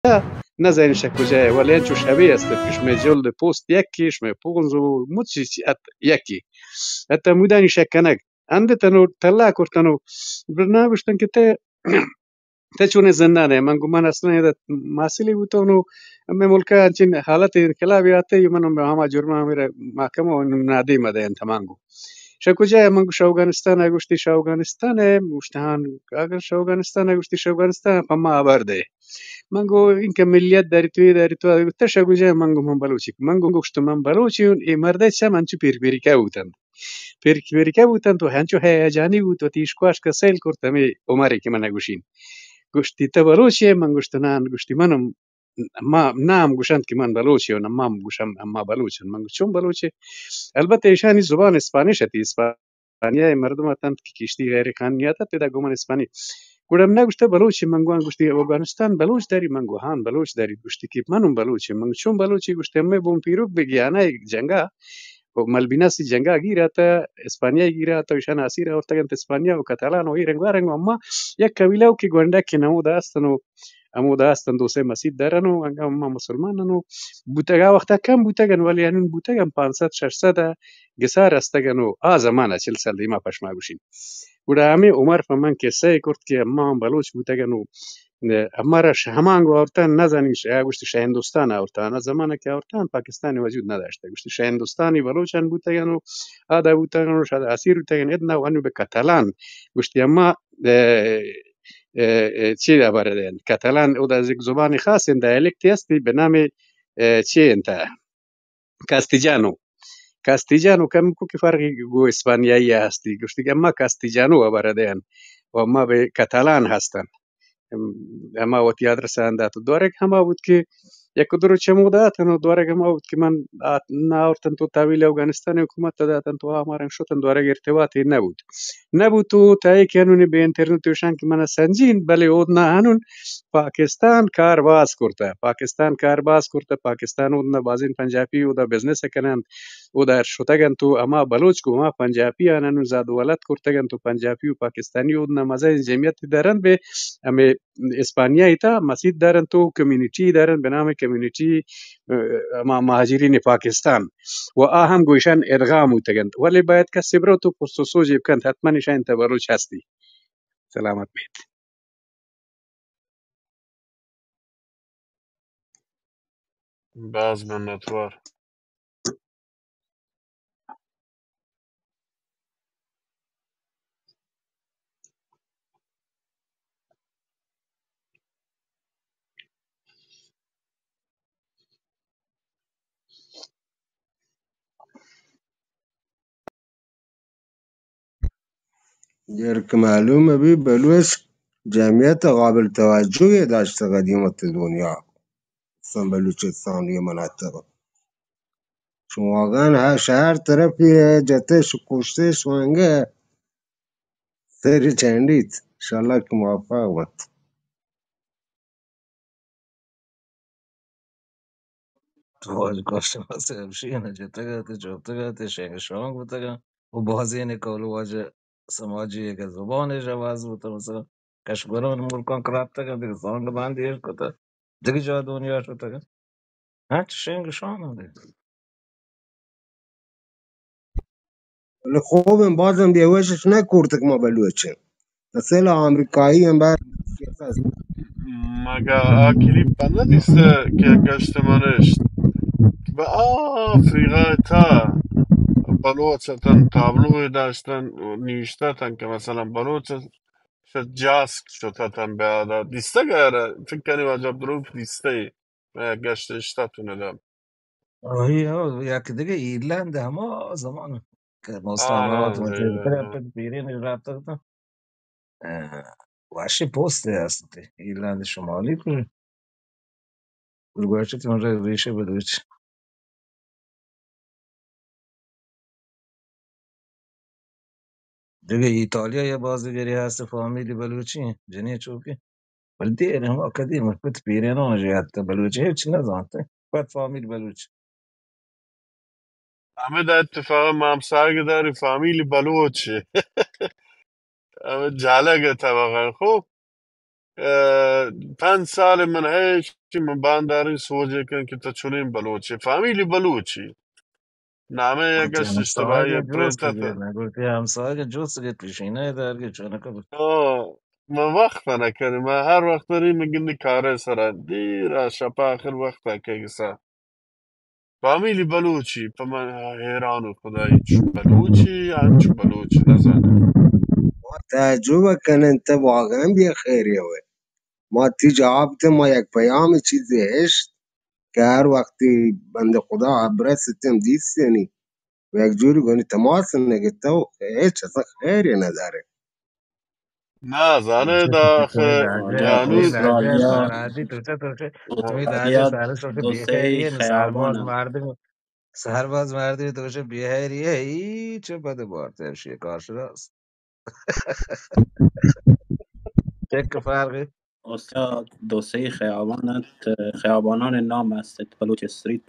نزانی شہ کجا ئے، ولے انچو شبے است کہ شمئے جلد پوست یکے، شمئے پونز و مچ چیز ات یکے۔ حتی مودانی شہ کنگ اندتنو، تلا کرتنو۔ برنا گوشتن کہ تے، تے چونے زندان ئے؟ من گو من اصلاً ادا محصلی بوتون و ہمے ملکا انچین حالت انقلابی آتے، من ہما جرماں میرا محکمہ و نادے مدے انت من گو۔ شہ کجا ئے؟ من گو شہ اوگانستان ئے۔ گوشتی شہ اوگانستان ئے؟ گوشتی ہاں۔ اگر شہ اوگانستان ئے، گوشتی شہ اوگانستان پہ ما ہبر دے۔ من گو اینکہ ملیت داری تو، اے داری تو، تہ شہ کجا ئے؟ من گو من بلوچی۔ من گو گوشت من بلوچی اوں، اے مردے چم انچو پیر پیریکا بوتنت۔ پیر پیریکا بوتنت و انچو ہیجانی بوت، وتی اشکواش کہ سیل کرت ہمے عمرے کہ من گوشین۔ گوشتی تہ بلوچی ئے؟ من گوشت ناں۔ گوشتی منم ما نام گوشنت کہ من بلوچے اوں، ما گوشم ما بلوچ اوں۔ من گوشت چون بلوچے؟ البتہ ایشانی زبان اسپانش اتی، اسپانیا ئے مردم اتنت کہ کشتی غیر قانونی اتنت، ادا گوں من اسپانی۔ گڑا من گوشت بلوچے؟ من گوان گوشتی اوگانستان بلوچ داری؟ من گو ہاں بلوچ داری۔ گوشتی کہ منم بلوچے۔ من گو چون بلوچے؟ گوشتی ہمے بون پیروک بہ گیانا ئے جنگا و ملبیناسی جنگا گیرا تہ، اسپانیا گیرا تہ، ایشان اسیر آورتگنت اسپانیا و کتالان و اے رنگ و رنگ و اما یک قبیلہ و کہ گونڈک کہ نمودا استن و ہمودا استن، دو سے مسیت درن و انگا ما مسلمانن و بوتگا وقتا کم بوتگن، ولی انون بوتگن پانصد ششصد گسا رستگن و آ زمانہ چل سال دیما پشما گوشین۔ گڑا ہمے عمر پہ من قصہ ئے کرت کہ اما ہم بلوچ بوتگن و اما را شہ ہمانگو آورتان، نزانی شہ، گوشتی شہ ہندوستان آورتان۔ آ زمانہ کہ آورتان پاکستانی وجود نداشتہ۔ گوشتی شہ ہندوستانی بلوچان بوتگن و آدا بوتگن و شہ اسیر بوتگن، ادنا و انو بہ کتالان۔ گوشتی اما اه، اه، اه، چی ہبر دئین؟ کتالان، اودا یک زبان خاص انت، ڈائلیکٹ ہستی بہ نام، اه، چی انت؟ کاستیجانو۔ کاستیجانو کمکو کہ فرقی گو اسپانیایی ہستی۔ گوشتی کہ اما کاستیجانو ہبر دئین و اما بہ کتالان ہستن۔ ہما وتی آدرس آن دات و دورگ ہما بوت کہ یک دو روچ ہمودا اتن و دورگ ہما بوت کہ من آت-، نہ آورتن تو تحویل افغانستان حکومت ء داتن تو آ مارن شتن، دورگ ارتباطے نہ بوت۔ نہ بوت و تاکہ انونی بہ انٹرنیٹ و ایشان کہ منا سنجین، بلے اودنا انون پاکستان کار باز کرتہ، پاکستان کار باز کرتہ، پاکستان اودنا بازین پنجابی اودا بزنس کننت، اودا شتگ انت و ہما بلوچ گوں ہما پنجابی آن انون زاد ولد کرتگ انت و پنجابی و پاکستانی اودنا مزنیں جمعیت درنت بہ ہمے اسپانیا ء تہ مسیت دارنت و کمیونٹی دارنت بہ نام کمیونٹی، اه، ہما مہاجرین پاکستان و آ ہم گوں ایشان ادغام بوتگ انت، ولے باید کسے بروت و پرس و سوجے بکنت، حتماً ایشان تہ بلوچ ہستی۔ سلامت بیت۔ باز منتوار۔ جر کہ معلوم بی بلوچ جمعیت قابل توجہ داشتہ قدیم وقت دنیا، مثلاً بلوچستان یہ مناطق۔ چون واقعاً ہر شہر طرفی ہے، جتش کشتش وانگہ سر چنڈیت۔ انشاءاللہ کہ موفق بنت۔ تو واجہ کاشت ماسے ہمشی انت، جتگ ات، چوپتگ ات، شنگ شانگ بوتگ انت۔ و بازین قول واجہ سماجی کہ زبانش عوض بوتگ، مثلاً کشگران ملکان کراتگ انت، دگہ سانگ باندی اش کتگ، دگہ جا دنیا شتگ انت۔ ہنچ شنگ شانگ انت۔ بلے خوب انت، بازم بے وشش نہ کرتگ ما بلوچ انت۔ اصل امریکائی انت، بار مگا آ کلیپ نہ دیستہ کہ گشت منش بہ آ افریقہ تا بلوچ اتن تابلو داشتن، نوشتہ اتن کہ مثلاً بلوچ شت جاسک شت اتن بہ آدا دیستگ ارا فکر کنی واجہ عبدالرؤف دیستہ۔ گشت اشتہ تو ندم۔ آہی ہو، یک دگہ ایرلینڈ ہما زمان کہ مستعمرات آرام، مجید پر پیرین رابطہ کتا۔ اه، واشی پوست ہستی ایرلینڈ شمالی کو۔ گوشت من ریشہ بلوچ۔ دگہ ایتالیا یا بازگری ہست فامیلی بلوچی ہیں، جنی چوکی۔ بل دیر ہما قدیم پت پیرینان جی حتی بلوچی ہچ نہ زانتے۔ پت فامیل بلوچ۔ ہمیں دا اتفاق ما ہمساہگ داری فامیل بلوچ۔ ہمیں جالگ طبقہ خوب۔ اه، پنج سال من ہے، من بانداریں سوجے کن کہ تو چنین بلوچے، فامیلی بلوچی۔ نامے یک اچھا، اشتباہی پرنٹ ات۔ نہ گوشتی ہمسایگ جوست گیت پیشینہ دار کے چونکہ۔ او، من وقت نہ کنی، من ہر وقت نہ، من گندی کارے سرا، دیر شپ آخر وقت کہ گسا۔ فامیلی بلوچی، پہ من حیران و خدائی چو بلوچی، انچو بلوچی نزانہ۔ ما تعجب کنن، تو واقعاً بے خیری ہوئے۔ ما تی جواب تے، ما یک پیام چیزے اشت کہ ہر وقتی بندے خدا برس تم دیستنی، و یک جوری گونی تماس نگتو، ہچ اصلاً خیری ندارے۔ نہ، زانے دا آخر جانو۔ استرالیا، استرالیا دو صحیح خیابان۔ سرباز مردم تو چه بیهری ای چه بده بارت اشی کارشناس. چک فرقی؟ استاد، دو سه خیابان انت، خیابانان نام است، بلوچ استریت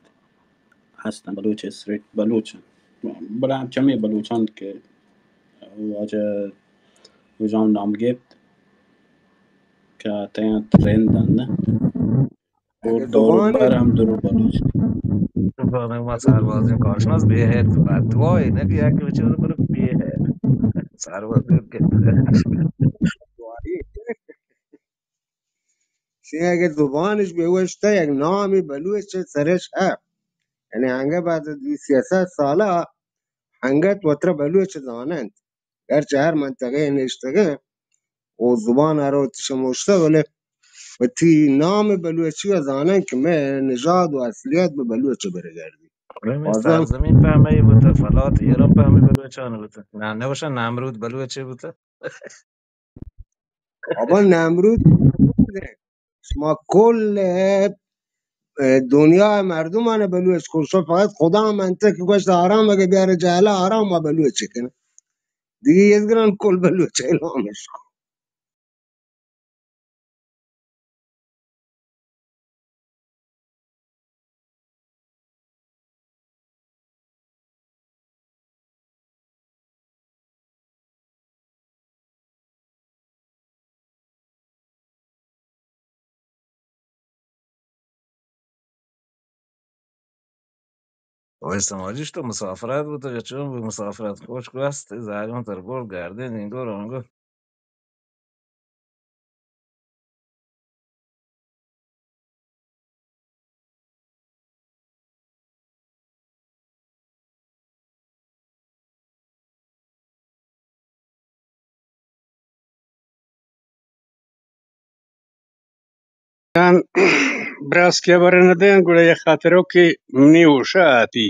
هستن، بلوچ استریت، بلوچ. بلے چمی بلوچان که واجه وجام نام گپت که تیان ترند انت. اگه دور و زبان بر هم درو بلوچ. زبان ما سربازی کارشناس بیهر تو بدوای نه که یک چیز برو بیهر. سربازی که شی اگه زبانش بوشته یک نامی بلوچ سرش هست. یعنی انگه بعد از دویست سیصد ساله انگت وتر بلوچ زانند. گرچه هر منطقه نشتگه و زبان هر وقت شموشته، ولی وتی نام بلوچی ء زانن که مئے نژاد و اصلیت به بلوچ برگردی. بازم سرزمین پهمه ای بوته، فلات ایران پهمه بلوچان بوته. نه، نوشن نمرود بلوچی بوته. بابا نمرود، شما کل، اه، دنیا مردمان بلوچ کن. شما فقط خدا منطق گوشت آرام اگه بیاره جهلا آرام ما بلوچ کنه. دیگه یزگران کل بلوچ اعلامش کن. وای سماجیش تو مسافرت بوته که چون به مسافرت خوش گوست، زاگم تر برد گردین اینگور آنگور. من براس که بر ندین، گڑا یه خاطرو که منی اوشا آتی.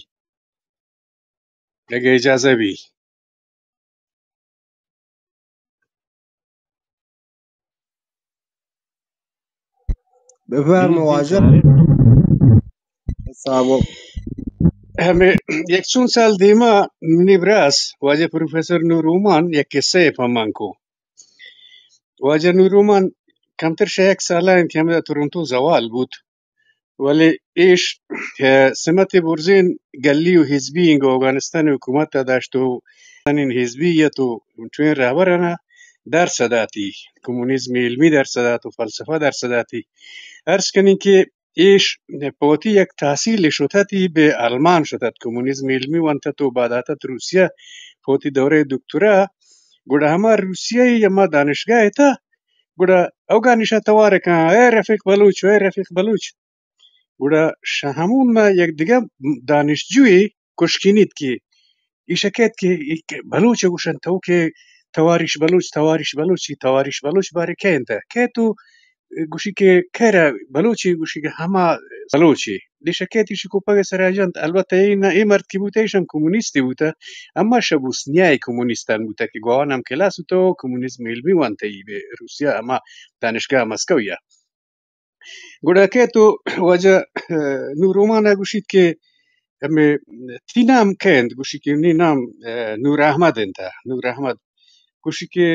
اگه اجازه بی. بفرما واجہ صاحب. ہمے یک چون سال دیما منی براس واجہ پروفیسر نور رومان یک قصہ پہ من کو. واجہ نور رومان کمتر شہ یک سال انت کہ ہمدا تورنٹو زوال بوت. ولی ایش، اه، سمت برزین گلی و حزبی انگو اوگانستان حکومت ء داشت و این حزبیت و چوین رہبر انا درس داتی، کمونیزم علمی درس دات و فلسفہ درس داتی. عرض کنی کہ ایش پہ وتی یک تحصیل شتتی بہ آلمان شتت، کمونیزم علمی ونتت و بعد آتت روسیہ پہ وتی دورہ دکترا. گڑا ہما روسیہ ای ہما دانشگاہ تا، گڑا اوگانشا توار کن، اے رفیق بلوچ، اے رفیق بلوچ. گڑا شہ ہمون ما یک دگہ دانشجوے کشکینیت کہ ایشا کیت کہ یک بلوچ گوشن تو کہ تواریش بلوچ، تواریش بلوچ، تواریش بلوچ بارے کئے انت؟ کئے تو؟ گوشی کہ کئے را بلوچے؟ گوشی کہ ہما بلوچے. ایشا کیت ایشی کوپگ سرا جنت. البتہ اے نہ، اے مرد کہ بوتہ ایشان کمونیستے بوتہ، اما شہ بوسنیا کمونیستان بوتہ کہ گوان ہم کلاس بوتہ و کمونیزم علمی وانتہ ای بہ روسیہ ہما دانشگاہ مسکو یا. گڑا کئے تو واجہ، اه، نور رومان ء گوشیت کہ ہمے تئی نام کئے انت؟ گوشی کہ منی نام، اه، نور احمد انت. نور احمد. گوشی کہ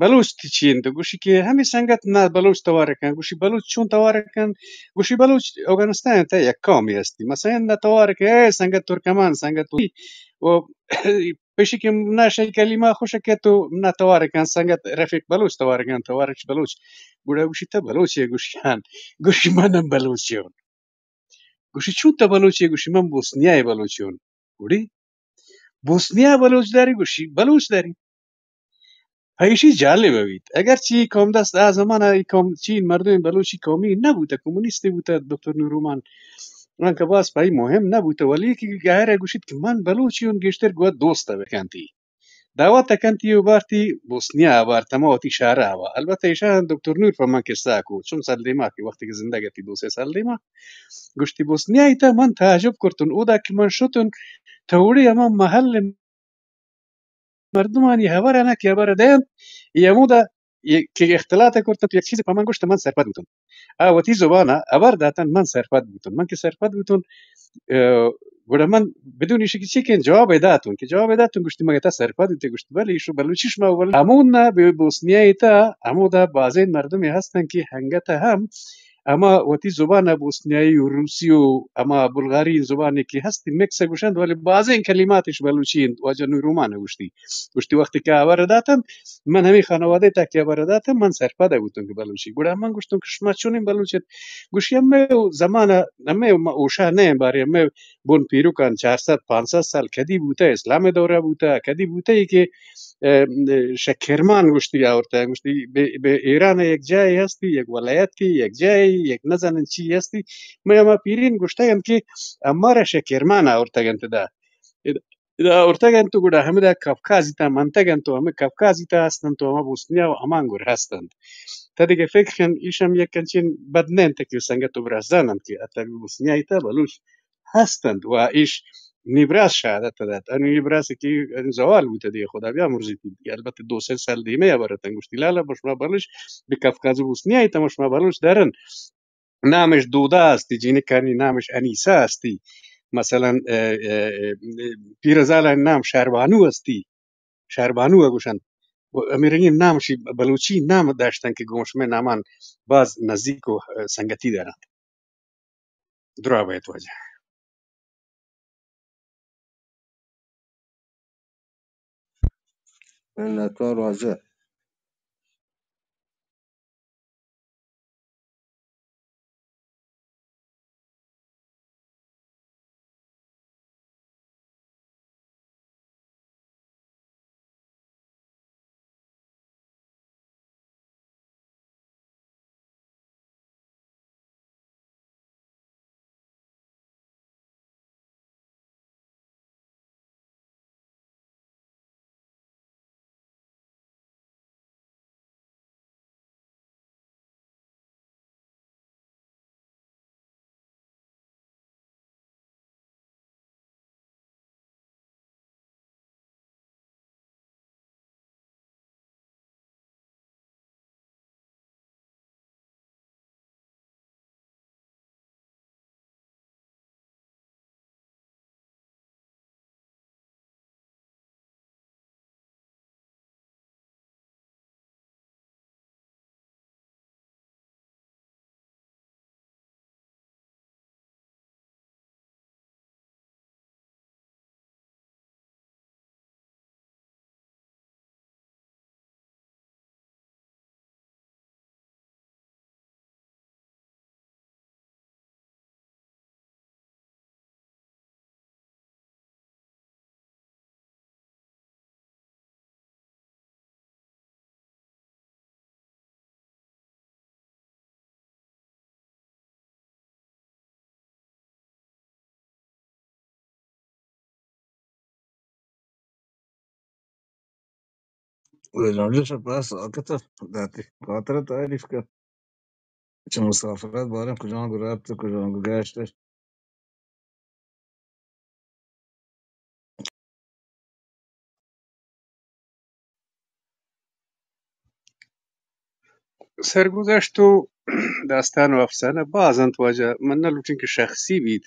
بلوچ تئی چی انت؟ گوشی کہ ہمے سنگت نا بلوچ توار کن. گوشی بلوچ چون توار کن؟ گوشی بلوچ اوگانستان تا یک قومی ہستی. مثلاً نا توار کن، اے سنگت ترکمان، سنگت و پشی کہ منا شی کلمہ خوش کہ تو منا توار کن سنگت رفیق بلوچ توار کن، توارش بلوچ۔ گڑا گوشی، تو بلوچ ئے؟ گوشی، ہاں۔ گوشی، من ہم بلوچ اوں۔ گوشی، چون تو بلوچ ئے؟ گوشی، من بوسنیا ءِ بلوچ اوں۔ گڑی بوسنیا ءِ بلوچ داری؟ گوشی، بلوچ داری۔ پہ ایشی جالب بیت۔ اگرچی قوم دست آ زمانہ ای قوم چین مردم بلوچی قومی نہ بوتہ، کمونیستے بوتہ، دکتر نورومان، آنکہ باز پہ ای مہم نہ بوتہ، ولی کہ گہرہ گوشیت کہ من بلوچی اوں، گیشتر گوات دوست بکنتی۔ دعوت کنتی و بارتی بوسنیا ءَ بارت، ہما وتی شہر ءَ۔ البتہ ایشاں دکتر نور پہ من قصہ کو، چون سال دیما کہ وقتی کہ زندگ اتی، دو سے سال دیما، گوشتی، بوسنیا ءَ تا من تعجب کرتن، اودا کہ من شتن، تو وڑی ہما محل مردمانی ہبر نہ کہ ہبر دینت، ای ہمودا ای کہ اختلاط کرتن تو یک چیزے پہ من گوشت، من سرپد بوتن۔ آ وتی زبان ءَ ہبر داتن، من سرپد بوتن۔ من کہ سرپد بوتن، اه، گڑا من بدون ایشی کہ چی کن جواب ءَ داتن، کہ جواب ءَ داتن، گوشتی، مگہ تا سرپد بوتے؟ گوشت، بلے، ایشو بلوچی شما، بلے ہمودا بے-، بوسنیا ءَ تا ہمودا بازیں مردمے ہستن کہ ہنگت ہم ہما وتی زبان ءَ، بوسنیائی و روسی و ہما بلغاری زبانے کہ ہستی مکس ءَ گوشنت، ولی بازیں کلماتش بلوچی انت۔ واجہ نورومان ءَ گوشتی، گوشتی، وقتی کہ ہبر داتن، من ہمے خانوادہ ءِ تہا کہ ہبر داتن، من سرپد بوتن کہ بلوچی۔ گڑا من گوشتن کہ شما چونیں بلوچ ات؟ گوشی، ہمے زمانہ، ہمے ما اوشا نہ ایں، بارے ہمے بن پیرکان چار سد پانچ سد سال کدی بوتہ، اسلام ءِ دورہ بوتہ، کدی بوتہ ای کہ، اه، شہ کرمان گوشتی آورتہ، گوشتی بہ، بہ ایران ءَ یک جاہے ہستی، یک ولایتی، یک جاہے، یک نزانن چی ہستی۔ مئے ہما پیرین گوشتگ انت کہ امارا شہ کرمان آورتگ انت ادا۔ ادا آورتگ انت و گڑا ہمدا کافکازی تا منتگ انت و ہمے کافکازی تا ہست انت و ہما بوسنیا و ہمانگور ہست انت۔ تا دگہ فکر کن، ایش ہم یک انچین بد نہ انت کہ سنگت و براس زان انت کہ حتی بوسنیائی تا بلوچ ہست انت و ایش نی براس شہادت دات۔ انو اے براس کہ زوال بوتہ دگہ، خدا بیا مرزیتی دگہ۔ البتہ دو سے سال دیمے ہبر اتن، گوشتی، لالا، ما شما بلوچ بہ کافکاز و بوسنیائی تا ما شما بلوچ درن۔ نامش دودا استی، جینکانی نامش انیسہ استی۔ مثلاً، اه، اه، اه، پیرزالانی نام شہربانو استی، شہربانو ءَ گوشنت۔ و ہمے رنگیں نام شی بلوچی نام داشتن کہ گوں شمئے نامان باز نزیک و، اه، سنگتی دارنت۔ دراہ بئیت واجہ۔ منتوار واجہ۔ گل جان، شپاس ساکت داتی خاطر تعریف کن۔ چہ مسافرت باریں کجام گو رپت، کجام گو گشت۔ سرگذشت و داستان و افسانہ باز انت واجہ، من نہ لوٹیں کہ شخصی بیت،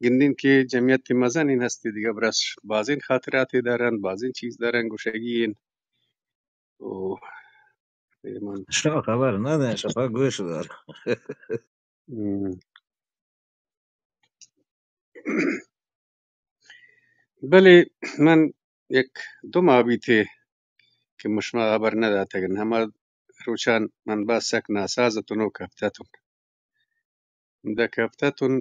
گندیں کہ جمعیت مزنین ہستی دگہ برس بازین خاطراتے دارن، بازین چیز دارن گوشگی انت۔ او، اے من شما خبر نہ دیں، شپا گوش دار۔ ہم۔ بلے من یک دو ماہ بیت کہ من شما ہبر نہ داتگ انت۔ ہما روچان من باز سک ناساز اتوں و کپتہ اتوں۔ دہ کپتہ اتوں،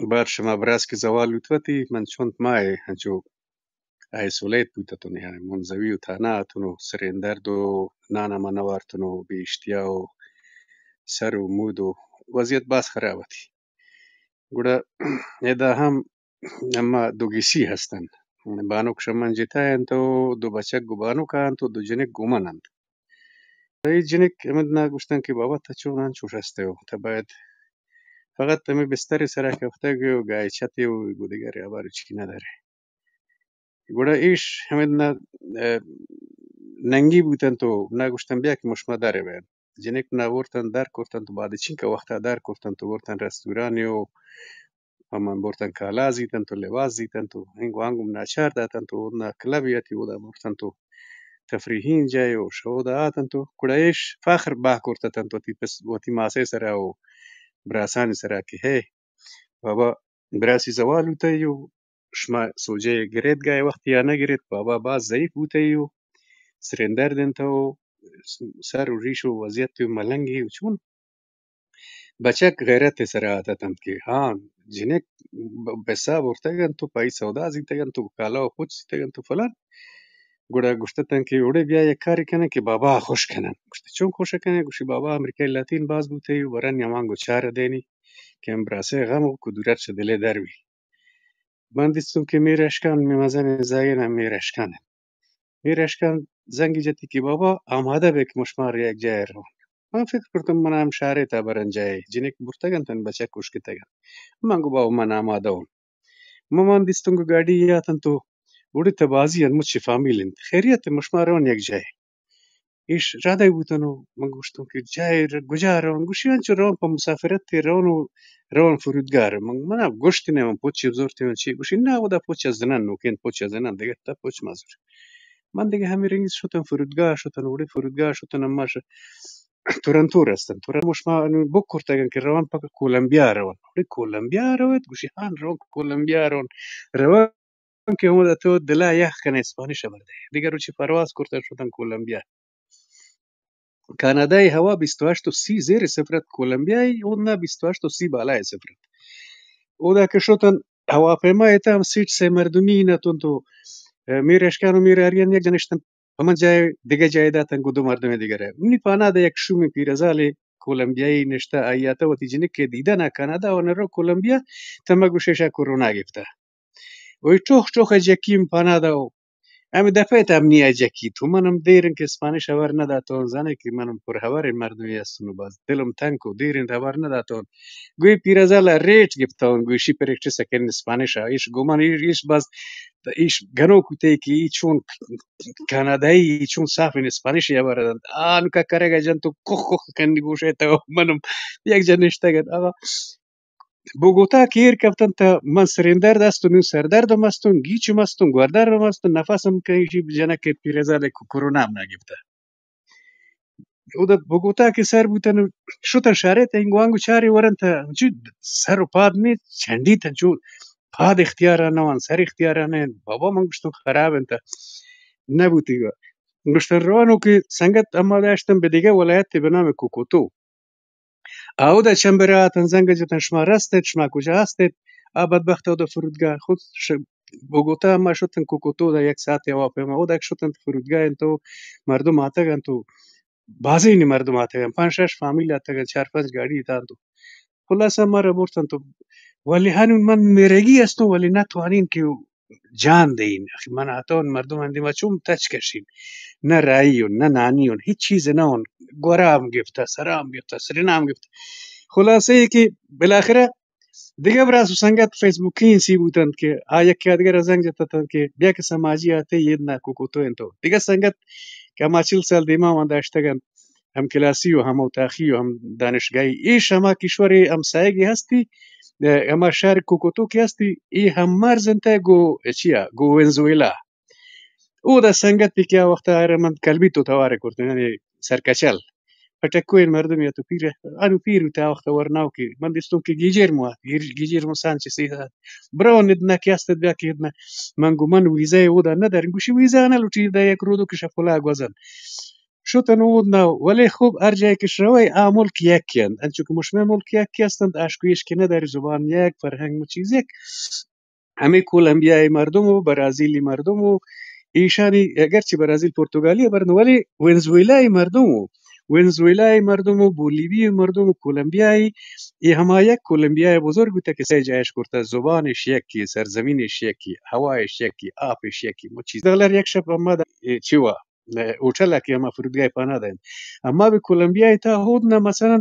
بار شما براس کہ زوال بوت وتی، من چنت ماہ انچو آئسولیٹ بوت اتوں، یعنی منزوی و تہنا اتوں و سرین درد و نان ہم نہ وارتوں و بے اشتیا و سر و مود و وضعیت باز خراب اتی۔ گڑا ادا ہم اما دو گیسی ہستن۔ بانک شمن جتا انت و دو بچک گو بانک انت و دو جنک گو من انت۔ اے جنک ہمدنا گوشتن کہ بابا، تہ چون انت، چوش ہستے و تہ باید فقط ہمے بستر سرا کفتگ و گائے چھتے و گو دگہ ہبر چی نہ دارے۔ گڑا ایش ہمدنا، اه، ننگی بوتنت و نا گوشتن بیا کہ مشما در بین۔ جنک نا برتن در کرتنت و بعد چنکہ وقتا در کرتنت و برتن رستورانے و ہمن برتن کالا زیتنت و لباس زیتنت و انگو آنگو ناچار داتنت و اودا کلبے اتی، اودا برتنت و تفریحی جاہے و شہ اودا آتنت و گڑا ایش فخر بہا کرت اتنت وتی پس، وتی ماسے سرا و براسانی سرا کہ ہے بابا، براسی زوال بوتہ و شما سوجہ گریت گائے وقت یا نہ گریت، بابا باز ضعیف بوتہ و سرین درد انت و سر و ریش و وضعیت و ملنگی و چون بچک غیرت ء سرا اتنت کہ ہاں، جنک ب-، بسا برتگ انت و پائی سودا زیتگ انت و کالا و پچ زیتگ انت و فلان۔ گڑا گوشت اتنت کہ اوڑے بیا یک کارے کنن کہ بابا ء خوش کنن۔ گوشت، چون خوش کنن؟ گوشی، بابا امریکہ لاتین باز بوتئی و برن یمانگو چار دینی کہ ہم براسے غم و کدورت چہ دلے در بی۔ من دیستم کہ میر اشکان، میر مزن زاگین ہم میر اشکان انت۔ میر اشکان زنگی جتی کہ بابا آمادہ بے کہ مشمار یک جاہے رون۔ من فکر کرتم من ہم شارے تا برن جاہے، جنک برتگ انت، بچک کشکتگ انت۔ من گو بابا من آمادہ اون۔ من، من دیستم کہ گاڑی یاتن تو اڑے تبازی انت، مچی فامیل انت۔ خیریت مشمار رون یک جاہے۔ ایش رادہ بوتن و من گوشتوں کہ جاہے ر-، گجا رون؟ گوشی، انچو رون پہ مسافرت تے رون و رون فرودگاہ۔ من، منا گوشت نے من پوچی بزورتے من چی؟ گوشی، نا، اودا پوچ از زنان نوکین پوچ از زنان دگہ تا پوچ مزور۔ من دگہ ہمے رنگی شتن فرودگاہ شتن، اوڑے فرودگاہ شتن، اما ش-، تورنتو رستن۔ تورنتو مشما بک کرتگن کہ روان پک کولمبیا روان۔ اوڑے کولمبیا رویت؟ گوشی، ہان روان کولمبیا روان۔ روان کہ ہمودا تو دلا یخ کنے، اسپانش ہبر دے۔ دگہ روچی پرواز کرتن شتن کولمبیا۔ کانادا ء ہوا بیست و ہشت و سی زیر صفر ات، کولمبیا ء اودا بیست و ہشت و سی بالای صفر ات۔ اودا کہ شتن ہواپیما ء تہ ہم سیٹ سے مردمی نہ اتنت و، اه، میر اشکان و میر آریان یک جن اشتن، ہمن جاہے دگہ جاہے داتن گوں دو مردم دگہ رہ۔ منی پاناد ء یک شومیں پیرزالے کولمبیائی نشتہ، آئی ء تہ وتی جنک ء دیدہ نا کانادا و نہ رو کولمبیا، تہ مہ گوشے شا کورونا گپتہ۔ و اے ٹوخ ٹوخ ء جکی پانادا و ہمے دپہ ء تہ امنی ء جکی تو من ہم دیر انت کہ اسپانش ہبر نہ داتون، زانے کہ من ہم پر ہبر مردمے ہستون و باز دلم تنک و دیر انت ہبر نہ داتون۔ گوئی پیرزال ء ریٹ گپتون، گوشی پریکٹس ء کن اسپانش ء۔ ایش گمان ایش، ایش باز ایش گنوک بوتے کہ ای چون کانادائی، ای چون صاف ان اسپانش ء ہبر دنت۔ آ نکا کرگ ء جنت و کخ کخ کنی گوش ء تو من ہم یک جن نشتگ ات۔ آغا بوگوتا کہ ایر کپتن تہ من سرین درد است و نوں سردرد ہم استوں، گیچ ہم استوں، گوردرد ہم استوں، نفس ہم کئیشی جنک ء پیرزال ء کورونا ہم نہ گپتہ۔ اود ء بوگوتا کہ سر بوتن، شتن شارے تہ اینگو آنگو چارے ورن تہ چی سر و پاد نے چنڈی تن چو پاد اختیار نہ وان، سر اختیار نہ انت۔ بابا من گوشتن خراب انت، نہ بوتی گا۔ گوشتن روانو کہ سنگت اما داشتن بہ دگہ ولایت بہ نام کوکوتو۔ آ اودا چمبر ء اتن، زنگ جتن، شما رست ات، شما کجا است ات؟ آ بدبخت اودا فرودگاہ خود ش-، بوگوتا ما شتن کوکوتو دا یک ساعت ہواپیما اودا شتن فرودگاہ انت و مردم آتگ انت و بازینی مردم آتگ انت، پنچ شش فامیل آتگ انت، چار پنچ گاڑی اتان تو خلاصہ ما را برتن تو ولی ہنون من مرگی استوں ولی نہ توانین کہ جان دئین۔ آخر من اتون مردمانی دیما چون تچک کشین، نہ راہی اون، نہ نانی اون، ہچ چیز نہ اون۔ گورا ہم گپتہ، سرا ہم گپتہ، سرنا ہم گپتہ۔ خلاصہ ای کہ بالاخرہ دگہ براس و سنگت فیس بکی انسی بوتنت کہ آ یکے آ دگرا زنگ جتتنت کہ بیا کہ سماجی آتے، یہ نا کوکوتو انت۔ دگہ سنگت کہ ہما چل سال دیما ما داشتگ انت، ہم کلاسی و ہم اوتاخی و ہم دانشگاہی۔ ایش ہما کشور ہمسایگی ہستی، ہما شہر کوکوتو کہ ہستی، ای ہم مرز انت گو چیا، گو ونزویلا۔ اودا سنگتی کہ آ وخت ء من کلبی تو توار کرتن، یعنی سرکچل۔ پٹکوین مردم یا تو پیر، انو پیر تا وقت ورناو کہ من دیستوں کہ گیجر مو، گیجر مو سان چہ سی برو ند نہ کہ است بیا کہ ند نہ، من گو من ویزا اودا نہ دارین، گوشی ویزا نہ لوٹی، دا یک رودو کہ شفلا گوزن شتن اود نہ، ولی خوب ہر جای کہ شروی آ ملک یکی انت، انچو کہ مشمے ملک یکی استنت، اشکو ایش کہ نہ داری، زبان یک، فرهنگ مو چیز یک. ہمے کولمبیائی مردم و برازیلی مردم و ایشانی، اگرچہ برازیل پرتگالی بر نہ، ولی ونزویلائی مردم و ونزویلائی مردم و بولیوی مردم و کولمبیائی، اے ہما یک کولمبیائی بزرگ بوتا کہ سہ جایش کرتا، زبانش یکی، سرزمینش یکی، ہوایش یکی، آپش یکی، مچی ڈالر یک شپ ہما دا، اے چی وا، اے ہوٹل کہ ہما فرودگاہ پانا دین. اما بہ کولمبیائی تا ہود نہ مثلاً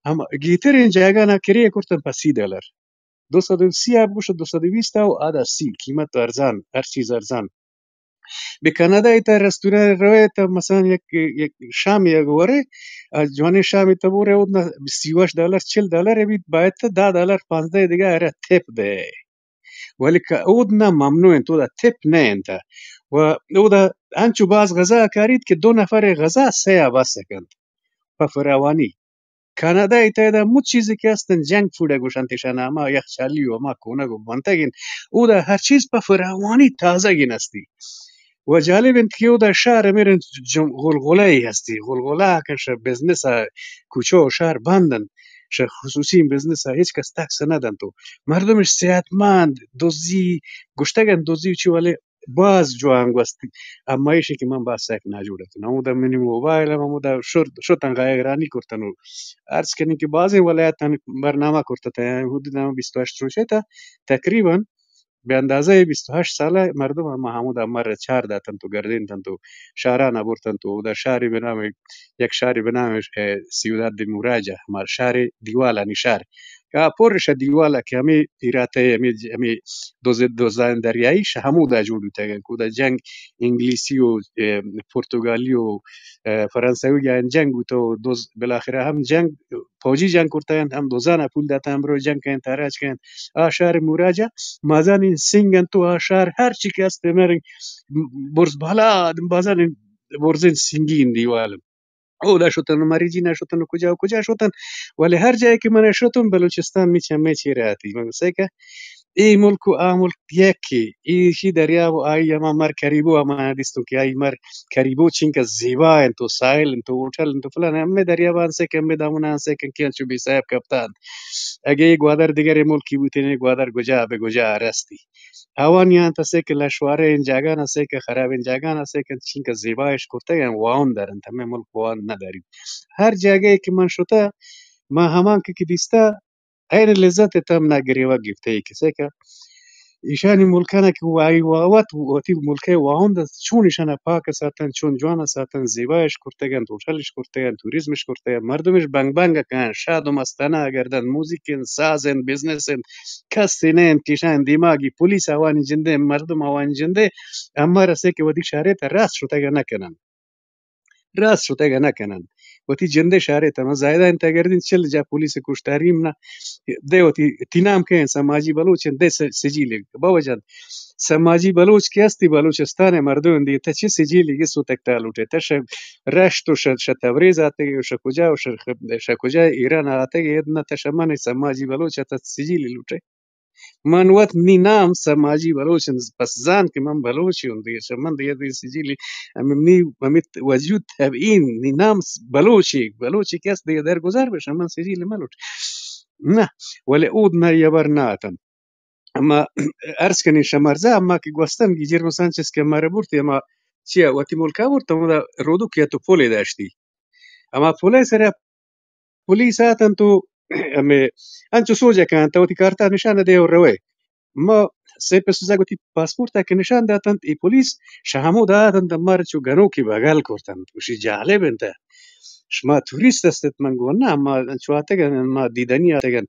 ہم گیترین جاگہ نا کرے کرتن پہ سی ڈالر. دو سد و سی ء بگوش، دو سد و بیست ء، و آدا سی، قیمت ارزان، ہر چیز ارزان. بہ کانادا ء تا رستوران روئے تا مثلاً یک، یک شام یک ورے، ء جوانیں شام تا بورے، اود نہ سی و ہشت ڈالر، چل ڈالر بیت، باید تا دہ ڈالر، پانزدہ دگہ ارا تپ دے. ولی کہ اود نہ ممنوع انت، اودا تپ نہ انت. و اودا انچو باز غذا کاریت کہ دو نفر غذا سیا بس کنت. پہ فراوانی کانادا ء تہ ء مچ چیزے کہ است انت، جنک فوڈ ء گوشنت ایشان، ہما یخچالی و ہما کونگ و بنتگ انت، اودا ہر چیز پہ فراوانی تازگ انت استی. و جالب انت کہ اودا شہر ء میرن جم-، غلغلہ ای ہستی، غلغلہ کن شہ بزنس ء کوچہ و شہر بند انت، شہ خصوصی بزنس ء ہچ کس تکس نہ دنت و مردمش صحت مند، دزی گوشتگ انت، دزی چی، ولی باز جوان گوستی. اما ایشی کہ من باز سک ناجوڑ اتن. ہمودا منی موبائل ہم ہمودا شر-، شتن غیرانی کرتن و عرض کنی کہ بازیں ولایتانی برنامہ کرتہ تا، حدود ہم بیست و ہشت روچے تا تقریباً بہ اندازہ بیست و ہشت سالہ مردم ہم ہمودا مر چار داتن تو گردین تن تو شہرانا برتن تو اودا شہری بنام، یک شہری بنام، اے، سیوداد دی موراجہ، ہما شہر دیوالانی شہر. کہ آ پر شہ دیوال ء کہ ہمے پیراتہ ء ہمے، ہمے دوز-، دوزائیں دریائی شہ ہمودا جوڑ بوتگ انت. اودا جنگ انگلیسی و، اے، پرتگالی و، اے، فرانسوی ء جنگ بوتہ و دوز بالاخرہ ہم جنگ، فوجی جنگ کرتگ انت، ہم دوزان ء پول داتہ، ہم برو جنگ کن انت، تاراج کن انت. آ شہر موراجہ مزنیں سنگ انت و آ شہر ہر چی کہ است مرنگ برز بالا، مزنیں برزیں سنگین دیوال. اودا شتن، مریجی نہ شتن، کجا و کجا شتن، ولی ہر جای کہ من شتن، بلوچستان می چمے چیر آتی. من گوشت کہ اے ملک و آ ملک یکے، ایشی دریاب و آئی ہما مر کریبو ہما دیستن کہ آئی مر کریبو چنکہ زیبا انت و ساحل انت و ہوٹل انت و فلان، ہمے دریاب آن سے کہ ہمے دامن آن سے کہ انچو بے صاحب کپتان. اگہ اے گوادر دگرے ملکی بوتین، اے گوادر گجا بہ گجا رستی. آوانی آنت اسے کہ لشواریں جاگہ نہ اسے کہ خرابیں جاگہ نہ اسے کہ چینکہ زیبایش کرتگ انت، واہند دارنت، ہمے ملک واہند نہ داریت. ہر جاگہ کہ من شتہ، من ہمان کہ، کہ دیستہ، عین لذت تم نہ گریوگ گپتہ، کسے کہ ایشانی ملکانا کہ وائی واوت وتی ملک واہند انت، چون ایشانا پاک ساتن، چون جوان ساتن، زیبایش کرتگ انت، ہوٹلش کرتگ انت، توریزمش کرتگ انت، مردمش بنگ بنگ کن، شاد و مستانہ گردن، موزیک انت، ساز انت، بزنس انت، کسے نہ انت کہ ایشان دیماگی پولیس آوانی جندے، مردم آوانی جندے، اما رسے کہ وتی شہرے تا راست شتگ نہ کنن. راست شتگ نہ کنن. وتی جندے شہرے تا من زاہدہ انت گردین چل جا پولیس کشتاریم نہ دے وتی تی نام کئے انت سماجی بلوچ انت دے س-، سجیلے بابا جان سماجی بلوچ کہ استی بلوچستان مردم دی تا چی سجیلی گی سوتک تا لوٹے تا ش-، رشت و ش-، ش تبریز آتے گی و ش کجا و ش-، ش کجا ایران آتے گی ادنا تا شمن سماجی بلوچ تا سجیلی لوٹے. من وت نی نام سماجی بلوچ انت، پس زان کہ من بلوچی ہوں دیگہ چہ من دیگہ دی سجیلی ہمے نی ہمے وجود تبعین نی نام بلوچی، بلوچی کس دیگہ درگزار بشن، من سجیلی ملوٹ. نہ، ولی اود نہ یبر نہ اتن. اما عرض کنی شمرزا، اما کہ گوستن گیجر مسان چس کہ مارا برتی، اما چیا وتی ملکا برت، ہمودا رودو کیا تو پولے داشتی. ہما پولے سرا پولیس آتنت و ہمے انچو سوج ء کنت، وتی کارتا نشان دے و روئے. ما سیپ سوزگ وتی پاسپورت ء کہ نشان داتنت، اے پولیس شہ ہمودا آتنت، مارا چو گنوکی بغل کرتنت، گوشی جالب انت، شما توریست ہستت؟ من گو نہ، ما انچو آتگن، ما دیدنی آتگن.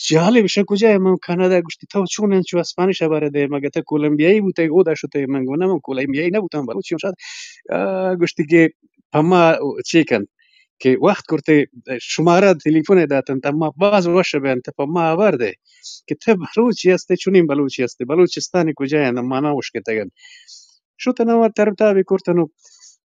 جالب، شہ کجا ئے؟ من کانادا. گوشتی تو چون انچو اسپانش ء بارہ دے؟ مگہ تو کولمبیائی بوتگ، اودا شتگ؟ من گو نہ، من کولمبیائی نہ بوتم، بلوچی ہم شاید. آ، گوشتی کہ پہ ما چے کن کہ وخت کرتے شمارا تلیفون ء داتنت، اما باز وش بینت پہ ما ہبر دے کہ تہ بلوچی ہستے، چنین بلوچی ہستے، بلوچستان کجا انت، مانا اشکتگن. شتن ہما تر و تابی کرتن و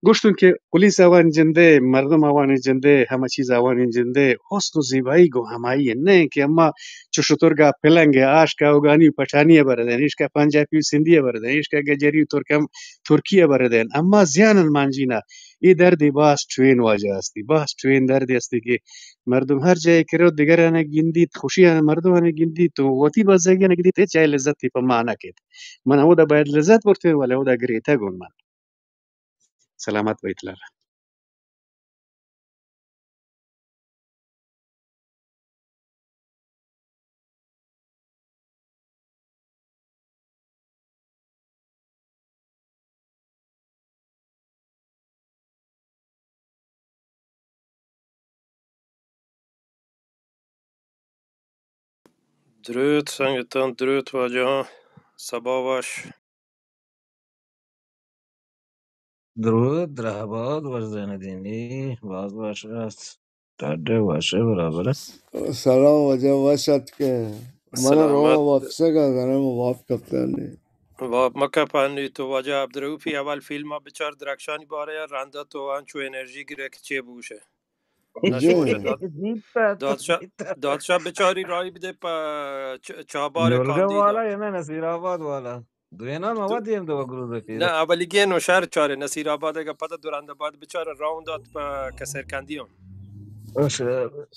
گوشتن کہ پولیس آوانی جندے، مردم آوانی جندے، ہمہ چیز آوانی جندے، حسن و زیبائی گوں ہمائی انت، نہ کہ اما چو شترگا پلنگ ء آشکا اوگانی پٹھانی ء بردین، ایشکا پنجابی و سندھی ء بردین، ایشکا گجری و ترکم ترکی ء بردین، اما زیانن مانجینا اے دردے باز ٹوین واجہ استی، باز ٹوین دردے استی کہ مردم ہر جاہے کہ رو دگرانا گندیت، خوشیانا مردمانا گندیت و وتی بزگیانا گندیت، ہچ جاہے لذتے پہ ما نہ کیت۔ من اودا باید لذت برتین، ولے اودا گریتگ اوں من۔ سلامت بیت لالا۔ دروت سنگتاں، دروت واجہاں، سبا وش۔ دروت، رہبات، وش زین دینی، باز وش است۔ ٹڈ وش برابر است۔ سلام واجہ، وش اتکے۔ من سلامت۔ رو واپس گا گرم واپ کپتانی۔ واپ مکپانی تو واجہ عبدالرؤفی اول فیلم بچار درخشانی بارے رندا تو انچو انرژی گرے کہ چے بوشے۔ نشوش داد-، دادشاہ، دادشاہ بچاری راہی بدے پہ چ-، چابار نولگا کاندیدا۔ والا یا نہ نصیر آباد والا؟ دوینا ما ودیم دو گروہ کی۔ نہ، اولی گین و شہر چارے نصیر آباد کا پتہ دوران بعد بچار راؤنڈ دات پہ کسر کاندی ہم۔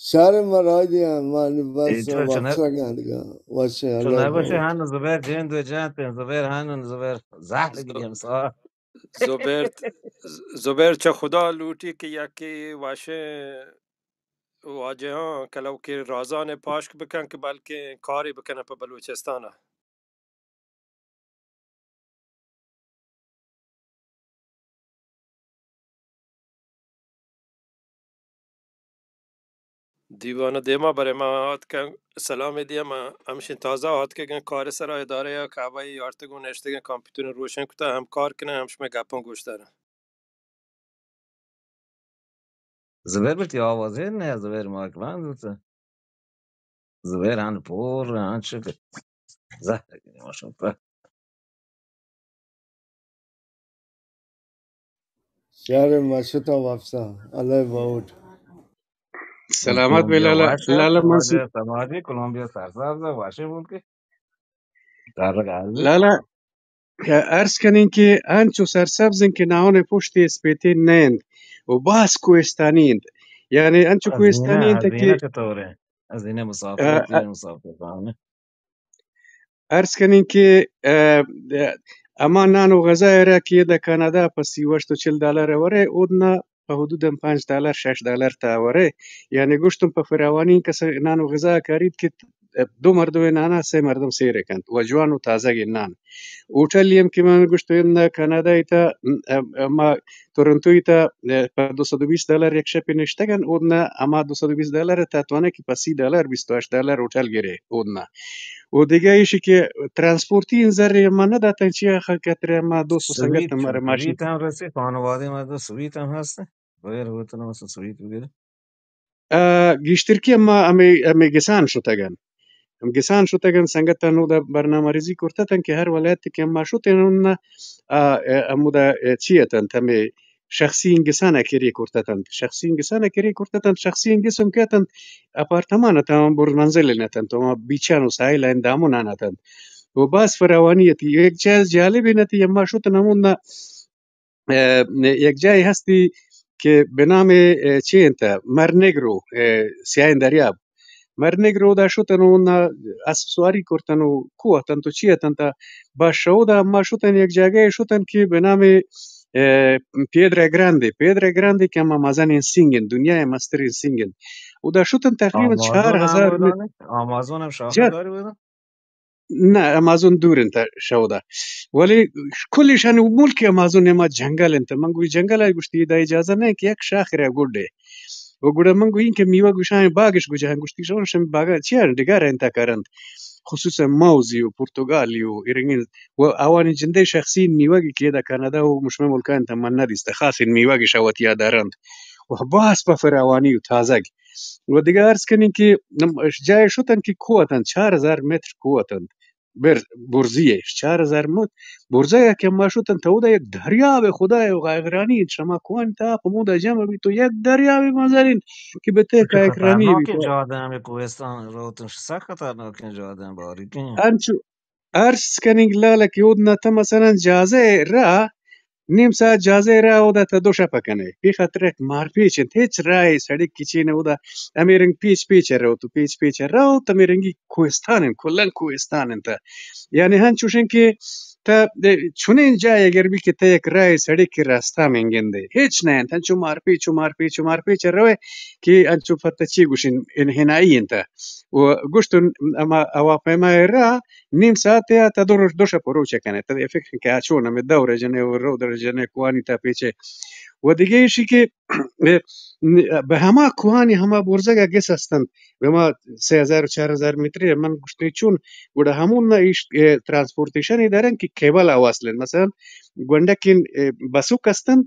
شہر ما راہ دیا، ما بس واپس گاندگا۔ وش چو اللہ نہ بشے خیر۔ ہن زبیر جند و جانتے، زبیر ہن زبیر زہر گیم سا۔ زبیر، زبیر چہ خدا لوٹی کہ یکے واشیں واجہاں کلوکیں رازانے پاشک بکن کہ بلکیں کارے بکنن پہ بلوچستان ء۔ دیوان ء دیما برے ما آتکاں سلامے دیاں، ما ہمشیں تازہ آتکگیں کار سرا ادارہ ء کعبہ ء آرتگ و نشتگیں کمپیوٹر روشن کتا ہم کار کناں ہم شمئے گپاں گوش داراں۔ زبیر بلکہ آوازے نہ، زبیر ماکلان دوتا۔ زبیر ہن پور ہن چک زہر گنی ماشاءاللہ۔ شہر مشتا واپسا، اللہ باوٹ۔ سلامت بے لالا، لالا منصور۔ سماجی کولمبیا سرسبز واشے بول کے۔ لالا، عرض کنیں کہ انچو سرسبز انت کہ ناہن پشت اسپیتیں نہ انت و باز کوہستانی انت۔ یعنی انچو کوہستانی انت کہ ہزینہ چطور ہے؟ ہزینہ مسافر، آ، آ، مسافر خانہ۔ عرض کنیں کہ، آ، ہما نان و غذا ء را کہ ادا کانادا پہ سی و ہشت و چل ڈالر ء ورے، اودنا پہ حدود پنچ ڈالر، شش ڈالر تا ورے۔ یعنی گوشتم پہ فراوانی کس نان و غذا کاریت کہ دو مردم نانا سے مردم سیر کنت و جوان و تازگ نان۔ ہوٹل ہم کہ من گوشت اندا کانادا ایتا، ما تورنتو ایتا پہ دو سد و بیست ڈالر یک شپے نشتگن، اودنا ہما دو سد و بیست ڈالر تا توانہ کہ پہ سی ڈالر، بیست و ہشت ڈالر ہوٹل گرے اودنا۔ و دگہ ایشی کہ ترانسپورتی این زر ما نہ داتن، چیا خاطر ما دوست و سنگت سویت مارا چون، ماشین سویت ہم رسی، خانوادے مردم سویت ہم ہست، بغیر ہوتن ہم سویت بگیرے۔ آ، گیشترکی ما ہمے، ہمے گسان شتگن۔ ہم گسان شتگن، سنگتان اودا برنامہ ریزی کرتتن کہ ہر ولایت کہ ما شتن اننا، آ، آ، ہمودا، آ، چی اتنت، ہمے شخصی انگسان ء کرے کرتتنت۔ شخصی انگسان ء کرے کرتتنت، شخصی انگس ہم کہ اتنت، اپارتمان اتنت، برز منزل نہ اتنت، ہما بیچان و ساحل ء دامنان اتنت۔ و باز فراوانی اتی۔ یک چیز جالب نتی، اما شتن ہمودا ء، یک جاہے ہستی کہ بہ نام ء، چے انت، مرنگرو، ء، سیاہیں دریاب۔ مرنگرو دا شتن و نا اسپ سواری کرتن و کو اتنت و چی اتنت۔ با شودا ما شتن یک جاگہے شتن کہ بہ نام ء، ء، پیدرا گراندے، پیدرا گراندے کہ ہما مزنیں سنگ انت، دنیا ء مستریں سنگ انت۔ و دا شتن تقریباً آمازون چار ہزار ہم متر۔ آمازون ہم شاخ جا-، داری بودن؟ نہ، امازون دور انت شودا۔ ولی کل ایشانی ملک امازون، اما جنگل انت۔ من گوئی جنگل ء گوشتی، ادا اجازہ نہ کہ یک شاخ را گڈے۔ و گڑا من گوئی کہ میوہ گوشاں باگش گجاں، گوشتی شما شمی باگا چیا ڈگار انت کرنت؟ خصوصاً موزی و پرتگالی و ایرنگین و آوانی جندے شخصی میوہ کہ ادا کانادا و مشمے ملکا انت من نہ دیستا، خاص میوہ کہ شوتیا دارنت و باز پہ فراوانی و تازگ۔ و دگہ عرض کنیں کہ جاہے شتن کہ کوہ اتنت، چار ہزار متر کوہ اتنت۔ بر برزی ءَ، چار ہزار متر برزگ ءَ کہ ما شتن، تو اودا یک دریابے خدائے و قائقرانی انت، شما کوہانی تہا پمودا جمع بیت و یک دریابے مزنیں کہ بہ تہ قائقرانی بیت۔ خطرناکیں جاگہ ہمے کوہستان روتن، سک خطرناکیں جاگہ، باریکیں۔ انچو عرض کنیں لالا کہ اودنا تہ مثلاً جہازے راہ نیم ساعت جہازے راہ اودا تہ دو شپ کنئے۔ پہ خاطر یک مارپیچ انت، ہچ راہے سڑکے چی نہ اودا، ہمے رنگ پیچ پیچ ءَ روت و پیچ پیچ ءَ روت، ہمے رنگی کوہستان انت، کلاً کوہستان انت۔ یعنی ہنچوش انت کہ تہ چنین جاہے اگر بی کہ تہ یک راہے سڑکے راستہ من گندئے، ہچ نہ انت، ہنچو مارپیچ و مارپیچ و مارپیچ ءَ روئے کہ انچو پتہ چی گوشن انحنائی انت۔ و گوشتن ہما ہواپیمائے راہ نیم ساعتے ءَ تہ دو روچ، دو شپ و روچ ءَ کنئے۔ تہ فکر کن کہ آ چون ہمے دور ءَ جنئے و رودر ءَ جنئے، کوہانی تہ پیچئے۔ و دگہ ایشی کہ بہ ہما کوہانی ہما برزگ ءَ گس ہستنت، بہ ہما سے ہزار و چار ہزار متری ءَ من گوشتیں چون، گڑا ہمونا ایش، اے، ٹرانسپورٹیشنے دارن کہ کیبل ءَ وصل انت۔ مثلاً گونڈکیں، اے، بسوک ہستنت،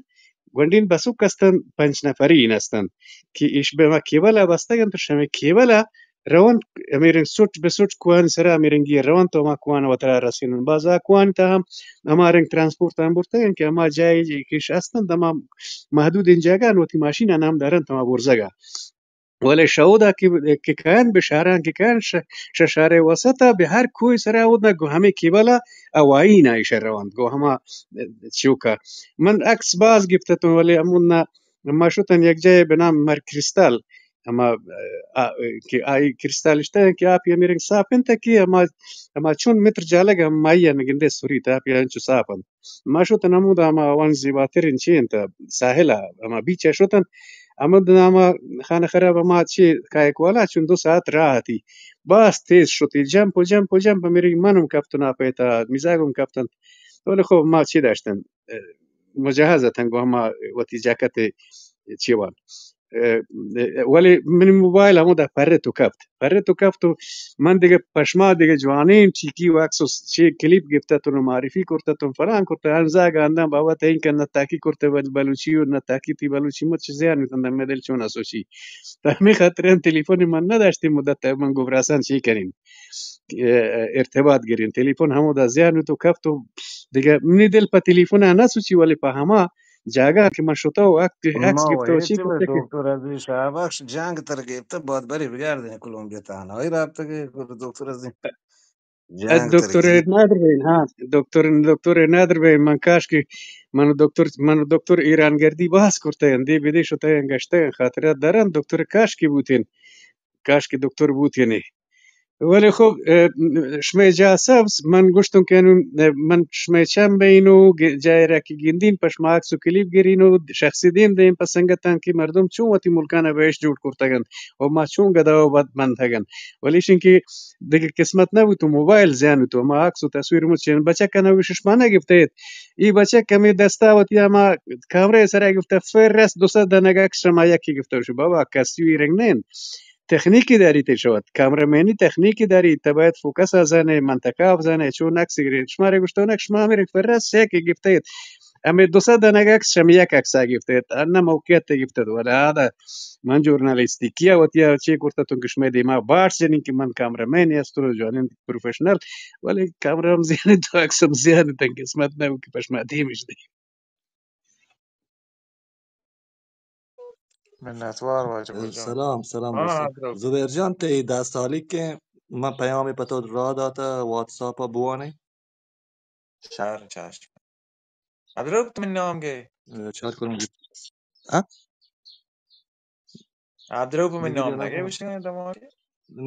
گونڈیں بسوک ہستنت، پنچ نفری ہستنت کہ ایش بہ ہما کیبل ءَ بستگ انت، شمے کیبل ءَ رونت، ہمے رنگ سٹ بہ سٹ کوہانی سرا ہمے رنگی ءَ رونت و ہما کوہان وترا رسینن۔ باز آ کوہانی تہا ہم ہما رنگ ٹرانسپورٹ ہم برتگ انت کہ ہما جاہے کہ ایش ہستنت، ہما محدودیں جاگہ انت، وتی ماشینان ہم دارنت ہما برزگا۔ ولے شہ اودا کہ، کہ کاینت بہ شہران، کہ کاینت شہ، شہ شہرے وسطا، بہ ہر کوہے سرا اودنا گوں ہمے کیبلا آ وائینا ایشا رونت، گوں ہما چوکا۔ من عکس باز گپتتوں، ولے ہمونا ما شتن یک جاہے بہ نام مر کریستال، ہما، آ، کہ آئی کریستال اشتہ کہ آپی ہمے رنگ صاف انت کہ ہما، ہما چون متر جالگ ہمائی ءَ نگندے سریت، آپی انچو صاف انت۔ ما شتن ہمودا ہما آوان زیباترین چی انت، ساحل ءَ، ہما بیچ ءَ شتن۔ ہمودا ہما خانہ خراب ہما چی کائک والا چون دو ساعت راہ اتی۔ باز تیز شتی، جمپ و جمپ و جمپ، میری منم کپتن آپیتا، میزاگم کپتن۔ ولے خب ما چی داشتن؟ مجہز اتن گوں ہما وتی جاکت چیوان۔ ولے منی موبائل ہمودا پرت و کپت، پرت و کپت و من دگہ پشما دگہ جوانیں ٹیکی و عکس و چی کلیپ گپتتن و معرفی کرتتن، فلان کرتہ، ہنزاگ آنداں بابت این کن نتاکی کرتہ، بل-، بلوچی و نتاکی، تی بلوچی مچ زیان بیتن، دمے دل چون اسوچی۔ تہ ہمے خاطر ہم تلیفون من نداشتی مدت، من گوں براسان چی کنین، ارتباط گرین۔ تلیفون ہمودا زیان بیت و کپت و دگہ منی دل پہ تلیفون ءَ نہ سوچی، ولے پہ ہما جاگہ کہ من شتہ و عکس، عکس گپتہ و چی کرتہ کہ دکتر عزیز شاہ بخش جنگ تر گپتہ، بات بری بگردین کولمبیا تہنا۔ آئی رابطہ کہ دکتر عزیز جنگ تر دکتر گپتہ۔ نادر بین، ہاں، دکتر، دکتر نادر بین، من کاش کہ من دکتر، من دکتر ایران گردی باز کرتہ، اندی بدی شتہ، گشتہ، خاطرہ درن، دکتر کاش کہ بوتین، کاش کہ دکتر بوتینے۔ ولے خب، اه، شمئے جاہ سبز، من گوشتوں کہ انوں، اه، من شمئے چم بئینوں، گ-، جاہے را کہ گندین، پہ شما عکس و کلیپ گرینوں، شخصی دیم دئیں پہ سنگتاں کہ مردم چون وتی ملکانا بہشت جوڑ کرتگ انت و ما چون گدا و بد بنتگ انت۔ ولے ایشیں کہ دگہ قسمت نہ بوت و موبائل زیان بوت و ما عکس و تصویر مچ چین بچکانا گوش شما نہ گپتیت۔ ای بچک ہمے دستا وتی ہما کامرہ سرا گپتہ، فرس دو سد دنگ عکس شما یکی گپتہ، گوش بابا کسی رنگ نین۔ تکنیکی داری تئی شود۔ کامرہ مینی تکنیکی داری، تہ باید فوکس ءَ زانے، منطقہ ءَ بزانے، چون عکس گرے۔ شمارے گوشتونک، شما ہمے رنگ فرس یک گپتہ ایت۔ ہمے دو سد دنگ عکس شما یک عکس ءَ گپتہ ایت۔ انہ موقعیت گپتہ ایت۔ ولا آدا من جورنالسٹیکی ءَ وتی ءَ چے کرتہ توں کہ شمئے دیما باٹس جنین کہ من کامرہ مین استرو جوانین پروفیشنل۔ ولی کامرہ ہم زیانی تو عکس ہم زیانی تن قسمت نہ کہ پشما دیمش دی۔ منتوار واجہ گل جان۔ سلام، سلام ہاں، دوستاں۔ حضرت۔ زبیر جان، تئی دست حالی کہ من پیامے پہ تو راہ داتہ، واتساپ ءَ بوانے۔ شر چشم۔ ادروپ تو من نام گے؟ چار کروں گی۔ ہاں؟ ادروپ من نام نگے بشنے دماغ۔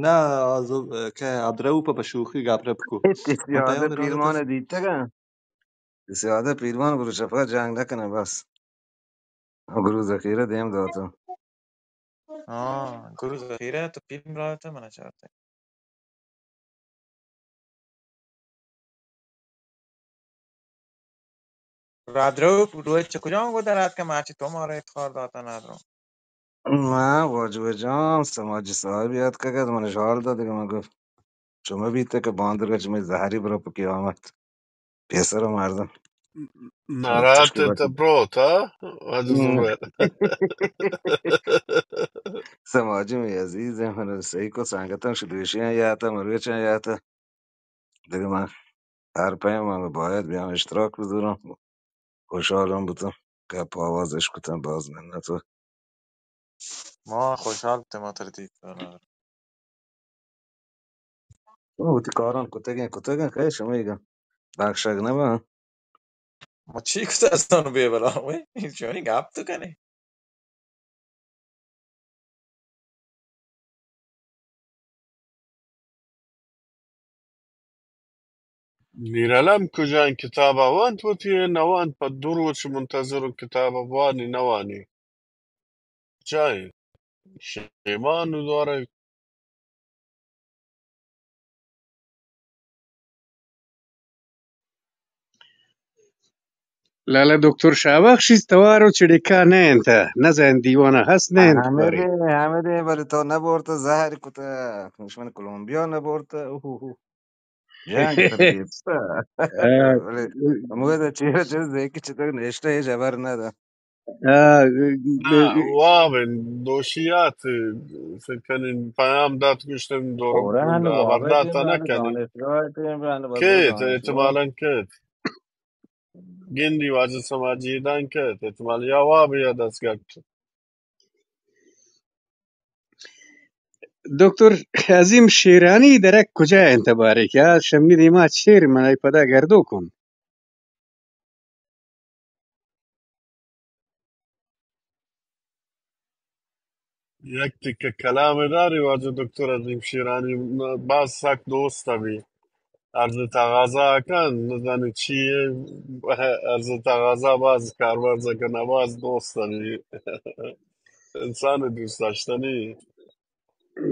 نہ، آزو کہ ادروپ پہ شوخی گپ رپ کو۔ اتحاد پیمان دیتگا۔ سیادہ پیرمان گروہ شفا جنگ نہ کنہ بس۔ گروہ ذخیرہ دیم داتو۔ ہاں، گروہ ذخیرہ تو پیم رہتا منا چارتے۔ رادرو روچ چہ کجام گو در آتکہ مرچی تو مارا افتخار داتا نادرو؟ ما واجہ جان سماجی صاحب یاد کگت من حال داد کہ من گفت شما بیت کہ باندرگا چہ مئے زہری برو پہ قیامت۔ پیسر مردم۔ ناراحت انت بروت، ہاں؟ واجہ زبیر۔ سماجی مئے عزیز ہیں، من سہی کو سنگتاں شدویشیاں یاتا، مرویچاں یاتا۔ دگہ من ہر پیما باید بیام اشتراک بزوراں. خوشحالم بوتاں، گپ آواز اشکتاں، باز منت. ما خوشحال بوتیں، ما ترا دیت. او، وتی کاراں کتگیں، کتگیں، کئے شمئیگاں بخشگ نہ باں. ما چی کتہ استان بے بلا، وے، چونی گپ تو کنے؟ میرعلم کجا ایں؟ کتاب ءَ وانت وتی؟ نہ وانت. پہ دو روچ منتظر اوں، کتاب ءَ بوانی نہ وانی. کجا ایں؟ شیمان ءَ دارگ. لالا دکتر شاہ بخش توار و چڑکا نہ انت، نہ زین دیوانا ہست نہ انت ہمے بارے. دے، ہمے دے، بلے تو نہ بورت، زہر کت، شمن کولومبیا نہ بورت. اوہ، اوہ، اوہ. جنگ تر گیپسا. آ، بلے ہمود چیر چیر دیکھ چتک نشتہ، ہچ خبر نہ دا. آ، نا، واب انت، دوشیات فکر کنین پیام دات، گوشتن دور خبر داتا نہ کنین. کیت، احتمالاً کیت. گندی واجہ سماجی دان کیت، احتمال یا واب یا دستگٹ. دکتر عظیم شیرانی درک کجا انت بارے؟ کیا شمنی دیما چیر، من ای پدا گردو کن. یک تکہ کلام داری واجہ دکتر عظیم شیرانی، باز سک دوست بی. عرض تقاضا کن، نزانی چی عرض تقاضا، باز کارمرز کن، باز دوست بی. انسان دوست داشتنی.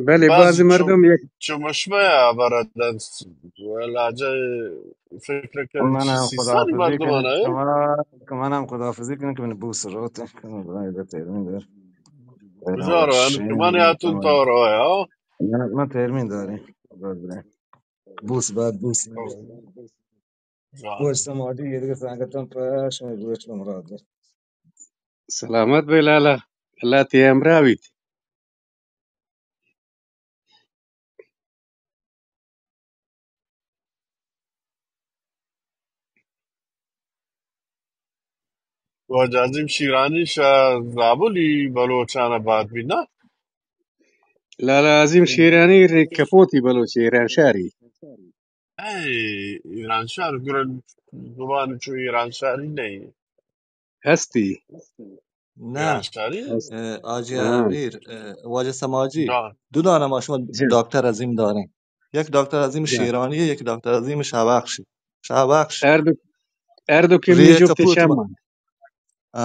بلے باز بازی مردم یک چمشمه برادن لهجه فکر کن من هم خداحافظی کنم. شما، من هم خداحافظی کنم که من بوس روت کنم. برای در تهران در. کجا رو؟ من یاتون تو رو، ها؟ من، من ترمین داریم. بوس بعد بوس. گوش سماجی یه دیگه سنگتم پش، گوش مراد. سلامت بے لالا، اللہ تی ہمراہ بیت. واجہ عظیم شیرانی شہ زابلی بلوچان ء بات بی نا؟ لالا عظیم شیرانی ریک کپوتی بلوچ ایران شاری. اے، ایران شار، گرن زبان چو ایران شاری نہیں. ہستی. نہ. ایران شاری؟ ہست. اے، حاجی ہاں. امیر، اے، واجہ سماجی. جان. دو دانہ ما شما جان. ڈاکٹر عظیم داریں. یک ڈاکٹر عظیم جان. شیرانی ہے، یک ڈاکٹر عظیم شاہبخش. شاہبخش. ہر دو، ہر دو کمی ریچ جفت پوت شام ما-، آ،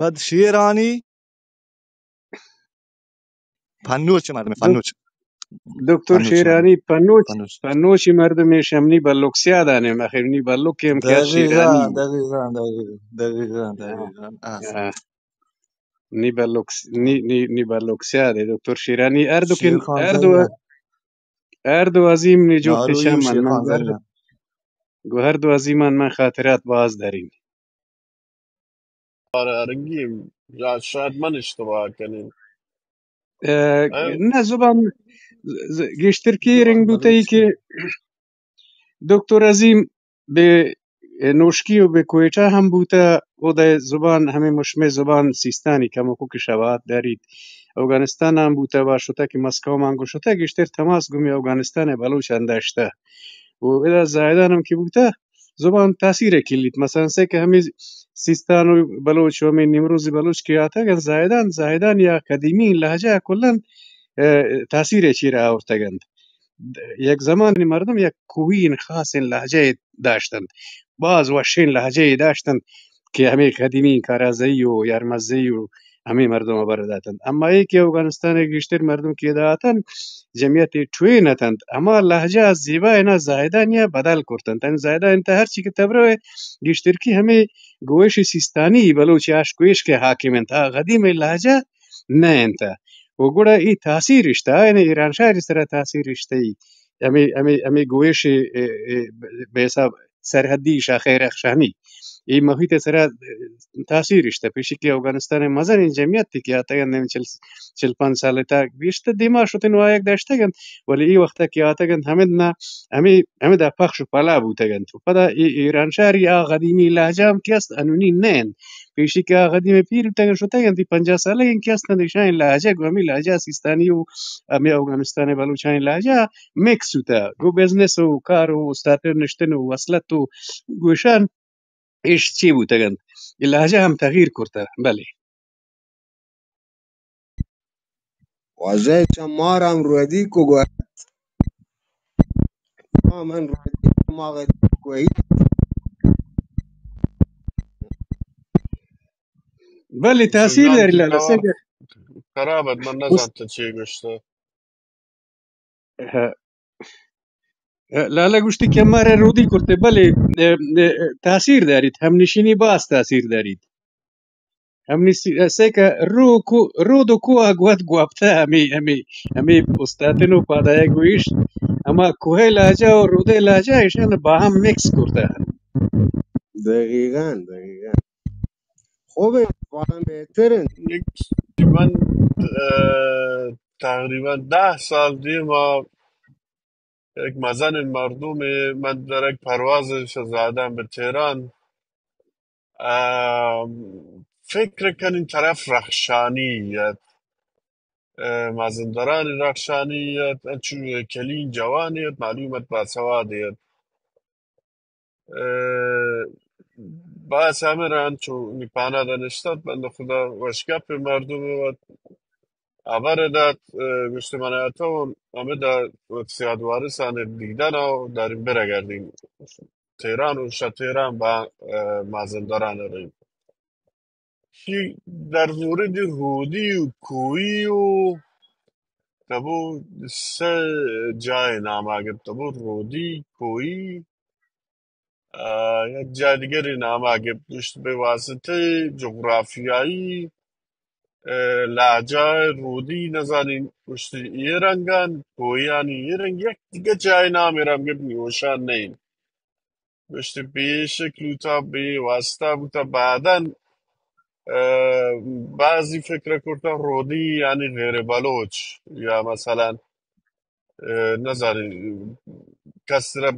بعد شیرانی پنوچ مردم، دک-، پنوچ. دکتر پنوچ شیرانی مردم. پنوچ، پنوچ. پنوچی مردم شمنی بلوک سیادانے، مخیرنی بلوک ہم کیا دقیقاً، شیرانی. دقیقاً، دقیقاً، دقیقاً، دقیقاً. آ، آ. نی بلوک س-، نی، نی، نی بلوک سیادے، دکتر شیرانی. ہر دو کن، شیر خان ہر دو، زنگن. ہر دو عظیم نی جفت ناروی شمن، شیرخان من زر-، زنگن. گو ہر دو عظیمان من خاطرات باز دارین. آره، آره، گیم. یا شاید من اشتباه کنین. اه، اه؟ نه، زبان ز-، ز-، گیشتر کی زبان رنگ بوته ای بلوچی. که دکتر عظیم به نوشکی و به کوئٹه هم بوته، او ده زبان همه مشمه زبان سیستانی کمکو که شباهت دارید. اوگانستان هم بوته و شته که مسکو هم گو شته، گیشتر تماس گمی اوگانستان بلوچ انداشته. و ادا زاهدان هم که بوته، زبان تاثیر کلیت. مثلاً سه که همه سیستان و بلوچ و همه نیمروز بلوچ که آتگن زاهدان، زاهدان یا قدیمی لهجه کلاً، اه، تاثیر چیر آورتگند. یک زمانی مردم یک کوهین خاصین لهجه داشتند، باز وشین لهجه داشتند که همه قدیمی کارازئی و یارمزئی و ہمے مردم ء بر داتنت۔ اما اے کہ اوگانستان ء گیشتر مردم کہ ادا اتنت، جمعیت ٹوین اتنت، ہما لہجہ ء زیبا ء نا زاہدانی ء بدل کرتنت۔ یعنی زاہدانی تہ ہرچی کہ تب روئے گیشترکی ہمے گوئش سیستانی بلوچ آشک و ایشک ء حاکم انت، آ قدیم ء لہجہ نہ انت۔ و گڑا اے تاثیر اشتہ، یعنی ایران شہر ء سرا تاثیر اشتہ ای۔ ہمے، ہمے، ہمے گوئش ء، ء، ء، بے حساب سرحدی شاخ ء رخشانی۔ اے محیط ءِ سرا تاثیر اشتہ، پیشی کہ اوگانستان ءِ مزنیں جمعیت کہ آتگ انت، چل، چل پنچ سال ءِ تاک بیشتر دیما شتن و آیگ داشتگ انت، ولی اے وقت کہ آتگ انت، ہمد نہ، ہمے، ہمدا پخش و پلا بوتگ انت۔ و پدا اے ایرانشہری آ قدیمی لہجہ ہم کہ است، انونی نہ انت۔ پیشی کہ آ قدیم پیر بوتگ انت، شتگ انت، اے پنجاہ سالہ انت کہ است انت، ایشانی لہجہ گوں ہمے لہجہ سیستانی و ہمے اوگانستان ءِ بلوچانی لہجہ مکس بوتہ۔ گوں بزنس و کار و استاتر نشتن و وصلت و گوشان ایش چی بوتگ انت؟ اے لہجہ ہم تغییر کرتہ۔ بلے۔ واجہ چہ مار ہم رودی کو گوشت۔ ما من رودی ما غدی کوئی۔ بلے تاثیر داری لالا سنگہ۔ خراب ات، من نزانت چی گوشتہ۔ لالا گوشتی کہ مارا رودی کرتے، بلے، اه، اه، تاثیر داریت، ہم نشینی باز تاثیر داریت۔ ہم نشی-، سے کہ رو کو، رود و کوہ گوت گوپتہ ہمے، ہمے، ہمے استاتن و پادایا گویشت، ہما کوہ لہجہ و رود لہجہ ایشان باہم مکس کرتہ۔ دقیقاً، دقیقاً۔ خوب انت، فارم بہتر انت۔ یک، من، اه، تقریباً دہ سال دیما یک مزنیں مردمے، من در یک پروازے شہ زاہدان بہ تہران، اه، فکر کنین طرف رخشانی ات، اه، مازندران رخشانی ات، انچو کلین جوانی ات، معلوم ات باسوادے ات۔ اه، باز ہمے رند چو نی پانادا نشتت، بندہ خدا وشگپ مردم وت ہبر دات، اه، گوشت من اتو ہمدا وت سیاد وارثان دیدن و دارین برگردین تہران و شہ تہران با، اه، مازندران رین۔ شی در مورد رودی و کوہی و تبو سے جای نام آگت، تبو رودی، کوہی، اه، یک جای دیگری نام آگت، گوشت بہ واسطہ جغرافیائی، اه، لہجہ رودی نزانین، گوشت اے رنگان، کوہیانی اے رنگ، یک دیگہ جای نام رم گپت، نی ہوشان نہیں۔ گوشت بے شکل بوتا، بے واسطہ بوتا۔ بعداً، اه، بعضی فکر کرتا رودی یعنی غیر بلوچ یا مثلاً، اه، نزانی کس را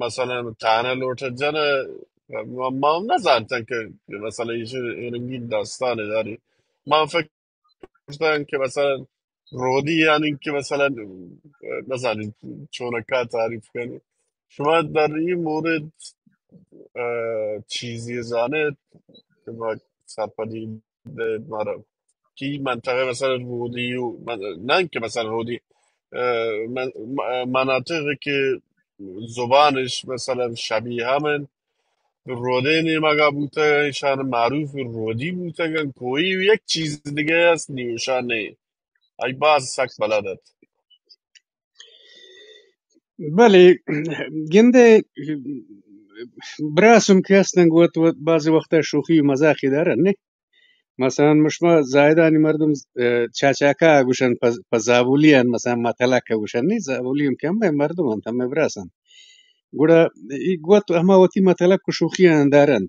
مثلاً تانہ لوٹ جنہ، ما، ما نزانتن کہ مثلاً یہ رنگین داستان داری۔ ما فکر گوشتن کہ مثلاً رودی یعنی کہ مثلاً، اه، نزانی چونکا تعریف کنی۔ شما در این مورد، اه، چیزی زانت کہ ما سرپدی دے مارا کہ منطقہ مثلاً رودی و من-، نہ کہ مثلاً رودی، اه، من-، م-، مناطق کہ زبانش مثلاً شبیہ ہم انت، رودے نیمگا بوتگ، ایشان معروف رودی بوتگن، کوئی یک چیز دیگہ است، نیوشان نہیں۔ آئی باز سک بلد ات۔ بلے گندے براسم کہ ہستن گوت وت بعض وقت شوخی و مزاقی دارن، نے؟ مثلاً مشما زاہدانی مردم، اه، چاچاکا گوشن پہ، پہ زابولیان، مثلاً متلک گوشن، نے؟ زابولی ہم کہ ہمے مردم انت، ہمے براس انت۔ گڑا ای گوت ہما وتی متلک و شوخی آن دارن۔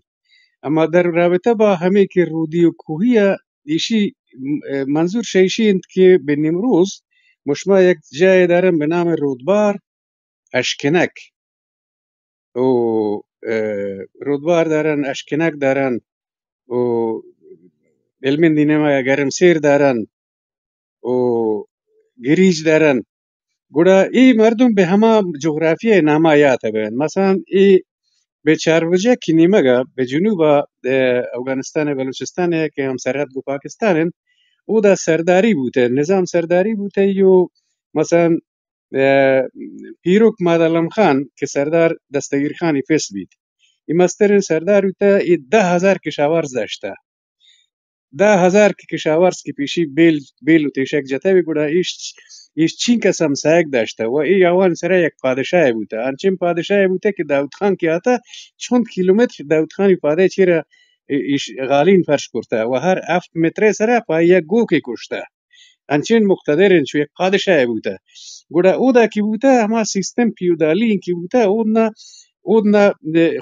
اما در رابطہ با ہمے کہ رودی و کوہی ء ایشی، م-، منظور شہ ایشی انت کہ بہ نیمروز مشما یک جاہے دارن بہ نام رودبار اشکنک۔ او، اه، رودبار دارن، اشکنک دارن، او علمین دینما گرم سیر دارن، او گریج دارن۔ گڑا اے مردم بہ ہما جغرافیہ ناما یات بہ انت۔ مثلاً اے بہ چاربجک نیمگا بہ جنوبا، اه، اوگانستان بلوچستان کہ ہم سرحد گو پاکستان انت، اودا سرداری بوتہ، نظام سرداری بوتہ، یو مثلاً، اه، پیرک ماد علم خان کہ سردار دستگیر خانی پس بیت، اے مسترین سردار بوتہ، اے دہ ہزار کشاورز داشتہ۔ دہ ہزار کہ کشاورز کہ پیشی بیل، بیل و تیشک جتہ بی گڑا ایش، ایش چینکس ہمسایگ داشتہ و اے آوان سرا یک پادشاہ بوتہ۔ انچین پادشاہ بوتہ کہ داؤد خان کہ آتہ چند کیلومتر داؤد خانی پادے چیرا ایش غالین فرش کرتہ و ہر ہفت مترے سرا پہ یک گوکے کشتہ۔ انچین مقتدر انت، چو یک پادشاہ بوتہ۔ گڑا اودا کہ بوتہ، ہما سیستم پیودالی کہ بوتہ، اودا اود نہ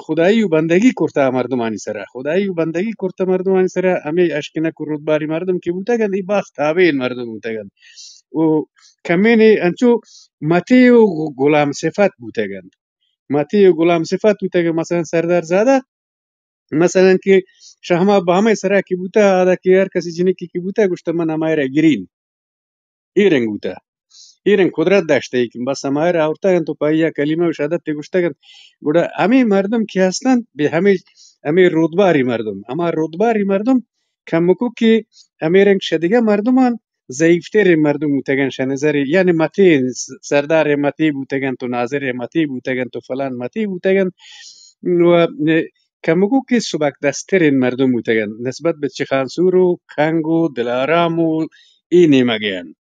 خدائی و بندگی کرتا مردمانی سرا، خدائی و بندگی کرتا مردمانی سرا۔ ہمیں اشکنک و رودباری مردم کہ بوتگ انت، ای باز تابعین مردم بوتگ انت۔ و کمین انچو متی و غلام صفت بوتگ انت، متی و غلام صفت بوتگ انت۔ مثلاً سردار زادہ، مثلاً کہ شہما بامے سرا کہ بوتا، آدا کہ ہر کسی جنکی کہ بوتا، گوشتا من ہمائے را گرین۔ اے رنگ بوتہ، اے رنگ قدرت داشتہ، کہ بس ہمائے را آورتگ انت و پہ آئی ء کلمہ و شہادت ء گوشتگ انت۔ گڑا ہمے مردم کہ ہست انت، بہ ہمے، ہمے رودباری مردم، ہما رودباری مردم کمکو کہ ہمے رنگ شہ دگہ مردمان ضعیف ترین مردم بوتگ انت شہ نظر، یعنی متی سردار متی بوتگ انت و ناظر متی بوتگ انت و فلان متی بوتگ انت و کمکو کہ سبک دسترین مردم بوتگ انت نسبت بہ چخانسور و کنگ و دلارام و اے نیمگ ء انت۔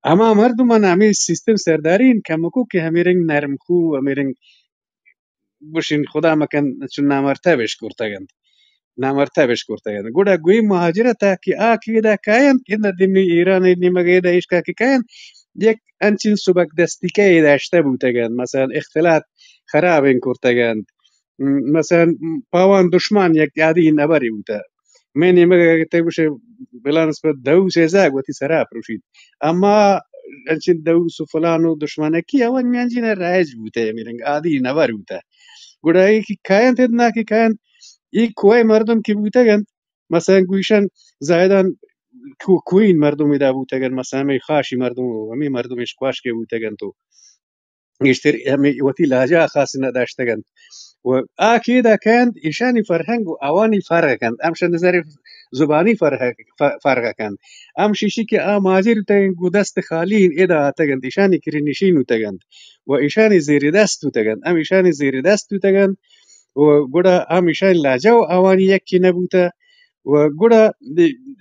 ہما مردمان ہمے سیستم سرداری انت کمکو کہ ہمے رنگ نرم خو، ہمے رنگ گوشین خدا مکن چون نامرتب اش کرتگ انت، نامرتب اش کرتگ انت۔ گڑا گوئی مہاجرت ء کہ آ کہ ادا کاینت، ادا دیمی ایران ء نیمگ ء ادا اشکا کہ کاینت، یک انچین سبک دستی کہ ادا اشتہ بوتگ انت، مثلاً اختلاط خراب انت کرتگ انت۔ م-، مثلاً پاوان دشمن یک عادی نبری بوتہ۔ مئے نیمگ ء اگہ تئی گوشے بلان اسپت دئوس ء زاگ وتی سرا پروشیت۔ اما انچیں دئوس و فلان و دشمنکی آوان میانجین ء رائج بوتہ، ہمے رنگ عادی نبر بوتہ۔ گڑا اے کہ کاینت ادنا کہ کاینت، اے کوہ مردم کہ بوتگ انت، مثلاً گوشن زاہدان کو-، کوہین مردم ادا بوتگ انت، مثلاً ہمے خاشی مردم، ہمے مردم اش کواشکے بوتگ انت و گیشتر ہمے وتی لہجہ ء خاص نہ داشتگ انت۔ و آ کہ ادا کئے انت، ایشانی فرہنگ و آوانی فرق انت، ہم شہ نظر زبانی فرق، ف-، فرق انت۔ ہم شیشی کہ آ مہاجر بوتگ انت، گوں دست خالی ادا آتگ انت، ایشانی کرا نشین بوتگ انت و ایشانی زیر دست بوتگ انت، ہم ایشانی زیر دست بوتگ انت و گڑا ہم ایشانی لہجہ و آوانی یکے نہ بوتہ و گڑا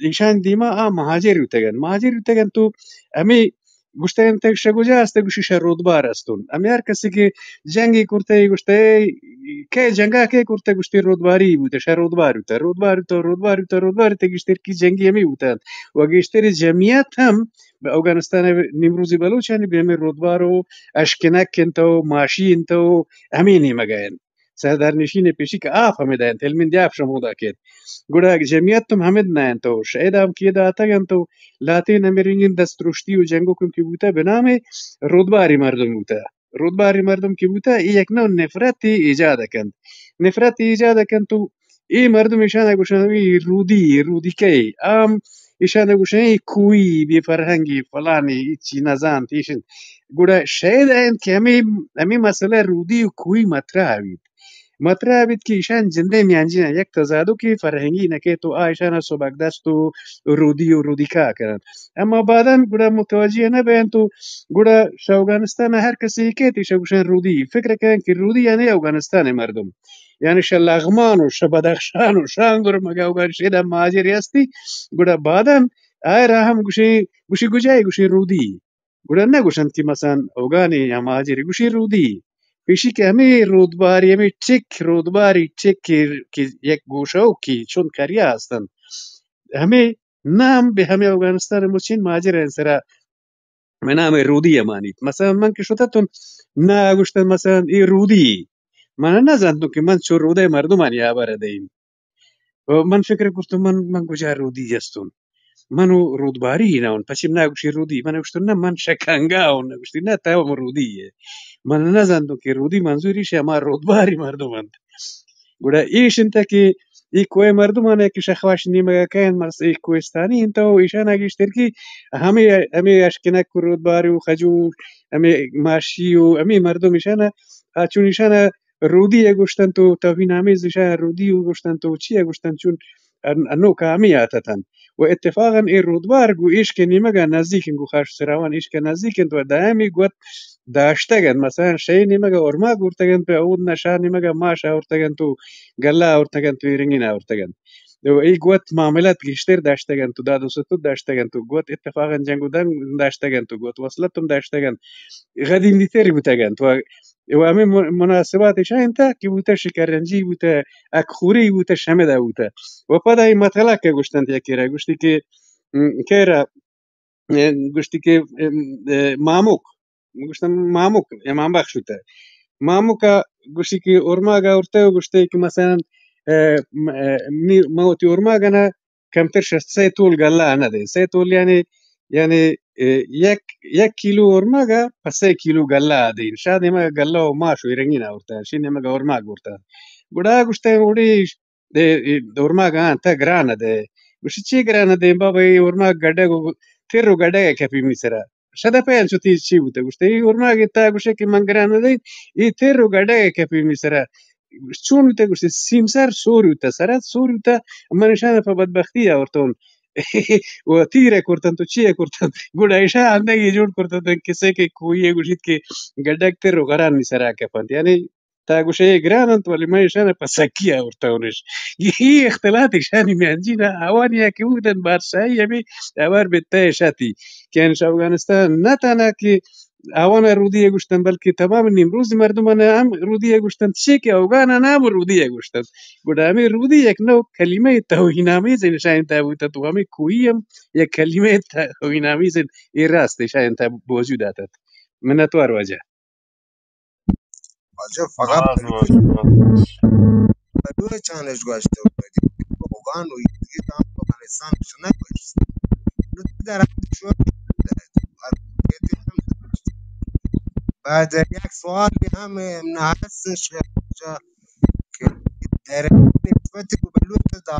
ایشانی دیما آ مہاجر بوتگ انت۔ مہاجر بوتگ انت تو ہمے گوشتگ انت، شہ کجا ہستئے؟ گوشی، شہ رودبار ہستون۔ ہمے ہر کسی کہ جنگے کرتہ، گوشتہ، اے کئے جنگا کئے کرتہ؟ گوشتی، رودباری بوتہ، شہ رودبار بوتہ، رودبار بوتہ، رودبار بوتہ، رودبار بوتہ، گیشتر کی جنگی ہمے بوتہ انت۔ و گیشتر جمعیت ہم بہ اوگانستان ء نیمروزی بلوچانی بہ ہمے رودبار و اشکنک انت و ماشی انت و ہمے نیمگ ء انت۔ سردار نشین ء پیشی کہ آپ ہمدا انت، ہلمندی آپ شمودا کیت۔ گڑا جمعیت ہم ہمد نہ انت و شہید ہم کہ ادا آتگ انت و لہتیں ہمے رنگیں دست رشتی و جنگو کم کہ بوتہ بنام رودباری مردم بوتہ۔ رودباری مردم کہ بوتہ، اے یک نوع نفرت ایجاد کنت۔ نفرت ایجاد کنت و اے مردم ایشانا گوشن، اے رودی، اے رودی کئے؟ عام ایشانا گوشن، اے کوئی، بے فرہنگی، فلانی، ہچی نزانت، ایشن۔ گڑا شاید انت کہ ہمے، ہمے مسئلہ رودی و کوئی مطرح بیت۔ مطرح بیت کہ ایشان جندے میانجینا یک تضادوکے فرہنگی نہ کیت و آ ایشانا سبک دست و رودی و رودی کا کننت۔ اما بعداً گڑا متوجہ نہ بینت و گڑا شہ اوگانستان ہر کسی کیت ایشا گوشن رودی۔ فکر کن کہ رودی یعنی اوگانستان مردم، یعنی شہ لغمان و شہ بدخشان و شہ انگرمگا اوگان شیدا مہاجر ہستی۔ گڑا بعداً آئرا ہم گوشی، گوشی کجائے؟ گوشی رودی۔ گڑا نہ گوشنت کہ مثلاً اوگانی یا مہاجری، گوشی رودی۔ پیشی کہ ہمے رودباری، ہمے ٹک، رودباری ٹک کہ، کہ یک گوشوکی چون کریا ہستنت، ہمے نام بہ ہمے اوگانستان مچین مہاجر سرا بہ نام رودی ء مانیت۔ مثلاً من کہ شتتون، نہ گوشتن مثلاً اے رودی، من نہ زانتوں کہ من چو رودے مردمانی ہبر دئیم۔ و من فکر کرتوں من، من کجا رودی ہستون؟ من و رودباری نہ اون، پچی من گوشی رودی، من گوشتوں نہ من شہ کنگا اون، گوشتی نہ تو ہم رودی ئے۔ من نہ زانتوں کہ رودی منظوری شہ ہما رودباری مردم انت۔ گڑا ایش انت کہ اے کوہ مردمانے کہ شہ خواش نیمگا کئے انت، مس-، اے کوہستانی انت و ایشانا گیشتر کہ ہمے، ہمے اشکنک و رودباری و خجوش، ہمے ماشی و ہمے مردم ایشانا، آ چون ایشانا رودی ء گوشتنت و توہین آمیز ایشانا رودی و گوشتنت و چی ء گوشتنت چون ان-، انوکا ہمے آتتنت۔ و اتفاقاً اے رودبار گوں ایشک ء نیمگا نزیک انت، گوں خاش سراوان ایشک ء نزیک انت و دائمی گوت داشتگ انت۔ مثلاً شہ اے نیمگ ء ارماگ برتگ انت، پہ اود نہ شاہ نیمگ ء ماش آورتگ انت و گلہ آورتگ انت و اے رنگین آورتگ انت۔ و اے گوت معاملات گیشتر داشتگ انت و داد و ستد داشتگ انت و گوت اتفاقاً جنگ و دنگ داشتگ انت و گوت وصلت ہم داشتگ انت۔ قدیمی تر بوتگ انت و و ہمے من-، مناسبات ایشاں انت کہ بوتہ شکرنجی بوتہ، اکخوری بوتہ، شمدا بوتہ۔ و پدا اے متلک ء گوشتنت یکے را، گوشتی کہ، م، کئے را، م، گوشتی کہ، م، م، مامک، گوشتن مامک، امام بخش بوتہ۔ مامک ءَ گوشی کہ اورماگ ءَ اورتہ ءُ گوشتہ کہ مثلاً، اے، م-، اے، نی-، ما وتی اورماگ ءَ نہ کمتر شہ سئے تول گلہ ءَ نہ دئیں۔ سئے تول یعنی، یعنی، اے، یک، یک کیلو اورماگ ءَ پہ سئے کیلو گلہ ءَ دئیں۔ شہ نیمگ ءَ گلہ ءُ ماش ءُ اے رنگیں آورتہ، شہ نیمگ ءَ اورماگ اورتہ۔ گڑا گوشتہ، اوڑی اے، اے اورماگ آں تہ گران ءَ دئے۔ گوشی، چی گران ءَ دئے بابا، اے اورماگ گڈگ ءُ تر ءُ گڈگ ءَ کپی منی سرا۔ شہ دپ ءَ انچو تیز چی بوتہ؟ گوشتہ، اے اورماگ ءَ تہ گوشے کہ من گران ءَ دئیں، اے تر ءُ گڈگ ءَ کپی منی سرا۔ چون بوتہ؟ گوشتہ، سیمسر سور بوتہ، سرحد سور بوتہ، من اشان ءَ پہ بدبختی آورتون۔ ءُ تیر ءَ کرتنت ءُ چی ءَ کرتنت۔ گڑا اشاں اندگے جوڑ کرتنت، کسے کہ کوہی ءَ گوشیت کہ گڈگ تر ءُ گران منی سرا کپنت۔ یعنی تہ گوشئے اے گران انت، بلے من ایشان ءَ پہ سکی آورتہ اونش۔ اے اختلاط ایشانی میانجین ءَ آوانی ءَ کہ بوتنت، بادشاہی ہمے ہبر بہ تہ ءَ شتی کہ انش افغانستان نہ تہنا کہ آوان ءَ رودی ءَ گوشتن، بلکہ تمام نیمروز مردمان ءَ ہم رودی ءَ گوشتن، چے کہ اوگانان ءَ ہم رودی ءَ گوشتن۔ گڑا ہمے رودی یک نوع کلمہ توہین آمیز انت، ایشانی تہ ءَ بوتہ، تو ہمے کوہی ہم یک کلمہ توہین آمیز انت، اے راست ایشانی تہ ءَ بوجود داتت۔ منتوار واجہ۔ واجہ فقط باز، باز، باز۔ بلوچانش گوشت، اوگان و ایدگی تام افغانستان چنہ گوشت۔ در شو بعد یک سوال ہم نہ ہست کہ در نسبت بلوچ دا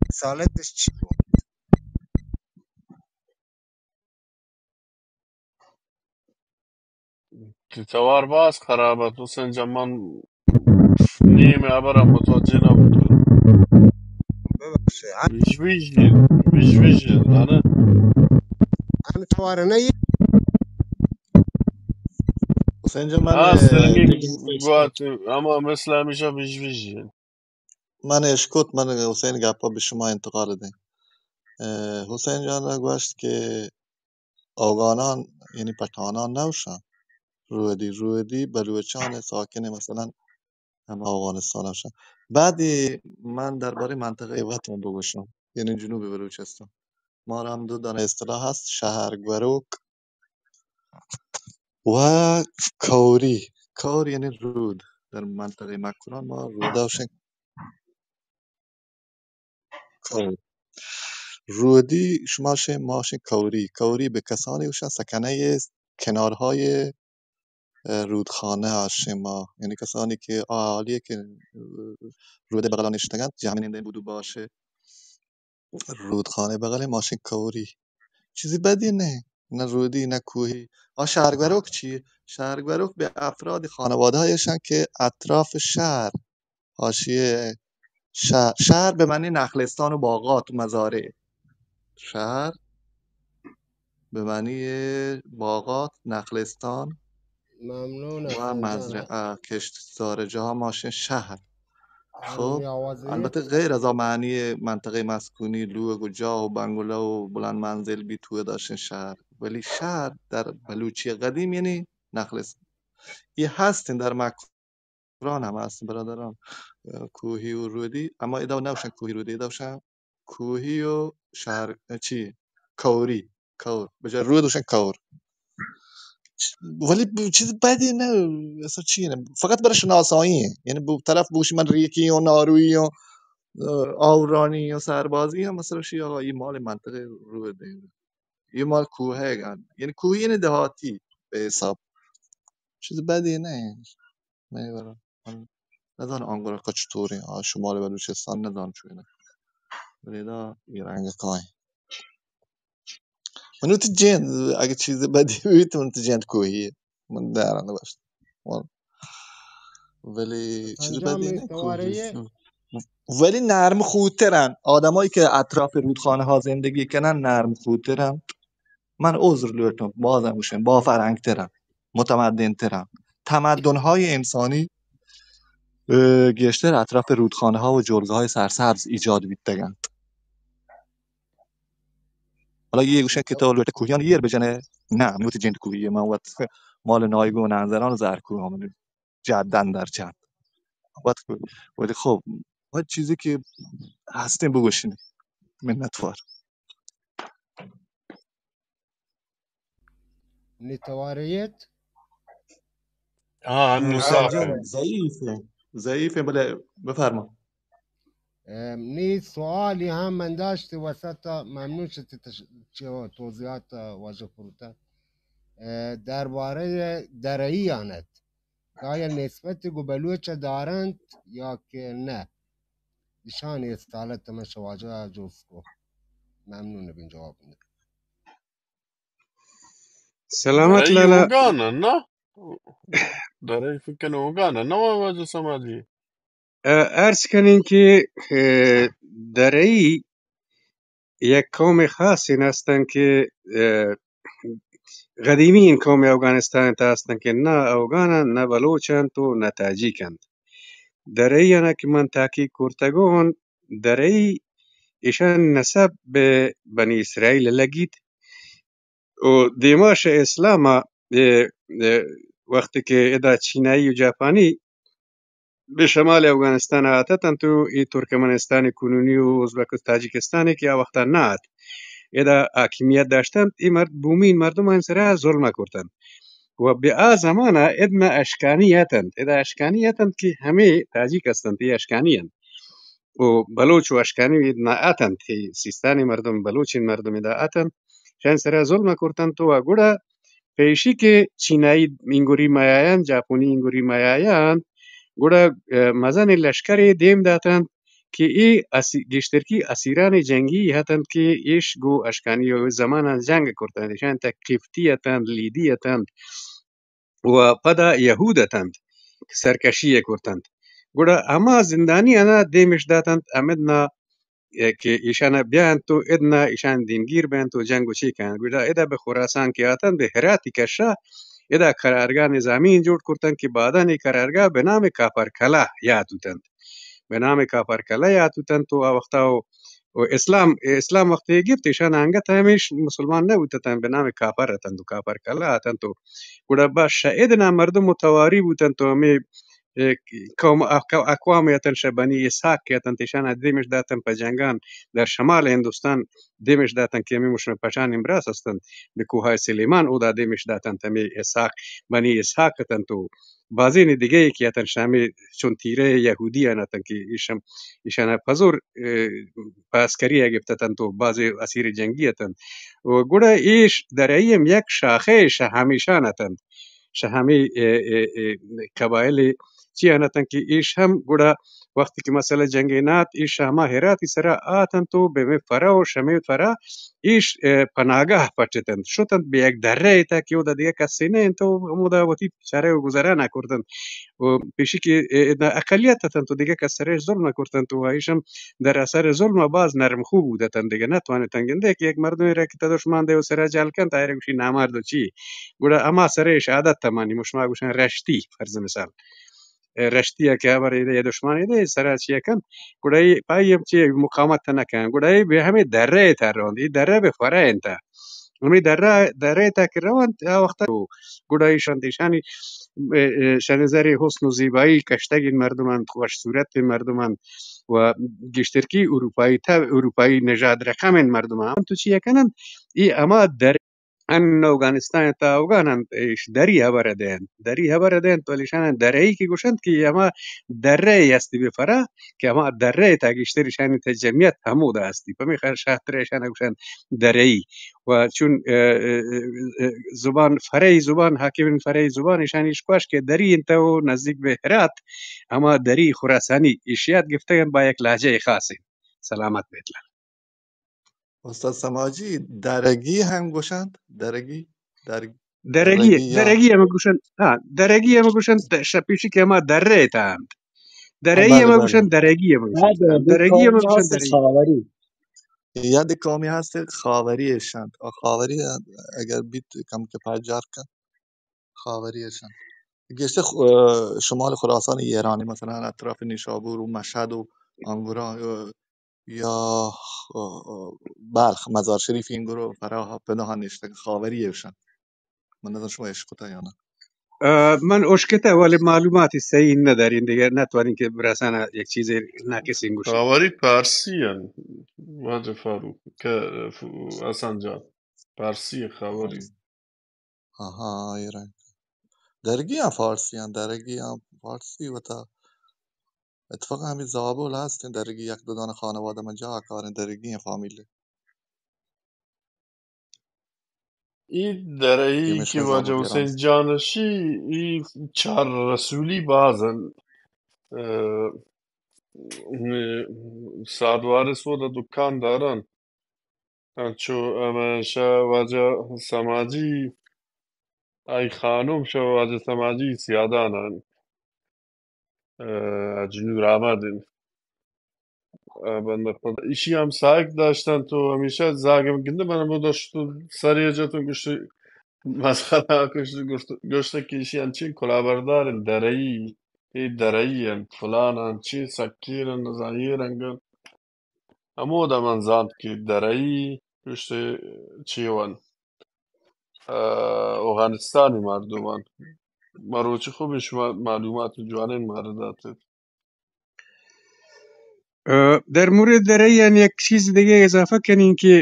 رسالتش چی بود؟ تئی توار باز خراب ات، حسین جان، من نیم ہبر ءَ متوجہ نہ بوتوں۔ ببخشے، ہاں۔ ویژ ویژ، ویژ ویژ، ہاں۔ ہمے توار نہ ایں۔ حسین جان، من، ہاں، اے، سرنگی گوات، ہما مثل ہمیشہ ویژ ویژ۔ من اشکت، من حسین گپا بہ شما انتقال دیں۔ اے، حسین جان گوشت کہ اوگانان، یعنی پٹھانان نہ گوشاں، رودی، رودی بلوچان ساکن مثلاً ہم اوغانستان گوشاں۔ بعد من دربارہ منطقہ وطن بگوشاں، یعنی جنوب بلوچستان۔ مارا ہم دو دانہ اصطلاح ہست، شہر گوروک و کوری۔ کور یعنی رود۔ در منطقہ مکران ما رودا گوشیں کور۔ رودی شما شیں، ما شیں کوری۔ کوری بہ کسانی گوشاں سکنہ کنارهای، اہ، رودخانہ ءَ شیں ما۔ یعنی کسانی کہ آ حالی کہ، اہ، رودے بغلا نشتگ انت، جہمنندیں بود و باش رودخانہ بغل ما شیں کوری۔ چیزی بدی نہ، نہ رودی، نہ کوہی۔ آ شہر گوروک چی؟ شہر گوروک بہ افراد خانوادہ ایشاں کہ اطراف شہر، حاشیہ شہر، شہر بہ معنی نخلستان و باغات و مزارع۔ شہر بہ معنی باغات، نخلستان ممنون و حسن جان۔ مزرعہ، کشت زارع جاہا ما شیں شہر۔ خب، البتہ غیر از آ معنی منطقہ مسکونی، لوگ و جاہ و بنگلہ و بلند منزل بیت، تو داشتیں شہر۔ ولی شہر در بلوچی قدیم یعنی نخلستان۔ یہ ہستیں در مکران ہم ہست، برادران، کوہی و رودی، اما ادا نوشن کوہی رودی، ادا وشن کوہی و شہر، چی، کوری، کور، بجای رود وشن کور۔ ولی ب-، چیز بدی نہ، اصلاً چی نہ، فقط برای شناسایی ہیں۔ یعنی بو طرف بوشی من ریکی ہوں، ناروئی ہوں، آورانی ہوں، سربازی ہوں، مثلاً شی آقا، یہ مال منطقہ رود ہیں۔ یہ مال کوہے گن۔ یعنی کوہی یعنی دیہاتی بہ حساب۔ چیز بدی نہ۔ من نزان آنگورا چطوریں، آ شمال بلوچستان نزان چوئیں۔ بلے دا یہ رنگ کائیں۔ من وتی جند، اگہ چیز بدی بیت، من وتی جند کوہی ہے۔ من داران گوشت۔ ولی چیز بدی نہ، کوہی۔ ولی نرم خوترن۔ آدمایی که اطراف رودخانه ها زندگی کنن نرم خوترن۔ من عذر لوٹوں، بازم گوشیں، با فرہنگ ترن، متمدن ترن۔ تمدن های انسانی، اه، گیشتر اطراف رودخانه ها و جلگه های سرسبز ایجاد بیتگنت۔ حالا یہ گوشن کہ تو لوٹے کوہیان ایر بجنے، نه، من وتی جند کوہی، من وت مال نایگون انزران زرکو ہمیں جدن در جد۔ وت، ولی خب، وت چیزی کہ ہستیں بگوشین۔ منتوار۔ نتواریت۔ ہاں، انوں ہاں، صاف جو ہے۔ ضعیف ہے، ضعیف ہے، بلے بفرما۔ ام، نی سوالی ہم من داشت وسط، ممنون شتی تش-، چه توضیحات واجه فروتن. اه، درباره درهی آنت که آیا نسبت گو بلوچ دارند یا که نه؟ ایشان اصالت من شواجه جوز کو. ممنون بین جواب نه. سلامت درئی لالا. اوگان نا؟ درئی فکر کنه اوگان نا واجه سماجی. اه، عرض کنین که، اه، درئی یک قوم خاصی هستن که، اه، قدیمی این قوم افغانستان تا هستن که نه اوگانن، نه بلوچن تو نه تاجیکن. درئی آنا که من تحقیق کرتگون، درئی ایشان نسب به بنی اسرائیل لگیت و دیما شه اسلام، اه، اه، وقتی که ادا چینایی و جاپانی به شمال افغانستان آتتنت و ای ترکمنستان کنونی و ازبک و تاجیکستانی که آ وقتا نه آت، ادا حاکمیت داشتنت، ای مرد، بومین مردمان سرا ظلم کرتنت. و به آ زمانا ادنا اشکانی اتنت، ادا اشکانی اتنت که همه تاجیک هستنت، ای اشکانی انت. و بلوچ و اشکانی ادنا اتنت، ای سیستانی مردم، بلوچین مردم ادا اتنت، شان سرا ظلم کرتنت و گڑا پیشی که چینایی اینگوری میایان، جاپونی اینگوری میایان، گڑا، اه، مزن لشکری دیم داتنت که ای اسی-، گیشترکی اسیران جنگی اتنت که ایش گو اشکانی و زمانان جنگ کرتنت، ایشان تا قفطی اتنت، لیدی اتنت و پدا یهود اتنت، سرکشی کرتنت. گڑا هما زندانی انا دیمش داتنت، امدنا اه، که ایشان بیانت و ادنا ایشان دیمگیر بینت و جنگ و چی کنت. گڑا ادا به خراسان که آتنت، به هراتی کشا، ادا قرارگاه نظامی جوڑ کرتنت که بعداً ای قرارگاه به نام کاپرکلا یاد بوتنت. به نام کاپرکلا یاد بوتنت و آ وقتا و، و اسلام، اسلام وقتی گپت، ایشان انگت همیش مسلمان نبوتنت، به نام کاپر اتنت و کاپرکلا اتنت و گڑا با شاید نا مردم متواری بوتنت و همی اه، قوم، اق-، اقوام اتنت، شه بنی اسحاق که اتنت، ایشان دیمش داتنت په جنگان در شمال هندوستان، دیمش داتنت که همی مشن پشان امراس هستنت، به کوه سلیمان اودا دیمش داتنت، همی اسحاق، بنی اسحاق اتنت و بازین دیگه که اتنت، شه همی چون تیره یهودیان اتنت که ایشم، ایشان پزور، اه، په عسکری گپت اتنت و بازی اسیر جنگی اتنت. و گڑا ایش در ایم یک شاخه شه همیشان اتنت. شه همی، اه، اه، اه، قبایل چی انتن که ایش هم گڑا وقتی که مسئله جنگ نات، ایش هما هراتی سرا آتنت و به می فرا و شمی فرا ایش، اه، پناگاه پچتنت، شتنت به یک دره تا که اودا دیگه کسی نه انت و همودا وتی چاره و گذران کرتنت و پیشی که، اه، اقلیت اتنت و دیگه کس سرش ظلم نکرتنت و ایش هم در اثر ظلم باز نرم خو بودتنت، دیگه نتوانتن گنده که یک مردمی را که تا دشمن ده و سرا جل کنت، آیره گوشی نامرد و چی. گڑا اما سرش عادت تمانی، مشما گوشن رشتی، فرض مثال. اه، رشتی ء کہ ہبر ایدے، دشمن ایدے، سرا چی کن؟ گڑا ای پائی ہم چی مقاومت نہ کن، گڑا ای بہ ہمے درہ ء تر رونت، ای درہ بہ فرہ انت۔ ہمے درہ، درہ ء تک رونت، آ وخت گڑا ایشان، ایشانی، اه، اه، شہ نظر حسن و زیبائی کشتگین مردم انت، خوش صورت مردم انت و گیشترکی اروپائی تا، اروپائی نژاد رقم انت مردم انت۔ تو چی کنن؟ ای ہما در ان اوگانستان تا اوگان انت، ایش دری ہبر دینت، دری ہبر دینت، ولی ایشان درئی کہ گوشنت کہ ہما درہ استی بہ فرا کہ ہما درہ تا گیشتر ایشانی تا جمعیت ہمودا استی، پمی خاطر ایشان گوشنت درئی۔ و چون، اه، اه، اه، زبان، فرعی زبان، حاکمین فرعی زبان ایشانی اشکواش کہ دری انت و نزدیک بہ ہرات، ہما دری خراسانی ایشیات گفتگن با یک لہجہ خاص۔ سلامت بیت لال۔ استاد سماجی، درگی ہم گوشنت؟ درگی؟ در-، درگی، درگی یا درگی ہم گوشنت، ہاں، درگی ہم گوشنت، شپیشی کہ ہما درہ تا انت۔ درئی ہم گوشنت، درگی ہم گوشنت۔ درگی ہم گوشنت، درگی۔ یا دی قومی ہست خاوری اشنت۔ آ خاوری اگر بیت کم کہ پجار کن۔ خاوری اشنت۔ گیشتر خ-، اه، شمال خراسان ایرانی، مثلاً اطراف نیشابور و مشہد و انگورا، اه، یا، اه، اه، بلخ، مزار شریف، اینگورو فراہ پناہ نشتگ، خاوری اشنت۔ من نزاناں شما اشکتہ یا نہ۔ اه، من اشکتہ، ولی معلوماتی صحیح ندارین، دیگہ نتوانین کہ براسانا یک چیزے ناقصین گوشین۔ خاوری پارسی ان، واجہ فاروق، کہ ف-، حسن جان، پارسی خاوری۔ آہا، اے رنگ۔ درگی آں فارسی آں، درگی آں فارسی وتا۔ اتفاقا ہمے زابل ہستیں درگی، یک دو دانہ خانوادہ من جاہ کاریں درگی آں فامیل۔ ای درئی کہ واجہ حسین جان شی، ای چار رسولی باز انت۔ اه، سعد وارث ودا دکان دارن۔ انچو ہمیشہ واجہ سماجی، آئی خانم شہ واجہ سماجی سیادان انت۔ اه، اجنور احمد انت۔ اه، بندہ خدا۔ ایشی ہمساہگ داشتن تو ہمیشہ زاگ گندے من ہمودا شت و سرے جت و گوشت، مسخرہ کشت، گوشت، گوشت کہ ایشی انچین کلاہبردار انت، درئی، اے درئی انت، فلان انت، چی سکین انت، نزاں اے رنگ انت۔ ہمودا من زانت کہ درئی گوشت چی ون، اه، اوغانستانی مردمان۔ مروچی خوب شما معلومات جوانین مارا داتت۔ اه، در مورد درئیان یک چیز دگہ اضافہ کنیں کہ،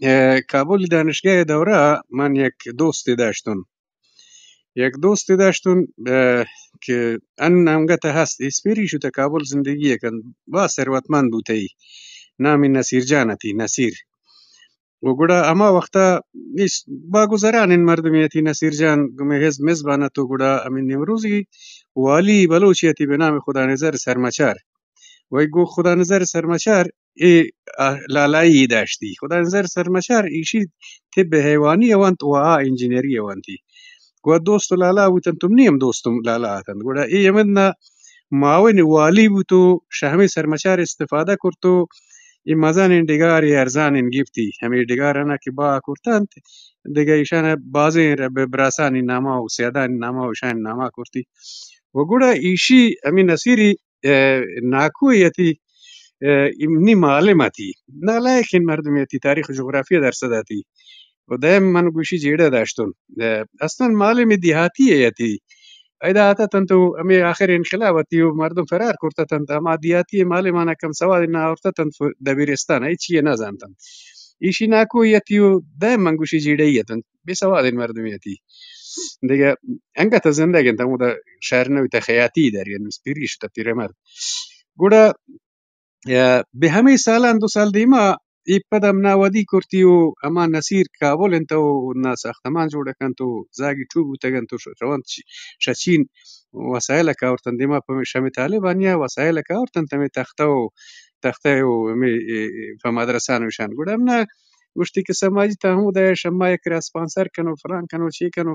اه، کابل دانشگاہ دورہ من یک دوستے داشتن۔ یک دوستے داشتن، اه، کہ ان انگت ہست، اسپیری شتہ کابل زندگی کن، با ثروتمند بوتئی۔ نامی نصیر جان اتی، نصیر۔ و گڑا ہما وختا ایش با گزرانین مردمے اتی، نصیر جان گمے ہز مزبان اتو، گڑا ہمے نیمروزی والی بلوچے اتی بہ نام خدا نظر سرمچار۔ و گو خدا نظر سرمچار اے، آ، لالائی داشتی۔ خدا نظر سرمچار ایشی طب حیوانی اونت و آ انجینئری اونتی۔ گو دوست و لالا بوتن، تمنی ہم دوست و لالا اتنت۔ گڑا اے ہمدنا معاون والی بوت و شہ ہمے سرمچار استفادہ کرت و اے مزنیں ڈگارے ارزانیں گپتی۔ ہمے ڈگارانا کہ با کرتنت، دگہ ایشانا بازیں رب براسانی ناما و سیادانی ناما و ایشانی ناما کرتی۔ و گڑا ایشی ہمے نصیری، اه، ناکوئی اتی، اه، نی معلم اتی، نالائکیں مردمے اتی، تاریخ و جغرافیہ درس داتی۔ و دائم من گوشی جیڑہ داشتن۔ اه، اصلاً معلم دیہاتی اتی۔ ایدا آتتنت و ہمے آخر انقلاب اتی و مردم فرار کرتتنت۔ ہما دیہاتی معلمانا کم سواد نہ آورتتنت دبیرستان، ہچی نہ زانتنت۔ ایشی ناکوئی اتی و دائم من گوشی جیڑہی اتنت۔ بے سوادیں مردمے اتی۔ دگہ انگت زندگ انت، ہمودا شہر نوی تہ خیاتی داری، یعنی پیری شتہ پیرمرد۔ گڑا، اه، بہ ہمے سالان دو سال دیما اے پد ہم ناودی کرتی و ہما نصیر کابل انت و نا ساختمان جوڑ کنت و زاگی ٹو بوتگ انت و ش-، رونت ش-، شچین وسائل کاورتن دیما پہ شم طالبانیا وسائل کاورتن تمے تختہ و تختہ و ہمے، اے، اے، پہ مدرسہ نوشان۔ گڑا ہم نا گوشتی کہ سماجی تا ہمودا شما یک را اسپانسر کنو، فلان کنو، چی کنو،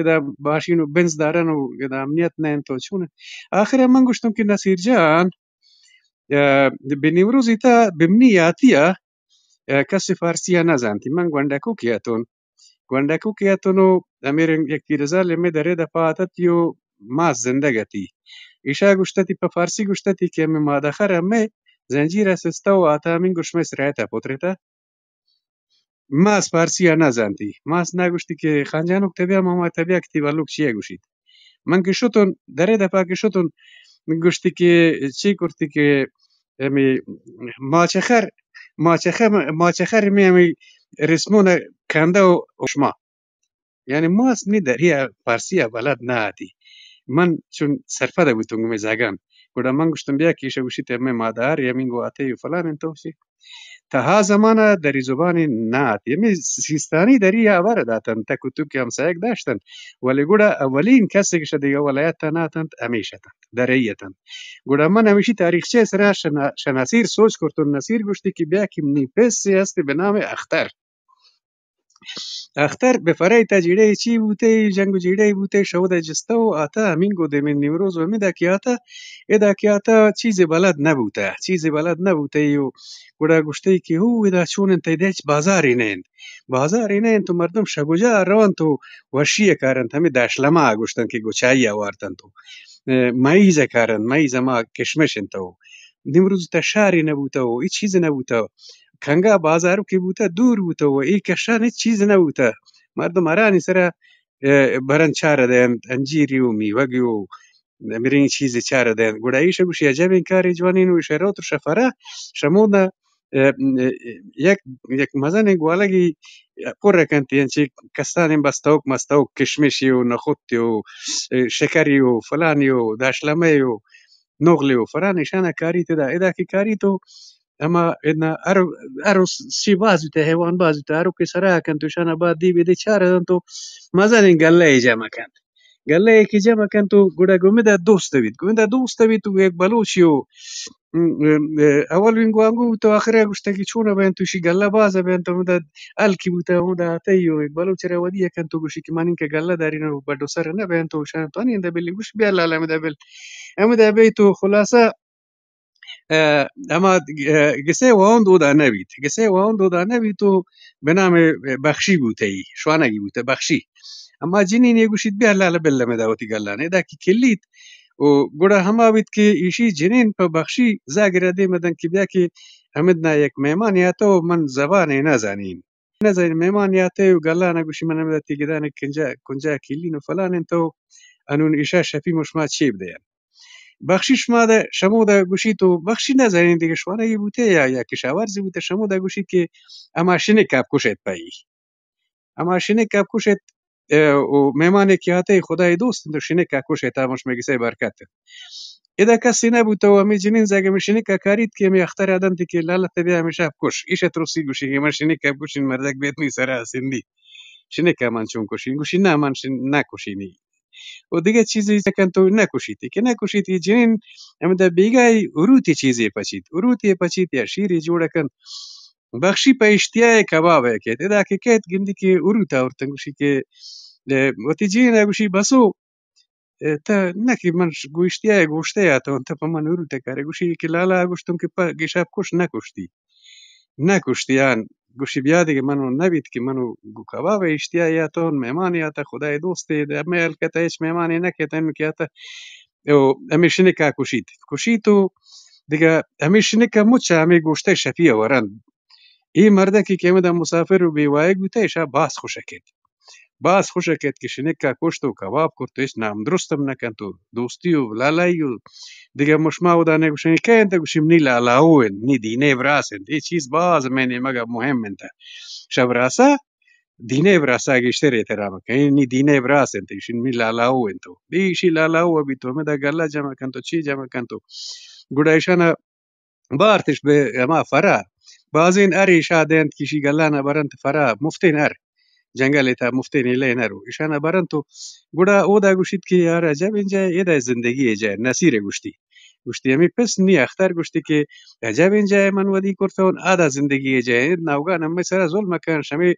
ادا باشین و بنز دارن و ادا امنیت نہ انت و چون۔ آخر من گوشتم کہ نصیر جان، اه، بہ نیمروزی تا بہ منی یاتی ء، اه، کس فارسی ء نہ زانتی۔ من گونڈکوکے اتون۔ گونڈکوکے اتون و ہمے رنگ یک پیرزال ہمے درے دپا اتتی و ماس زندگ اتی۔ ایشا گوشتتی، پہ فارسی گوشتتی کہ ہمے مادہ خر ہمے زنجیر ء سستہ و آتا ہمینگو شمئے سرایت ء پترتہ۔ ماس فارسی ء نہ زانتی۔ ماس نہ گوشتی کہ خان جانوک تہ بیا، ماما تہ بیا کہ تی بلوک چیا گوشیت۔ من کہ شتون، درے دپا کہ شتون، گوشتی کہ چی کرتی کہ ہمے ماچخر، ماچخر، ماچخر میں ہمے رسمون کندہ و اشما۔ یعنی ماس منی دریا فارسی ء بلد نہ آتی۔ من چون سرپد بوتوں گوں مئے زاگان۔ گڑا من گوشتم، بیا کہ ایشا گوشیت ہمے مادار یمین گو آتے و فلان انت و چی۔ تہا زمانہ دری زبانی نہ آتی۔ ہمے سیستانی دری ہبر داتن، تک و توک ہمسایگ داشتن۔ ولی گڑا اولین کسے کہ شہ دگہ ولایت نہ اتنت، ہمیش اتنت، درئی اتنت۔ گڑا من ہمیشی تاریخچہ سرا شنا-، شہ نصیر سوچ کرتوں۔ نصیر گوشتی کہ بیا کہ منی پسے ہستی بہ نام اختر۔ اختر بہ فرئیت ء جیڑہ چی بوتہ، جنگ و جیڑہ بوتہ، شود ء جستہ و آتہ ہمینگو دیمے نیمروز و ہمدا کہ آتہ، ادا کہ آتہ چیزے بلد نہ بوتہ، چیزے بلد نہ بوتہ و گڑا گوشتہ کہ ہو ادا چون انت، ادا ہچ بازارے نہ انت، بازارے نہ انت و مردم شگوجا رونت و وشی ء کارنت، ہمے داشلما گوشتن کہ گچائی ء وارتنت و، اه، مئیز ء کارنت، مئیز ہما کشمش انت و نیمروز تہ شارے نہ بوتہ و ہچ چیزے نہ بوتہ۔ کنگا بازاروکے بوتہ، دور بوتہ و اے کشان ہچ چیز نہ بوتہ۔ مردم ہرانی سرا، اه، برن چارہ دینت، انجیری و میوگی و مرینگی چیزے چارہ دینت۔ گڑا ایشہ گوشی عجبیں کارے جوانین و ایشہ روت و شہ فرا شمودا اه، اه، یک، یک مزنیں گوالگی پر کنت، انچیں کسانیں بستوک مستوک، کشمشی و نختی و، اه، شکری و فلانی و داشلمے و نغلی و فلان، ایشانا کاریت ادا، ادا کہ کاریت و ہما ادنا ہر، ہر سی باز بیتہ، حیوان باز بیتہ، ہر کہ سرا کنت و ایشانا بعد دی بی دی چار دنت و مزنیں گلہ ای جمع کنت۔ گلہ ای کہ جمع کنت و گڑا گومدا دوست بیت، گومدا دوست بیت و یک بلوچی و، م، م، اول وین گوانگو بیت و آخرا گوشتہ کہ چون بینت و اشی گلہ باز بینت و ہمدا ہلکی بوتہ، ہمدا آتئی و یک بلوچ را ودی کنت و گوشی کہ من اینکہ گلہ دارین و بڈو سر نہ بینت و شان تو نیندا بلی، گوش بیا لالا ہمدا بل۔ ہمدا بیت و خلاصہ اه، ہما، اه، گسے واہند اودا نہ بیت۔ گسے واہند اودا نہ بیت و بہ نام بخشی بوتئی، شوانگی بوتہ بخشی۔ اما جنین ء گوشیت، بیا لالا بل ہمدا وتی گلان ادا کہ کلیت۔ و گڑا ہما بیت کہ ایشی جنین پہ بخشی زاگرا دیم دنت کہ بیا کہ ہمدنا یک مہمانے آتہ و من زبانے نہ زانین۔ نہ زانین، مہمانے آتہ و گلان گوشی من ہمدا تی گدان کنجا، کنجا کلین و فلان انت و انون ایشا شپی مشما چے بدیان۔ بخشی شما دا، شمودا گوشیت و بخشی نہ زانین دگہ شوانگی بوتہ یا، یا کشاورزی بوتہ، شمودا گوشیت کہ ہما شنکا بکشیت پہ ای۔ ہما شنکا بکشیت، اه، و مہمانے کہ آتہ خدای دوست انت و شنکا کشیت، ہمش مئے گسئے برکت انت۔ ادا کسے نہ بوتہ و ہمے جنین زاگ ہمے شنکا کاریت کہ ہمے اخترا دنت کہ لالا تہ بیا ہمے شپ کش۔ ایشا ترسی گوشی کہ من شنکا بکشین مردک بیت نی سرا سندی۔ شنکا من چون کشین؟ گوشی نہ من شن-، نہ کشینی۔ و دگہ چیزے چہ کنت و نہ کشیت، کہ نہ کشیت، اے جنین ہمدا بیگاہی اروتے چیزے پچیت، اروتے پچیت یا شیرے جوڑ کنت۔ بخشی پہ اشتیاء کباب ء کیت، ادا کہ کیت گندی کہ اروت آورتن، گوشی کہ، اے، وتی جین ء گوشی بسو، اے، تہ نہ کہ من ش-، گو اشتیاء گوشتے آتون، تہ پہ من اروت ء کارے۔ گوشی کہ لالا گوشتن کہ پہ گشاپ کش نہ کشتی۔ نہ کشتی آن۔ گوشی بیا دگہ منو نہ بیت کہ منو گو کباب اشتیا یاتون، مہمانے آتہ، خدائے دوستے، ہمے ہلکتہ ہچ مہمانے نہ کیتہ، انو کہ آتہ، او ہمے شنکا کشیت۔ کشیت و دگہ ہمے شنکا مچا ہمے گوشتئے شپیا ورنت۔ اے مردکے کہ ہمدا مسافر و بے وائگ بوتہ، اشا باز خوش کیت۔ باز خوش کیت کہ شنکا کشت و کباب کرت و ہچ نام درست ہم نہ کنت و دوستی و لالائی و دگہ مشما اودا نہ گوشن کئے انت؟ گوشی منی لالاؤ انت، نی دینئے براس انت۔ اے چیز باز مئے نیمگا مہم انت۔ شہ براسا دینئے براسا گیشتر احترام کن۔ اے نی دینئے براس انت، ایشی منی لالاؤ انت۔ و بی ایشی لالاؤ بیت و ہمدا گلہ جمع کنت و چی جمع کنت و گڑا ایشانا بارتش بہ ہما فرا۔ بازین ہر ایشا دینت کہ ایشی گلانا برنت فرا، مفتین ہر۔ جنگل تا مفتین ایلین ہر و ایشانا برنت و گڑا اودا گوشیت کہ یار عجب انجا ادا زندگی جا نصیر گوشتی۔ گوشتی ہمے پس نی اختر گوشتی کہ عجب انجا من ودی کرتون، ادا زندگی جا نوگان ہمے سرا ظلم کن، شمے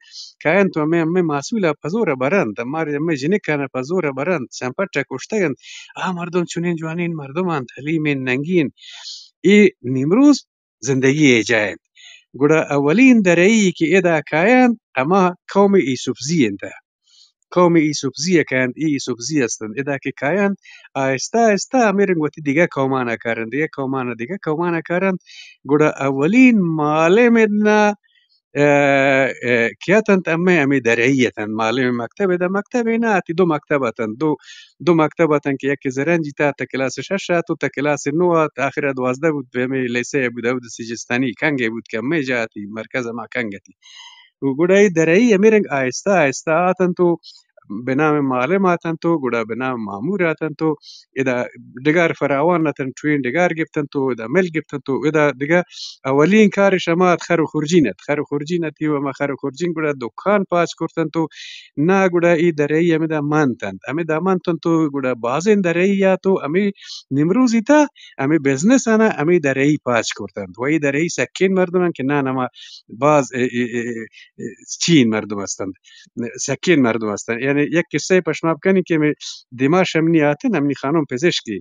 کاینت و ہمے، ہمے محصولا پزورا برنت، مار ہمے جنکانا پزورا برنت، چمپٹا کشتگنت۔ آ مردم چنین جوانین مردمان، حلیمین، ننگین۔ اے نیمروز زندگی ء جاہ انت۔ گڑا اولین درئی کہ ادا کاینت، ہما قوم ایسپزی انت۔ قوم ایسپزی ء کاینت، اے ایسپزی استنت۔ ادا کہ کاینت، آہستہ آہستہ ہمے رنگ وتی دگہ قومانا کارنت، دگہ قومانا، دگہ قومانا کارنت۔ گڑا اولین معلم ادنا اه، اه، کہ اتنت، ہمے، ہمے درئی اتنت۔ معلم مکتب، ادا مکتب نہ اتی، دو مکتب اتنت، دو، دو مکتب اتنت کہ یکے زرنجی تا، تا کلاس شش ات و تا کلاس نو ات، آخر دوازدہ بوت، پہ ہمے لیسے ابو داؤد سجستانی کنگے بوت کہ ہمے جا اتی، مرکز ہما کنگ اتی۔ و گڑا اے درئی ہمے رنگ آہستہ آہستہ اتنت و بہ نام معلم اتنت و گڑا بہ نام مامور اتنت و ادا ڈگار فراوان اتنت، ٹوین ڈگار گپتنت و ادا مل گپتنت و ادا دگہ اولین کارش ہما ات خر و خرجین ات، خر و خرجین اتی و ہما خر و خرجین گڑا دکان پاچ کرتنت و نا گڑا اے درئی ہمدا منتنت، ہمدا منتنت و گڑا بازین درئی ات و ہمے نیمروزی تا ہمے بزنس آنا ہمے درئی پاچ کرتنت و اے درئی سکین مردمان کہ نا نما باز اے، اے، اے، اے، چین مردم استنت۔ سکین مردم استنت۔ یعنی یک قصہ پشما بکنی کہ ہمے دیما شمنی آتن، ہمنی خانم پزشکی۔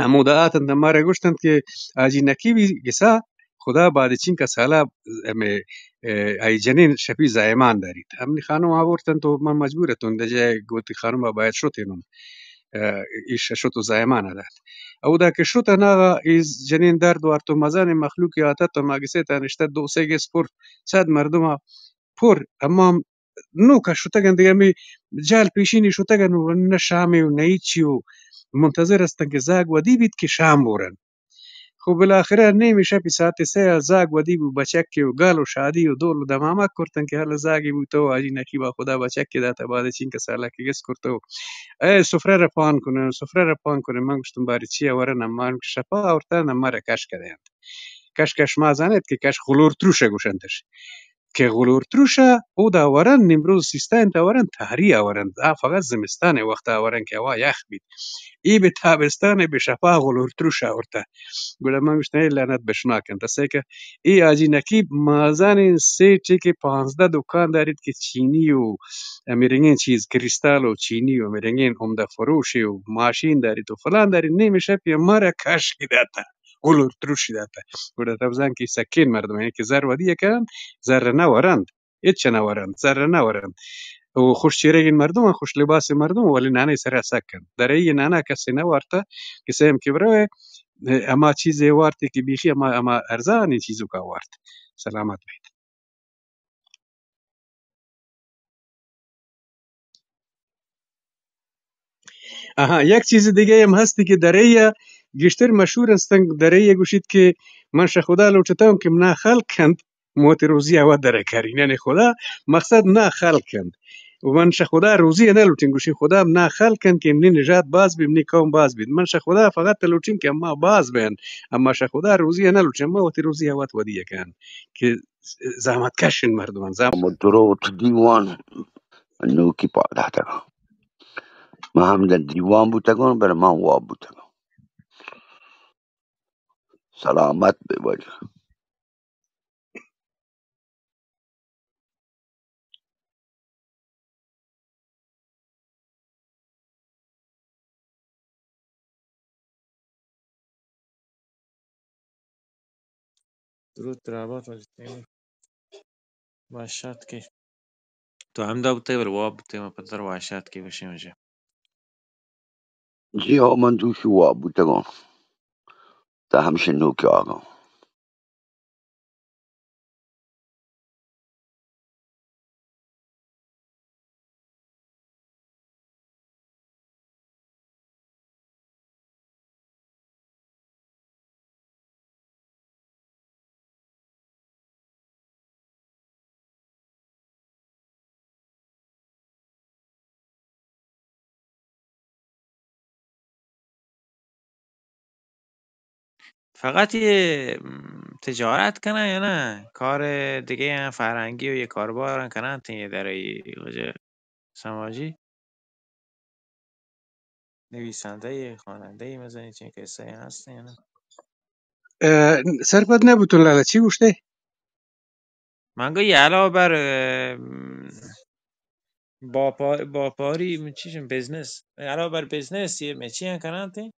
ہمودا آتنت، مارا گوشتنت کہ حاجی نقیبی گسا خدا بادچینکا سالا ہمے، اے، آئی جنین شپی زائمان داریت۔ ہمنی خانم آورتنت و من مجبور اتون دجا گوتی خانم باید شتینون۔ اے، ایش شت و زائمان دات۔ اودا کہ شت اناغا ای جنین درد وارت و مزن مخلوقی آتت و ما گسے تا نشتہ دو سے گس پر صد مردم پر، اما نوکا شتگن دگہ ہمے جال پیشینی شتگن و نہ شامے و نہ ہچی و منتظر استن کہ زاگ ودی بیت کہ شام بورن۔ خو بالاخره نیم شپی ساعت سه ء زاگ ودی بو، بچکے و گل و شادی و دول و دمامک کرتن کہ هل زاگی بوتو، حاجی نقیبا خدا بچکے داتا، بعد چین که سالکے گس کرتو. اے سفره را پان کنه، سفره را پان کنه. من گوشتم باری چی ورن؟ اما شپا آورتن، اما را کش کده انت. کش کش ما زانت که کش غلور تروشه گوشنتش. که غلور تروش ء اودا ورند، نیمروز سیستان تا ورند، تہری ء ورند. آ فقط زمستان ء وقت ء ورند کہ ہوا یخ بیت. ای بہ تابستان ء بہ شپا غلور تروش آورتہ. گڑا من گوشتہ، اے لعنت بہ شما کنت. اسے کہ اے حاجی نقیب مازانیں سیٹے کہ پانزدہ دکان داریت کہ چینی و ہمے رنگیں چیز، کریستال و چینی و ہمے رنگیں عمدہ فروشے و ماشین داریت و فلان داریت، نیم شپی مارا کش کی داتہ. گل و تروشی داتہ. گڑا تو بزان کہ سکین مردم انت کہ زر ودی کنند، زر نہ ورند، ہچ نہ ورند، زر نہ ورند. و خوش چیرگین مردم، خوش لباس مردم، ولی نانے سرا سک انت. در ای نانا کسی نہ وارتہ کہ سیم کہ بروے، اما چیزے وارتی کہ بیخی اما، اما ارزانی چیزو کا وارت. سلامت بیت. آہاں، یک چیز دگہ ہم ہستی کہ دریا گیشتر مشہور ہستن، دریا گوشیت کہ من شہ خدا لوٹتاں کہ منا خلق کنت، موتی روزی آوا در کرین. یعنی خدا مقصد منا خلق کنت. و من شہ خدا روزی نہ لوٹین، گوشین خدا منا خلق کنت کہ منی نژاد باز بی، منی قوم باز بیت. من شہ خدا فقط لوٹین کہ اما باز بین، اما شہ خدا روزی نہ لوٹین، اما وتی روزی آوا ودی کن کہ زحمت کشین مردمان، زحمت. ہم دروت دیوان نوکی پاد اتگاں. من ہمدا دیوان بوتگاں، بلے من واب بوتگاں. سلامت بے واجہ. درود ترا بات واجہ. وش آتکے. تو ہمدا بوتئے، بلے واب بوتئے، ما پتر وش آتکے گوشیں واجہ. جی ہو، من دوشی واب بوتگاں. تا ہمشی نوکی آگاں. فقط یہ، م، تجارت کنن یا نه؟ کار دیگه هم فرهنگی و یه کاروبار هم کنن تین یه دره ای وجه سماجی؟ نویسنده، خواننده، مثلاً چنین کسایی هستن یا نه؟ اه، سرپد نبوتون لالا، چی گوشته؟ من گوی علاوه بر، اه، باپا-، باپاری، چیشم، بزنس. علاوه بر بزنس، یه مچی هم کنن تی؟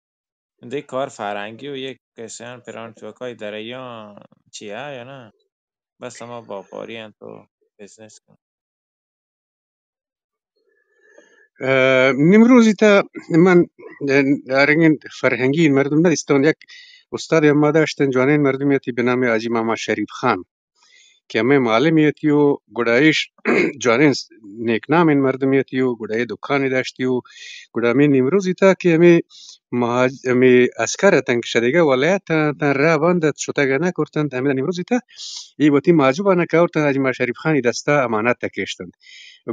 دی کار فرهنگی و یک کسیان پران چوکای دریان چی ها یا نه؟ بس هما باپاری هم تو بزنس کن. اه، نیمروزی تا من، اه، آرنگین فرهنگی مردم ندیستون. یک استاد ما داشتن، جوانین مردمی اتی به نام حاجی محمد شریف خان، کہ ہمے معلمی اتی و گڑا ایش جوانین نیک نامین مردمی اتی و گڑا اے دکانی داشتی و گڑا ہمے نیمروزی تا کہ ہمے مہاج-، ہمے عسکر اتن کہ شہ دگہ ولایت اتن، راہ بند ات، شتگ نہ کرتنت، ہمے نیمروزی تا اے وتی ماجبانا کاورتن، حاجی محمد شریف خانی دستا امانت کشتنت.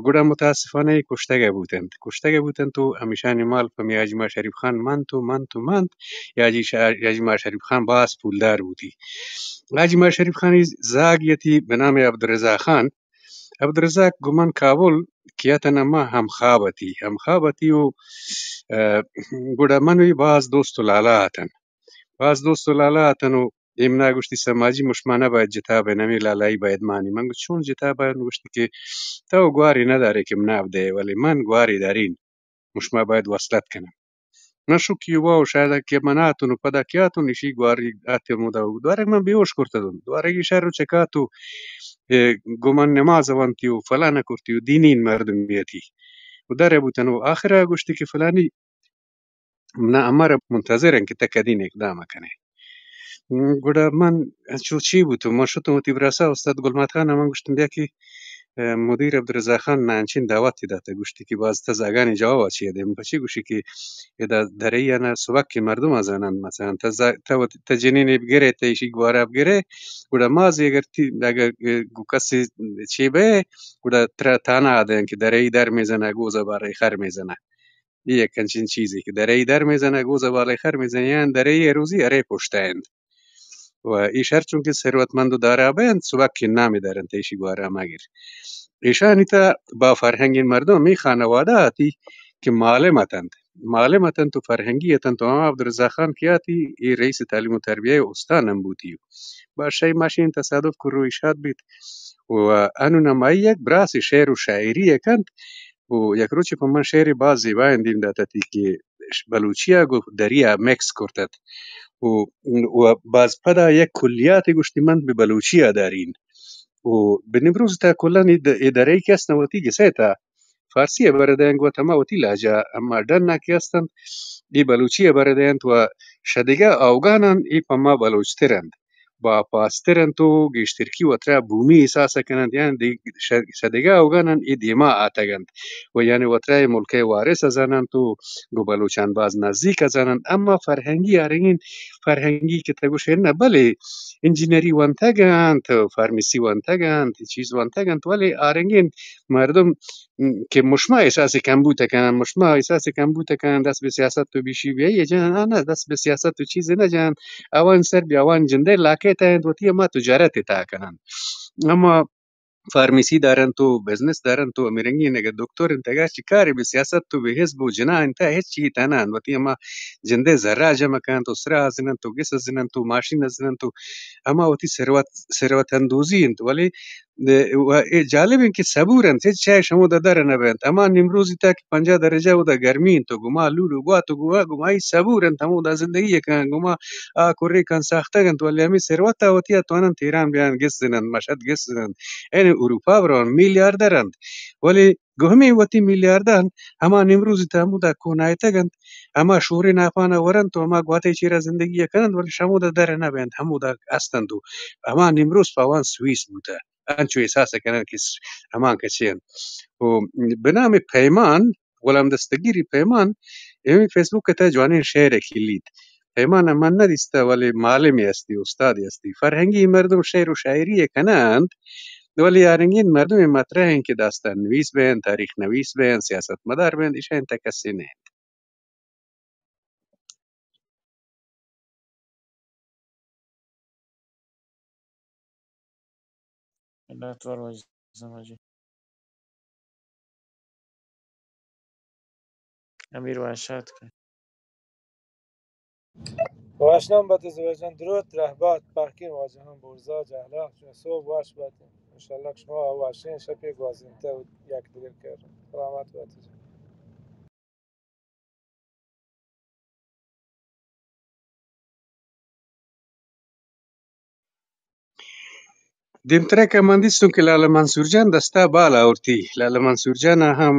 گڑا متاسفانہ اے کشتگ بوتنت، کشتگ بوتنت و ہمیشانی مال پہ ہمے حاجی محمد شریف خان منت و منت و منت. حاجی شا-، حاجی محمد شریف خان باز پولدار بوتی. حاجی محمد شریف خانی زاگی اتی بہ نام عبدالرضا خان. عبدالرزاق گوں من کابل کہ اتن، ما ہمخواب اتی، ہمخواب اتی و، اه، گڑا من وی باز دوست و لالا اتن۔ باز دوست و لالا اتن و ایمنا گوشتی، سماجی مشما نہ باید جتا بین، ہمے لالائی باید مانی۔ من گوشت، چون جتا باید؟ گوشتی کہ تو گواری ندارے کہ منا بدے، ولی من گواری دارین۔ مشما باید وصلت کنن۔ من شو کیوبا و شاید کہ من آتون و پدا کہ آتون ایشی گواری آتی و مدا و دوارگ من بیہوش کرتگون۔ دوارگی شر و چکات و، اے، گوں من نماز ونتی و فلان کرتی و دینین مردمی اتی۔ و در بوتن و آخرا گوشتی کہ فلانی منا امر منتظر انت کہ تہ کدین اقدام کنے۔ گڑا من چو چی بوتوں، من شتوں وتی براسا استاد گل محمد خان ء من گوشتم، بیا کہ اه، مدیر عبدالرزاق خان نا انچیں دعوتے داتہ، گوشتی کہ باز تہ زاگانی جوابا چیا دئے؟ من پچے گوشی کہ ادا درئی آنا سبکیں مردم زاننت، مثلاً تہ ز-، تہ وت-، تہ جنینے بگرے، تہ ایشی گوارا بگرے، گڑا مازی اگر تی، اگر، اه، گو کسے چے بئے، گڑا ترا تانا دئینت کہ درئی در میزنا، گوزا بالئی خر میزنا۔ اے یک انچیں چیزے کہ درئی در میزنا، گوزا بالئی خر میزنا، یعنی درئی روزی ارے پشتا انت۔ و ایش ہر چونکہ ثروتمند و دارا بینت، سبکیں نامے دارنت، ایشی گوارا مگر۔ ایشانی تہ با فرہنگیں مردم ہمے خانوادہ آتی کہ معلم اتنت، معلم اتنت و فرہنگی اتنت و ہما عبدالرزاق خان کہ آتی، اے رئیس تعلیم و تربیہ استان ہم بوتی۔ بادشاہی ماشین تصادف کرو ایشات بیت و انون ہمائی یک براس شعر و شاعری کنت و یک روچے پہ من شعرے باز زیبائیں دیم داتتی کہ بلوچیا گوں دریا مکس کرتت و، و باز پدا یک کلیاتے گوشتی من بہ بلوچیا دارین و بہ نمروز تا کلان اے د-، اے درئی کہ استن وتی گسے تا فارسی ء بر دینت گوں تما وتی لہجہ، اما ڈن ء کہ استنت اے بلوچی ء بر دینت و شہ دگہ اوگانان اے پہ ما بلوچتر انت۔ با پاستر انت و گیشترکی وترا بومی احساس کننت، یعنی دی-، ش-، شہ دگہ اوگانان اے دیما آتگ انت و یعنی وترا اے ملک ء وارث زاننت و گوں بلوچان باز نزیک زاننت۔ اما فرہنگی آرگین فرہنگی کہ تہ گوشے نہ، بلے انجینئری ونتگ انت، فارمیسی ونتگ انت، چیز ونتگ انت، بلے آرگین مردم کہ مشما احساس کمبوت کنن، مشما احساس کمبوت کنن، دست بہ سیاست و بیشی بیایی جان، آ نہ، دست بہ سیاست و چیز نہ جان، آوان سر بہ آوان جندے لاکے تہ انت، وتی ہما تجارت تا کنن۔ اما فارمیسی دارنت و بزنس دارنت و ہمے رنگین اگہ دکتر انت، اگہ چی کاری بہ سیاست و بہ حزب و جناح انت، ہچ چی تہ نہ انت، وتی ہما جندے زرا جمع کننت و سرا زننت و گس زننت و ماشین زننت و ہما وتی ثروت، ثروت اندوزی انت، ولی و اے جالب انت کہ صبور انت، ہچ چیز ہمودا در نہ بینت۔ ہما نیمروزی تا کہ پنجاہ درجہ اودا گرمی انت و گما لوڑ و گوات و گوا، گمائی صبور انت، ہمودا زندگی کنن، گما آ کرے کن ساختگ انت، ولی ہمے ثروت ء وتی ء تواننت تیران بیان گس زننت، مشہد گس زننت، یعنی اروپا برون میلیاردر انت، ولی گوں ہمے وتی میلیاردان ہما نیمروزی تا ہمودا کونائتگ انت، ہما شوریں ناپان ء ورنت و ہما گوات ء چیرا زندگی ء کننت، ولی شہ ہمودا در نہ بینت، ہمودا است انت و ہما نیمروز پہ آوان سویس بوتہ۔ انچو احساس ء کنن کہ س-، ہما کسے انت۔ و بنام پیمان، غلام دستگیری پیمان، ہمے فیسبک ء تہ جوانیں شعر ء کلیت۔ پیمان ء من نہ دیستہ، ولی معلمے ہستی، استادے ہستی۔ فرہنگی مردم شعر و شاعری ء کننت، ولی آ رنگین مردمے مطرح انت کہ داستان نویس بینت، تاریخ نویس بینت، سیاست مدار بینت، ایشانی تہ کسے نہ انت۔ منت وار واجہ سماجی۔ امیر وحشت کن۔ واشنام بات زبیر جان، دروت رہبات، پہکین واجہان برزا جہلا، چون صبح واش بات۔ انشاءاللہ کہ شما واشین شپی گوازینتہ و یک دگر کر۔ سلامت بات۔ دیمترا کہ من دیستوں کہ لالہ منصور جان دستا بال آورتی۔ لالہ منصور جان ء ہم،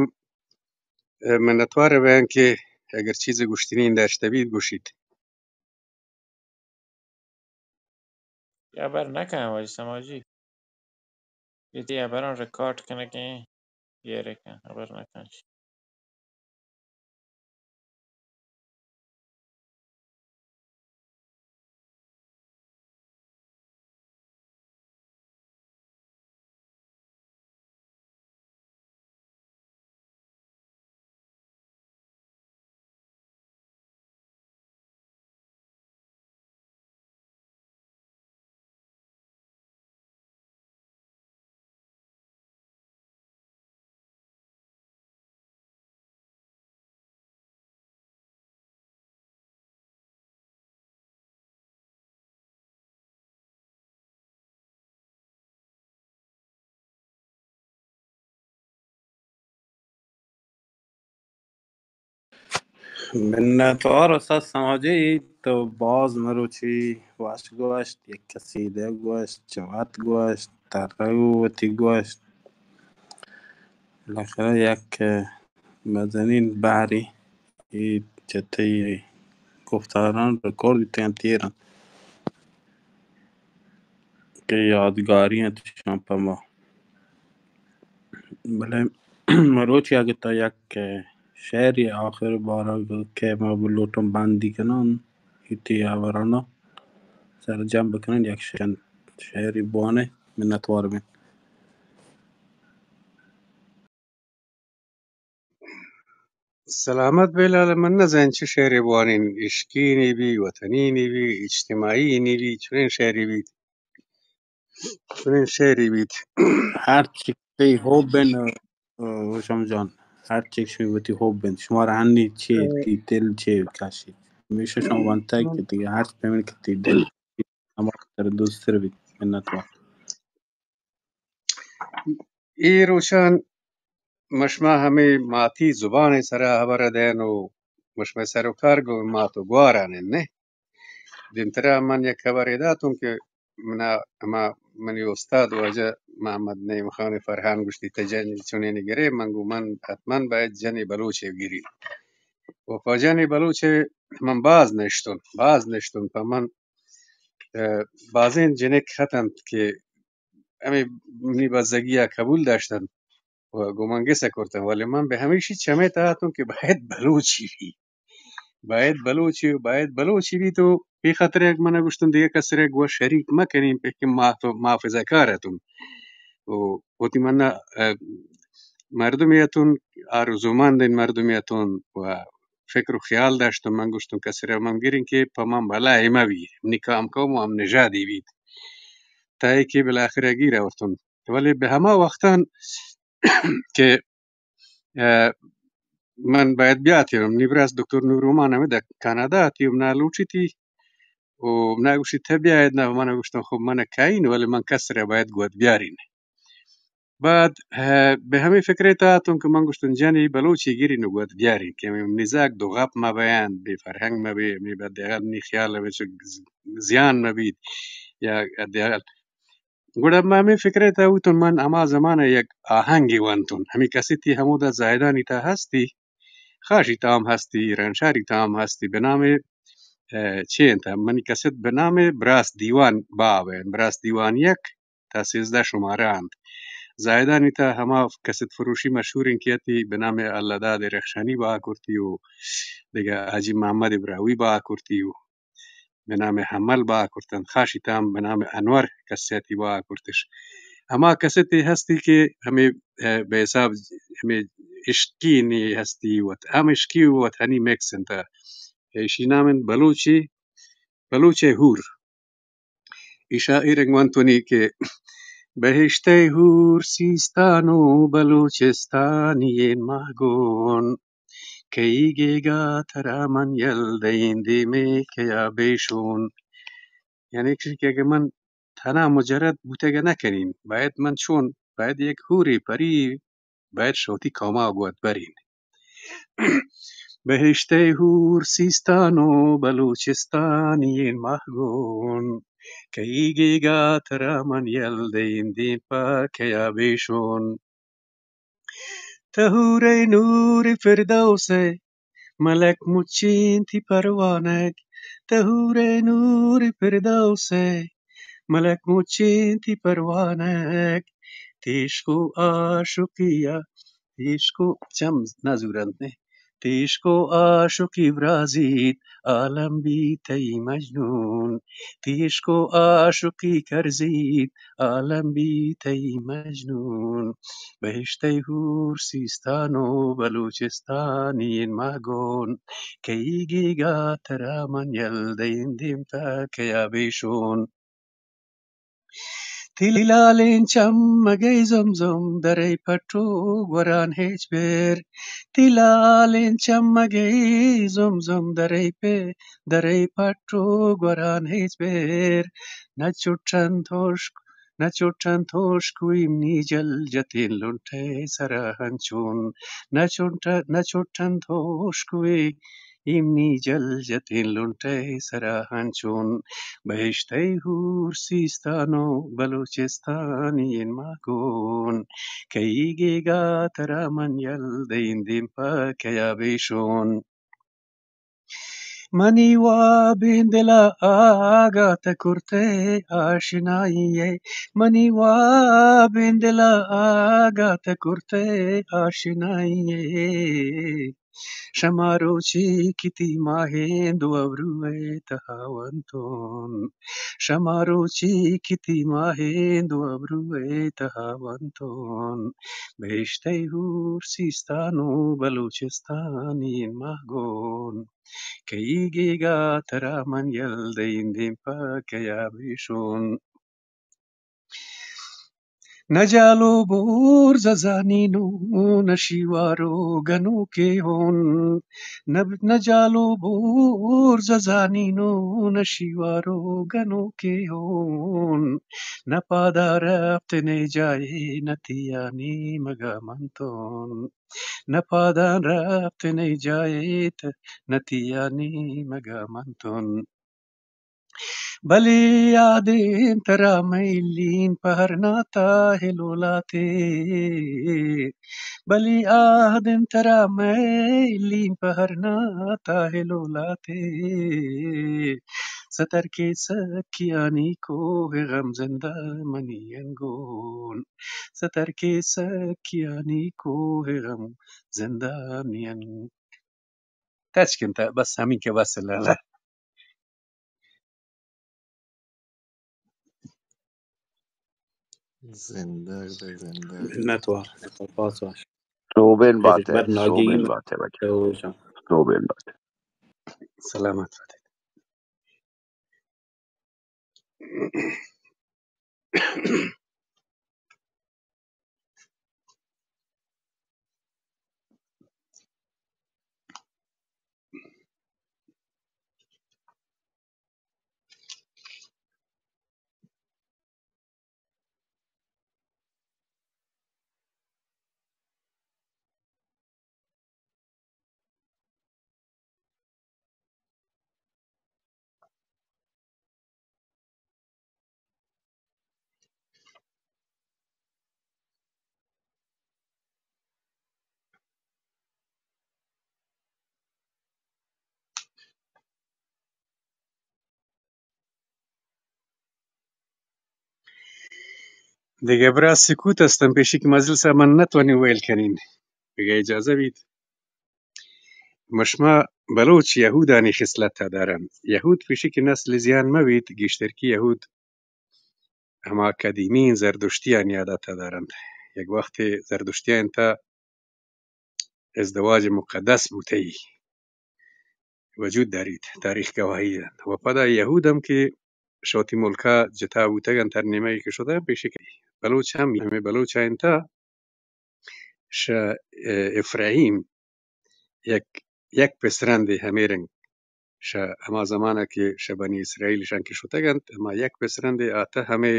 ء، منتوار بیاں کہ اگر چیزے گوشتنی داشتہ بیت گوشیت۔ یا بر نہ کن واجہ سماجی۔ اے تئی ہبراں ریکارڈ کنگ ء ایں، ایر کن، ہبر نہ کن۔ منتوار استاد سماجی، تو باز مروچی وش گوشت، یک کسی دے گوشت، چوت گوشت، ترگ وتی گوشت۔ بالاخره یک مزنین بحری ای چہ تئی گفتاران ریکارڈ بیتگاں تیران کہ یادگاری انت شان پہ ما۔ بلے مروچی اگہ تو یک شعرے آخر بارگ کہ ما بلوٹن بندی کنن، ایتی ہبرانا سرجم بکنن، یک چند شعرے بوانے، منتوار بین۔ سلامت بلال، من نزان چہ شعرے بوانین، عشقی نی بی، وطنی نی بی، اجتماعی نی بی، چنین شعرے بیت۔ چنین شعرے بیت۔ ہر چی تئی حب بن، روشن جان، ہر چی شمی وتی حب بن، شمارا ہنی چی، تئی دل چی کشی، ہمیشہ شما ونتگ کہ تئی ہر چی پمن کہ تئی دل ہما تر دوست تر بیت۔ منتوار۔ اے روشن، مشما ہمے ماتی زبان سرا ہبر دین و مشما سر و کار گو مات و گواران نے۔ دیمترا من یک خبرے داتوں کہ منا ہما منی استاد واجہ محمد نعیم خان فرحان گوشتی، تہ جن چونین گرے؟ من گو من حتماً باید جنی بلوچے گری۔ و پہ جنی بلوچے من باز نشتون، باز نشتون پہ من، اه، بازین جنک ختنت کہ ہمے منی بزگی ء قبول داشتن و گوں من گس ء کرتن، ولی من بہ ہمیشی چمے تہ اتوں کہ باید بلوچی بی، باید بلوچی، باید بلوچی بی۔ تو پہ خاطر یک من گوشتن دگہ کسرے گوا شریک مکنین، پہ کہ ما تو محافظہ کار اتون و وتی من، اه، مردمی اتون، آرزومندین مردمی اتون و فکر و خیال داشتن۔ من گوشتن کسرے من گرین کہ پہ من بلا مہ بی، منی کام کام و ہم نژادی بیت۔ تاکہ بالاخرہ گیر آورتن۔ ولی بہ ہما وقتان کہ، اه، من باید بیاتیم، منی براس دکتر نورومان ہمے در کانادا تی، منا لوٹیتی و منا گوشتی تہ بیاید نہ، من گوشتم خب من کئین، ولی من کسرے باید گوات بیارین۔ بعد، اه، بہ ہمے فکرے تہ اتوں کہ من گوشتن جنی بلوچی گرین و گوات بیارین کہ ہمے نزاک دو غپ مہ بیان، بے فرہنگ مہ بی، ہمے بعد دگہ منی خیال ہمے چو زیان مہ بیت یا دگہ۔ گڑا من ہمے فکرے تہ بوتن، من ہما زمانہ یک آہنگے ونتن، ہمے کسیتی ہمودا زاہدانی تہ ہستی، خاشی تام ہستی، رنشاری تام ہستی، بہ نام، اه، چی انت؟ منی کسیت بہ نام براس دیوان باب انت، براس دیوان یک تا سیزدہ شمارہ انت۔ زاہدانی تہ ہما کسیت فروشی مشہور انت کہ اتی بہ نام اللہ داد رخشانی بہا کرتی و دگہ حاجی محمد براہوئی بہا کرتی و بہ نام حمل بہا کرتنت، خاشی تام بہ نام انور کسیتی بہا کرتش۔ ہما کسیتے ہستی کہ ہمے، اه، بہ حساب ہمے عشقی نی ہستی وت، ہم عشقی و وطنی مکس انت۔ ایشی نام انت بلوچی، بلوچ ء ہور۔ ایشا اے رنگ ونتونی کہ بہشت ء ہور سیستان و بلوچستانی ماہ گون، کئی گیگا ترا من یل دئیں دیمے کیا بے شون۔ یعنی کہ اگہ من تھنا مجرد بوتگ نہ کنین، باید من چون، باید یک ہوری پری، باید شوتی قوما گوات برین۔ بہشت ء ہور سیستان و بلوچستانی ماہ گون، کئی گیگا ترا من یل دئیں دیم پہ کیا بے شون۔ تہ ہور ء نور فردوس ء ملک مچین تی پروانگ، تہ ہور ء نور فردوس ء ملک مچین تی پروانگ، تیشکو عاشقی ء، تیشکو چم نہ زورنت نے، تیشکو عاشقی برازیت، عالم بی تئی مجنون، تیشکو عاشقی کرزیت، عالم بی تئی مجنون۔ بہشت ء ہور سیستان و بلوچستانی ماہ گون، کئی گیگا ترا من یل دئیں دیم تا کیا بے شون۔ تی لالیں چمگئے زمزم درئے پٹو گوران ہچبر۔ تی لالیں چمگئے زمزم درئے پہ، درئے پٹو گوران ہچبر۔ نہ چٹنت ہشک، نہ چٹنت ہشک و ایمنی جل جتیں لنٹئے سرا ہنچون۔ نہ چٹ، نہ چٹنت ہشک و ایمنی جل جتیں لنٹئے سرا ہنچون۔ بہشتئے ہور سیستان و بلوچستانی انما گون۔ کئی گیگا ترا من یل دئیں دیم پہ کیا بے شون۔ منی وابیں دل ءَ آگات کرتئے آشنائی ءَ، منی وابیں دل ءَ آگات کرتئے آشنائی ءَ۔ شما روچے کہ تئی ماہیں دو ابرو ءِ تہا ونتون، شما روچے کہ تئی ماہیں دو ابرو ءِ تہا ونتون، بہشت ءِ حور سیستان ءُ بلوچستانی ماہ گون۔ کئی گیگا ترا من یل دئیں دیم پہ کیا بیشون۔ نہ جال ءُ برز ءَ زانین ءُ نہ شیوار ءُ گنوکے ہون۔ نہ، نہ جال ءُ برز ءَ زانین ءُ نہ شیوار ءُ گنوکے ہون۔ نہ پاداں رپت نئے جاہے نہ تئی آ نیمگ ءَ منتون۔ نہ پاداں رپت نئے جاہے نہ تئی آ نیمگ ءَ منتون۔ بلے یادیں ترا مئے لین پہر ناتا ہلولاتے۔ بلے یادیں ترا مئے لین پہر ناتا ہلولاتے۔ ستر کے سکیانی کوہ غم زندہ منی انگون۔ ستر کے سکیانی کوہ غم زندہ منی انگون۔ تچک انت، بس ہمین کہ بس لالا۔ زندگ بے، زندگ۔ منت وار، باز وار۔ سوبین بات ہے، بد ناگی سوبین بات ہے بچہ۔ تو جان۔ سوبین بات ہے۔ سلامت بات ہے۔ دگہ براس سکوت استن، پیشی کہ مجلس ءَ من نتوانین ویل کنین۔ اگہ اجازہ بیت۔ مشما بلوچ یہودانی خصلت ءَ دارن۔ یہود پیشی کہ نسل زیان مہ بیت، گیشترکی یہود ہما قدیمیں زردشتیانی عادت ءَ دارنت۔ یک وختے زردشتیان تہ ازدواج مقدس بوتئی، وجود داریت، تاریخ گواہی دنت۔ و پدا یہود ہم کہ شہ وتی ملکا جتا بوتگنت، ہر نیمگی کہ شتگنت، پیشی کہ بلوچ ہم، ہمے بلوچ انت، شہ، اه، افراہیم یک، یک پسرندے ہمے رنگ شہ ہما زمانہ کہ شہ بنی اسرائیل اشان کہ شتگنت، ہما یک پسرندے آتہ ہمے،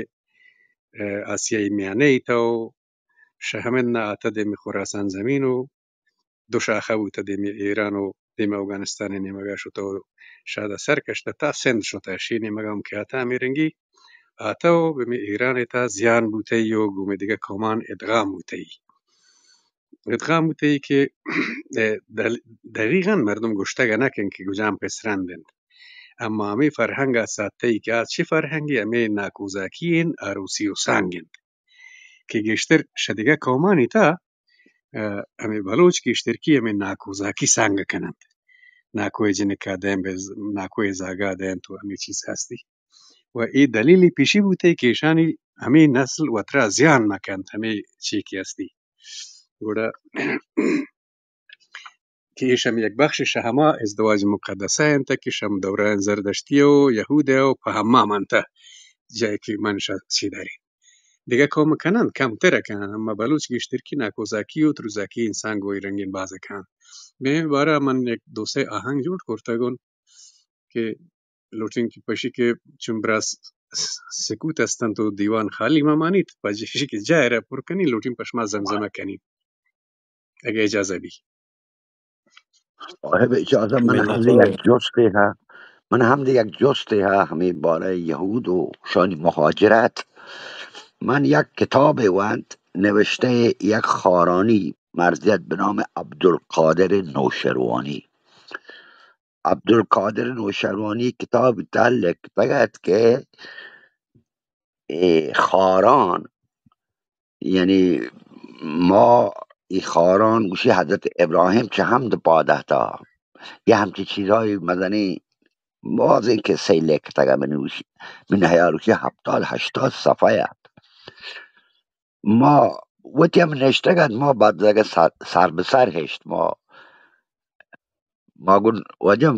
اه، آسیائی میانہ ای تہ و شہ ہمنا آتہ دیمی خراسان زمین و دو شاخہ بوتہ، دیمی ایران و دیمی اوگانستان نیمگا شتہ و شادا سر کشتہ تا سندھ شتہ، شی نیمگا ہم کہ آتہ ہمے رنگی آتہ و بمی ایران تہا زیان بوتئی و گومی دگہ قومان ادغام بوتئی۔ ادغام بوتئی کہ، اه، دل-، دقیقاً مردم گوشتگ نہ کن کہ گجام پسرند انت۔ اما ہمے فرہنگ ء ساتئی کہ آ چہ فرہنگے، ہمے ناکوزاکی انت، آروسی و سانگ انت کہ گیشتر شہ دگہ قومانی تہا، اه، ہمے بلوچ گیشترکی ہمے ناکوزاکی سانگ کننت۔ ناکوئے جنکا دیم بز-، ناکوئے زاگا دینت و ہمے چیز ہستی۔ و اے دلیل پیشی بوتئی کہ ایشانی ہمے نسل وترا زیان مہ کنت، ہمے چی کہ ہستی۔ گڑا کہ ایش ہم یک بخش شہ ہما ازدواج مقدسہ انت کہ شہ ہم دوران زردشتی و یہود و پہ ہما منتہ، جائے کہ من شہ چی داری۔ دگہ قوم کننت، کمتر کننت، اما بلوچ گیشتر کہ ناکوزاکی و تروزاکی انسان گوئی رنگین باز کننت۔ بہ ہمے بارہ من یک دو سے آہنگ جوڑ کرتگون۔ کہ لوٹیں کہ پشی کہ چون براس سکوت استنت و دیوان خالی مہ مانیت، پہ جیشی کہ جاہ را پر کنی، لوٹیں پہ شما زمزمہ کنی۔ اگہ اجازہ بی۔ صاحب اجازہ، من ہم یک جستے ہا، من ہم یک جستے ہا، ہمیں بارہ یہود و شانی مہاجرت۔ من یک کتاب وانت، نوشتہ یک خارانی مرضیت بہ نام عبدالقادر نوشروانی۔ عبدالقادر نوشیروانی کتاب تہا لکتگ ات کہ اے خاران، یعنی ما اے خاران گوشی حضرت ابراہیم چہ حمد پاد اتکا، یا ہمچی چیزای مزنیں بازیں قصہ لکتگ ات۔ من گوشی، من حیال گوشی ہپتاد ہشتاد صفحہ ات۔ ما وتی ہم نشتگ ات، ما بعد دگہ سر، سر بہ سر ہشت۔ ما، ما گون واجہ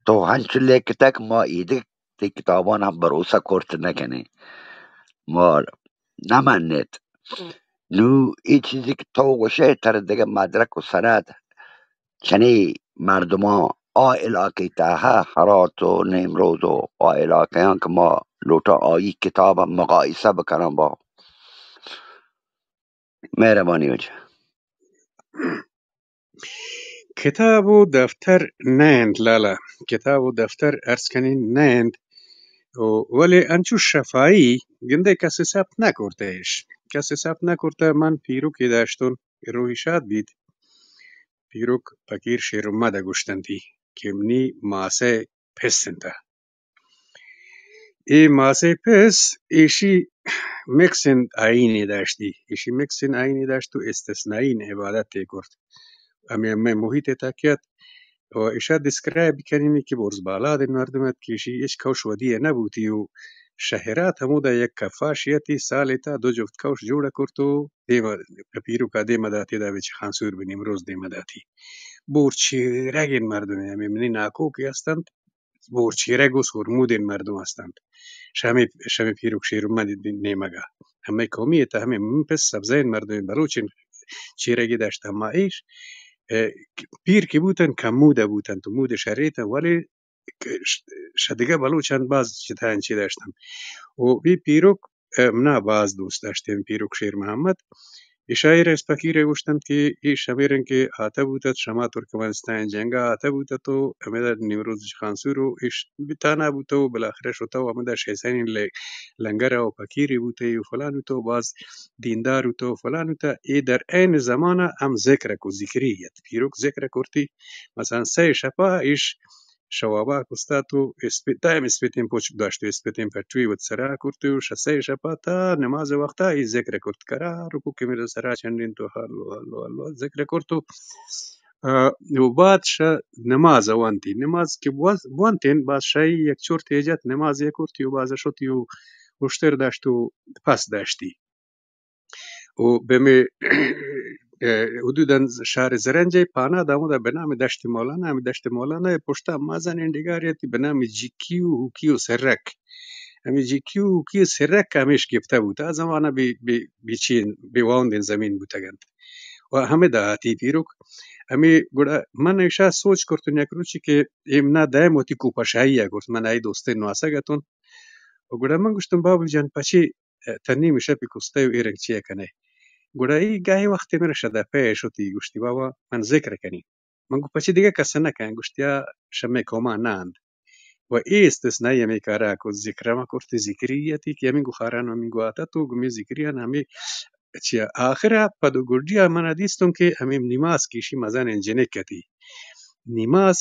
تو ہنچ لکتگ، ما ایدگہ تئی کتابان ہم بھروسہ کرت نہ کنیں، ما نہ منت۔ نو اے چیزی کہ تو گوشے، تر دگہ مدرک و سند چنی مردمان آ علاقہ تہا، ہرات و نیمروز و آ علاقہاں کہ ما لوٹاں آئی کتاب مقایسہ بکناں با۔ مہربانی واجہ۔ کتاب و دفتر نہ انت لالا، کتاب و دفتر عرض کنین نہ انت، و ولے انچو شفائی گندے کسے ثبت نہ کرتہ اش، کسے ثبت نہ کرتہ۔ من پیرکے داشتون، روحی شاد بیت، پیرک پکیر شیر محمد ء گوشتنتی کہ منی ماسئے پس انت۔ اے ماسئے پس ایشی مکسین آئینے داشتی، ایشی مکسین آئینے داشت و استثنائین عبادتے کرت۔ ہمے، ہمے محیط تاکیت و ایشا ڈسکرائب کنینی کہ برز بالادین مردم ات کہ ایشی ہچ کوش ودی نہ بوتی و شہرات ہمودا یک کفاشی اتی، سالے تا دو جفت کوش جوڑ کرت و دیما، پیروکا دیما داتی، دا بچ خانسور بہ نیمروز دیما داتی۔ بور چیرگین مردم، ہمے منی ناکو کہ ہستنت، بور چیرگ و سورمودین مردم ہستنت۔ شمی، شمی پیروک شیر محمد نیمگا۔ ہمے قومی تا ہمے من پس سبزین مردم بلوچین چیرگی داشت، اما ایش، اے، پیر کہ بوتن، کمودہ بوتن، تو مود شریتن، ولی ش-، شدگہ بلوچان باز چتائیں چی داشتن۔ و بی پیروک، اے، منا باز دوست داشتن، پیروک شیر محمد۔ اشاعر اس فقیر گوشتن کہ ای شمیرن کہ آتا بوتت، شما ترکمانستان جنگا آتا بوتت و ہمیدا نیمروز خانسور و اش بتانا بوتو، بالاخرہ شتو ہمیدا شیسانی لے-، لنگر و فقیری بوتے و فلان بوتو، باز دیندار بوتو، فلان بوتا۔ اے در عین زمانہ ہم ذکر کو، ذکری ات۔ پیروک ذکر کرتی، مثلاً سئے شپا ایش شوابا کستات و اسپت، دائم اسپتیں پوچ داشت و اسپتیں پٹوی وت سرا کرت و شہ سئے شپا تا نماز وقتا ای ذکر کرت، قرار کو کہ میرے سرا چنڈین تو ہلو، ہلو، ہلو ذکر کرت و، آ، و بعد شہ نماز وانتی۔ نماز کہ بوز-، بوانتین، باز شاہی یک چرتے جت، نماز یک کرتی و باز شتی و اشتر داشت و پس داشتی۔ و بہ ہمے، اے، حدوداً شہر زرنج ء پاناد ہمودا بہ نام دشت مولانا، ہمے دشت مولانا ء پشتا مزنیں ڈگارے اتی بہ نام جیکی و ہوکی و سرک۔ ہمے جیکی و ہوکی و سرک ہمیش گپتہ بوت۔ آ زمانہ بے، بے، بے چین، بے واہندیں زمین بوتگ انت۔ و ہمدا اتی پیروک۔ ہمے گڑا من ایشا سوچ کرتن یک روچے کہ اے منا دائم وتی کوپہ شاہی ء کرت۔ من آئی دوستیں نواسگ اتون۔ و گڑا من گوشتن، بابو جان، پچے تنی مشپی کستئے و اے رنگ چیا کنئے؟ گڑا ای گاہے وختے مرا شہ دپئے شتی، گوشتی، بابا، من ذکر کنی۔ من گو، پچے دگہ کس نہ کن؟ گوشتی، آ شمئے قوما نہ انت۔ و اے استثنائی ہمے کارا کو، ذکر ما کرتی، ذکری اتی کہ ہمینگو خاران، ہمینگو آتت و گمی ذکریان ہمے چیا۔ آخرا پد و گڈیا منا دیستن کہ ہمے نیماس کہ ایشی مزنیں جنک اتی۔ نیماس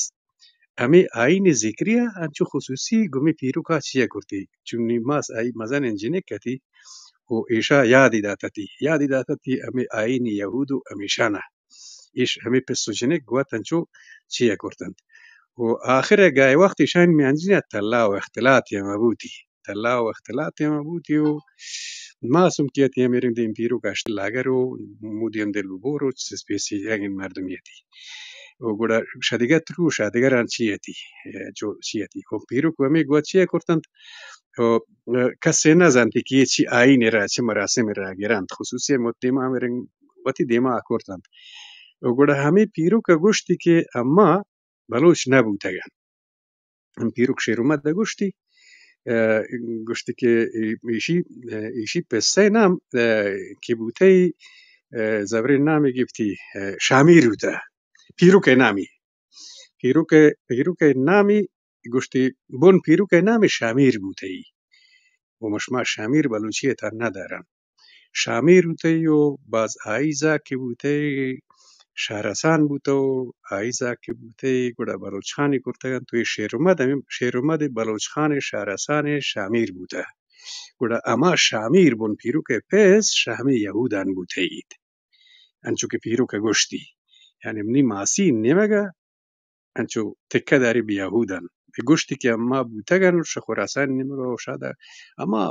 ہمے آئین ذکری ء انچو خصوصی گوں مئے پیرکا چیا کرتی، چون نیماس آئی مزنیں جنک اتی و ایشا یادی داتتی، یادی داتتی ہمے آئین یہود و ہمیشانا ایش ہمے پس و جنک گوات انچو چیا کرتنت۔ و آخر ء گاہے وقت ایشانی میانجین ء تلا و اختلاطے ہم بوتی۔ تلا و اختلاطے ہم بوتی و ماسم کہ اتی ہمے رنگ دیم پیرک اشت لاگر و مودی ہم دل ببور و چیز پیسی رنگین مردمی اتی۔ و گڑا شدیگر ترو شدیگران چی اتی، اے، جو چی اتی۔ و پیرک و ہمے گوات چی کرتنت؟ و، اے، کسے نہ زانتی کہ اے چی آئین را، چی مراسم را گرانت۔ خصوصی مدت دیما ہمے رنگ وتی دیما کرتنت۔ و گڑا ہمے پیرک گوشتی کہ اما بلوچ نہ بوتگ انت۔ پیرک شیر محمد ء گوشتی، ء، گوشتی کہ ایشی، ایشی پسہ نام، ء، کہ بوتئی، ء، زبرین نامے گپتی، ء، شامیر بوتہ۔ پیرک ء نامی۔ پیرک ء، پیرک ء نامی گوشتی، بن پیرک ء نامی شامیر بوتئی۔ و مشما شامیر بلوچی ء تھا نہ دارن۔ شامیر بوتئی و باز آئی زاک کہ بوتئی، شہراسان بوتہ و آئی زاک کہ بوتہ، گڑا بلوچ خانے کرتگ انت و اے شیرمد ہمے شیرمد بلوچ خان شہراسان شامیر بوتہ۔ گڑا ہما شامیر بن پیرک ء پس شہ ہمے یہودان بوتہ ایت۔ انچو کہ پیرک ء گوشتی، یعنی منی ماسی نیمگ ء انچو تکہ داری بہ یہودان۔ اے گوشتی کہ ہما بوتگ انت شہ خراسان نیمگ ء و شاید ہما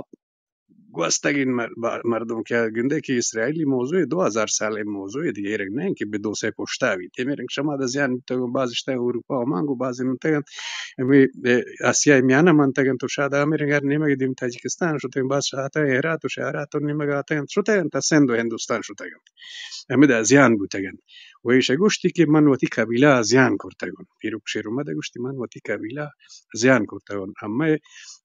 گوستگیں مر-، با-، مردم کہ گندے کہ اسرائیلی موضوع دو ہزار سال موضوع دیگہ، ایرگ نہ انت کہ بہ دو سئے پشتا بیت۔ ہمے رنگ شما دا زیان بوتگ انت، باز اشتہ اروپا و مانگو باز منتگ انت، ہمے، اے، آسیا میانہ منتگ انت و شاید ہمے رنگ ہر نیمگ دیم تاجکستان شتگ انت، باز شاید ہرات و شہرات و نیمگ آتگ انت، شتگ انت، سندھ و ہندوستان شتگ انت۔ ہمدا زیان بوتگ انت۔ و ایشا گوشتی کہ من وتی قبیلہ ء زیان کرتگ انت۔ پیرک شیر اومد ء گوشتی من وتی قبیلہ ء زیان کرتگ انت۔ اما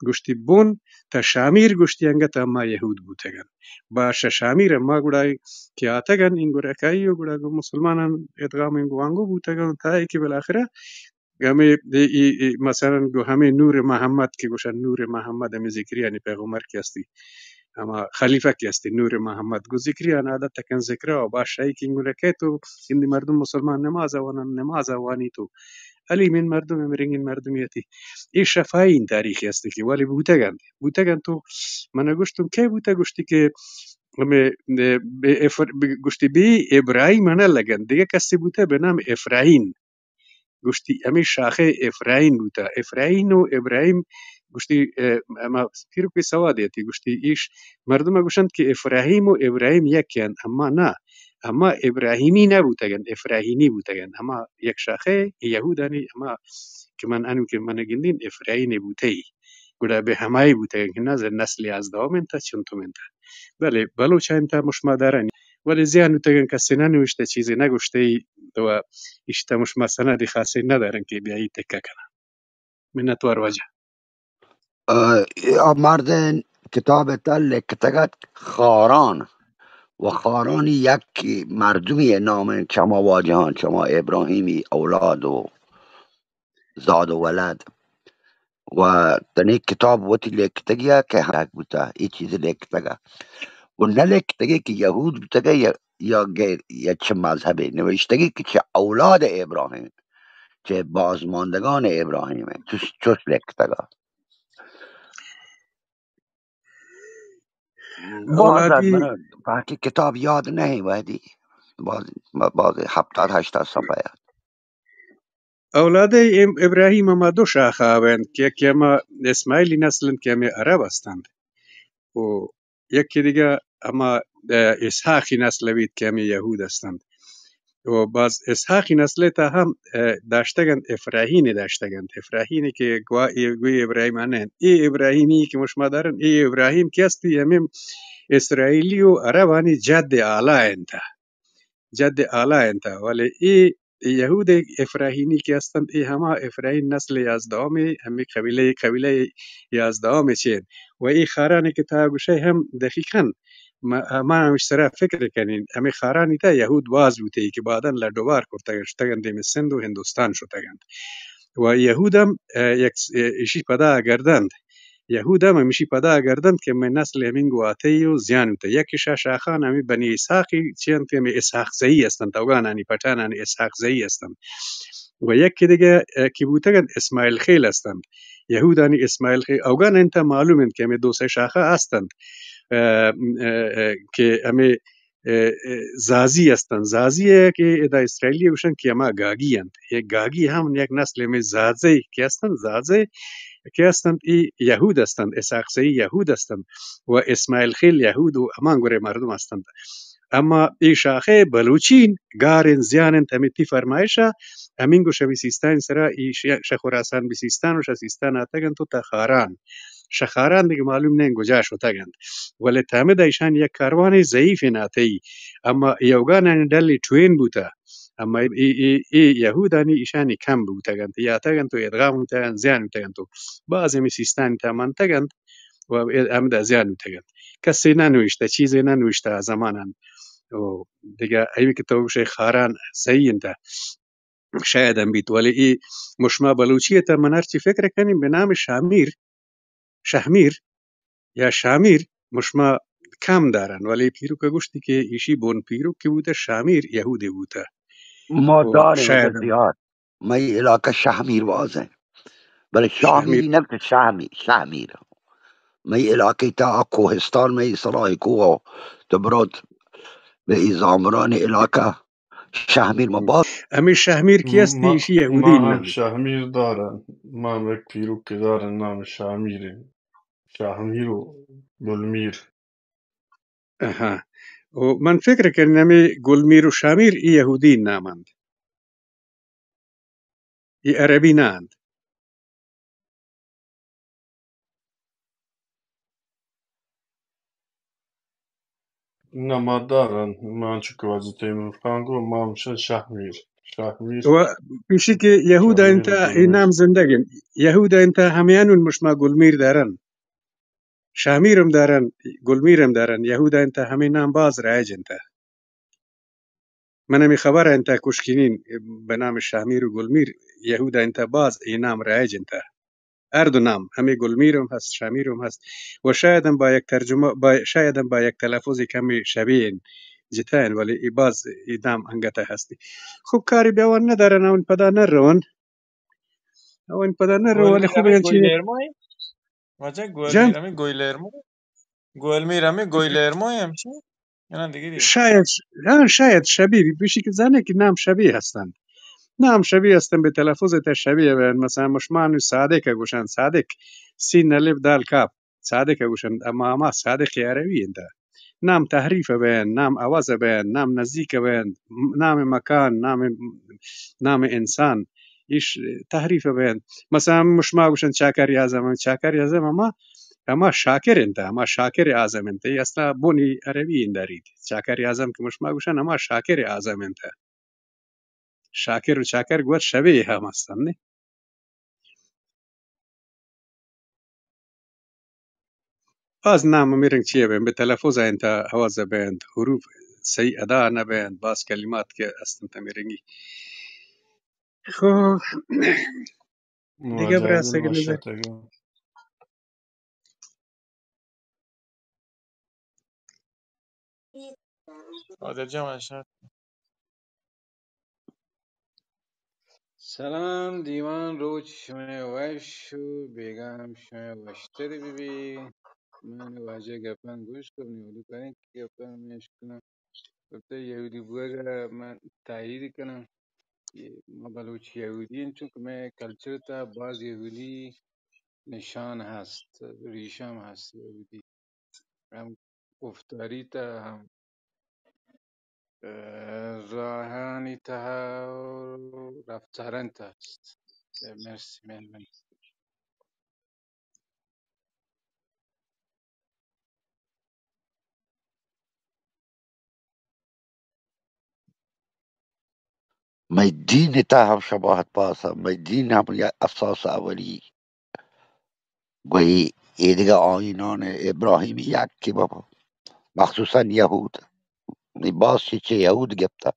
گوشتی بن تا شامیر گوشتی انگت اما یہود بوتگ انت۔ با شہ شامیر اما گڑا کہ آتگ انت انگورکائی و گڑا گوں مسلمانان ادغام انگو آنگو بوتگ انت تا کہ بالاخرہ ہمے، اے، اے، اے، مثلاً گوں ہمے نور محمد کہ گوشن، نور محمد ہمے ذکریانی پیغمبر کہ استی، ہما خلیفہ کہ استی نور محمد، گوں ذکریان عادت تکن ذکرہ و بادشاہی کہ انگو لکے تو ہندی مردم مسلمان نماز وانن، نماز وانی تو علی من مردم ہمے رنگین مردمی اتی۔ اے شفاہین تاریخی استی کہ ولی بوتگ انت، بوتگ انت تو من گوشتم کئے بوتگ؟ گوشتی کہ ہمے، اے، بے افر-، بے، گوشتی بی ابراہیم نہ لگن، دگہ کسی بوتہ بہ نام افراہین۔ گوشتی ہمے شاخ ء افراہین بوتہ۔ افراہین و ابراہیم گوشتی، اے، ہما پیرک ء سواد ء اتی، گوشتی ایش مردم ء گوشنت کہ افراہیم و ابراہیم یک انت، اما نہ، ہما ابراہیمی نہ بوتگ انت، افراہینی بوتگ انت۔ ہما یک شاخ ء یہودانی ہما کہ من انو کہ من گندین افراہین بوتئی۔ گڑا بہ ہمائی بوتگ انت کہ نہ نسل یازدہم انت، چنتم انت۔ بلے بلوچ انت مشما دارانی، ولے زیان بوتگ انت، کسے نہ نوشتہ، چیزے نہ گوشتہ، تو اشتہ مشما سند خاصے نہ دارن کہ بیائی تکہ کنن۔ منتوار واجہ۔ آ، آ مرد کتاب تل لکتگت خاران و خارانی یک مردمی نام چما واجہان، چما ابراہیمی اولاد و زاد و ولد و تنی کتاب وتی لکتگی ء کہ ہلاک بوتا، اے چیز لکتگ ء و نہ لکتگی کہ یہود بوتگ ء یا، یا غیر، یا چہ مذہبے نوشتگی کہ چہ اولاد ابراہیم، چہ بازماندگان ابراہیم ء چوش، چوش لکتگ ء۔ باز اولادی من پہکی کتاب یاد نہیں وحدی، باز، باز ہفتاد ہشتاد صفحہ ات۔ اولاد ام-، ابراہیم ہما دو شاخہ بنت کہ یکے ہما اسماعیلی نسل انت کہ ہمے عرب ہستند و یکے دگہ ہما، اہ، اسحاقی نسل بیت کہ ہمے یہود ہستند۔ و باز اسحاقی نسل تا ہم، اہ، داشتگ انت، افراہین داشتگ انت۔ افراہین کہ گوا-، اے گوی ابراہیم نہ انت۔ اے ابراہیمی کہ مشما دارن، اے ابراہیم کہ استی ہمے اسرائیلی و عربانی جد اعلی انت۔ جد اعلی انت، ولے اے یہود افراہینی کہ استنت، اے ہما افراہین نسل یازدہم، ہمے قبیلہ، قبیلہ یازدہم چین۔ و اے خاران کہ تا گوشے ہم دقیقاً ما، ما ہمش سرا فکر کنین، ہمے خارانی تا یہود باز بوتے کہ بعداً لڈ و بار کرتگ، شتگ انت دیمے سندھ و ہندوستان شتگ انت۔ و یہود ہم، اہ، یک، اہ، اشی پدا گردند۔ یہود ہم ہمشی پدا گردنت کہ مئے نسل ہمینگو آتئی و زیان بوتہ۔ یکے شہ شاخان ہمے بنی اسحاقی چی انت کہ ہمے اسحاق زئی استنت، اوگانانی پٹھانانی اسحاق زئی استنت۔ و یکے دگہ، اہ، کہ بوتگ انت اسماعیل خیل استنت۔ یہودانی اسماعیل خیل، اوگان انت معلوم انت کہ ہمے دو سئے شاخہ استنت، اہ، اہ، اہ، کہ ہمے اہ، اہ، زازی استنت۔ زازی ء کہ ادا اسرائیلی گوشنت کہ ہما گاگی انت۔ اے گاگی ہم یک نسل ہمے زازی کہ استنت، زازی کہ استنت، اے یہود استنت، اسحاق زئی یہود استنت و اسماعیل خیل یہود و ہمان گورے مردم استنت۔ اما اے شاخہ بلوچین گار انت، زیان انت، ہمے تی فرمائش ء ہمینگو شہ بی سیستان سرا ای ش-، شہ خراسان بی سیستان و شہ سیستان آتگ انت و تا خاران۔ شہ خاران دگہ معلوم نہ انت کجا شتگ انت۔ ولے تا ہمدا ایشانی یک کاروان ضعیف ناتئی، اما اے اوگانانی ڈلے ٹوین بوتہ، اما اے، اے، اے، اے یہودانی ایشانی کم بوتگ انت، یاتگ انت و ادغام بوتگ انت، زیان بوتگ انت و باز ہمے سیستانی تہا منتگ انت و ہمدا زیان بوتگ انت۔ کسے نہ نوشتہ، چیزے نہ نوشتہ آ زمانان۔ و دگہ ایوی کہ تو گوشے خاران صحیح انت۔ شاید ہم بیت، ولے اے مشما بلوچی ء تہ من ہرچی فکر کنیں بہ نام شامیر، شہمیر یا شامیر مشما کم دارن، ولے پیرک ء گوشتی کہ ایشی بن پیرک کہ بوتہ شامیر یہودی بوتہ۔ ما و داریں شاید زیات. مئی علاقہ شہمیر واز ہیں. بلے شہمیر. شہمیری نہ کہ شہمی، شہمیر. مئی علاقہ تا کوہستان، مئی صلاح کوہ تو برات بہ ای زامران علاقہ شہمیر ما باز. ہمیں شہمیر کی ہستی؟ ما، ایشی یہودی ما نام. ہم شہمیر دارن. ما ہم یک پیروک دارن نام شہمیر. شہمیر و گلمیر. اہا. و من فکر کنین ہمیں گلمیر و شہمیر ای یہودی نام انت. ای عربی نہ انت. نہ، ما دارن، ما انچو کہ واجہ تیمور خان گو، ما ہمشن شہمیر، شہمیر. و پیشی کہ یہود شہمیر انت، ای گلمیر. نام زندگ انت. یہود انت، ہمیانون مشما گلمیر دارن. شہمیر ہم دارن، گلمیر ہم دارن. یہود انت، ہمیں نام باز رائج انت. من ہمیں خبر انت کشکینین بہ نام شہمیر و گلمیر، یہود انت باز اے نام رائج انت. ہر دو نام، ہمیں گلمیر ہم ہست، شہمیر ہم ہست. و شاید ہم با یک ترجمہ، با، شاید ہم با یک تلفظ کمی شبیہ انت، جتا انت، ولی ای باز ای نام انگت ہستی. خوب کاری بیاوان ندارن، اون پدا نہ رون. اون پدا نہ رون، ولی گوئلمیر خوب ہمیں انت چی گوئلمیر مو؟ واجہ جان؟ گوئلمیر ہمیں گوئلمیر مو؟ گوئلمیر ہمیں گوئلمیر مو ہمشی؟ یا نہ دگہ دگہ؟ شاید، ہاں، شاید شبیہ بی، پیشی کہ زانے کہ نام شبیہ ہستن. نام شبیہ ہستن، بہ تلفظ تا شبیہ بین. مثلاً مشمان صادق گوشن، صادق، سین الف دال کاف، صادق گوشن، اما ہما صادق عربی انت. نام تحریف بین، نام عوض بین، نام نزیک بین، نام مکان، نام، نام انسان، ایش تحریف بین. مثلاً مشما گوشن چاکر اعظم، چاکر اعظم ہما، ہما شاکر انت، ہما شاکر اعظم انت. ای اصلا بنی عربی انت داریت. چاکر اعظم کہ مشما گوشن ہما شاکر اعظم انت. شاکر و چاکر گوات شبیہ ہم ہستن، نے؟ باز نام ہمے رنگ چیا بین، بہ تلفظ انت، عوض بین، حروف صحیح ادا نہ بین، باز کلمات کہ ہستن ہمے رنگی. خو، دگہ واجہ برا عادل سگے نظر. وش اتگاں. واجہ جان وش ات. سلام دیوان، روچ شمئے وش و بیگاہ ہم شمئے وشتر بہ بی. من واجہ گپاں گوش کنی، اولی پرین کہ گپاں من اشکناں. البتہ یہودی بوگ ءَ من تائید کناں کہ ما بلوچ یہودی ایں، چونکہ مئے کلچر ءِ تہا باز یہودی نشان ہست، ریشہ ہم ہست یہودی، ہم گفتاری تہا ہم، ءَ، راہانی تہا و رفتارانی تہا ہست. مرسی، مہربانی. مئے دین ءِ تہا ہم شباہت باز انت، مئے دین ہم یک اساس اولی. گوئی اے دگہ آئینان ابراہیمی یک کہ بابا، مخصوصاً یہود، نی باز چی چہ یہود گپتہ.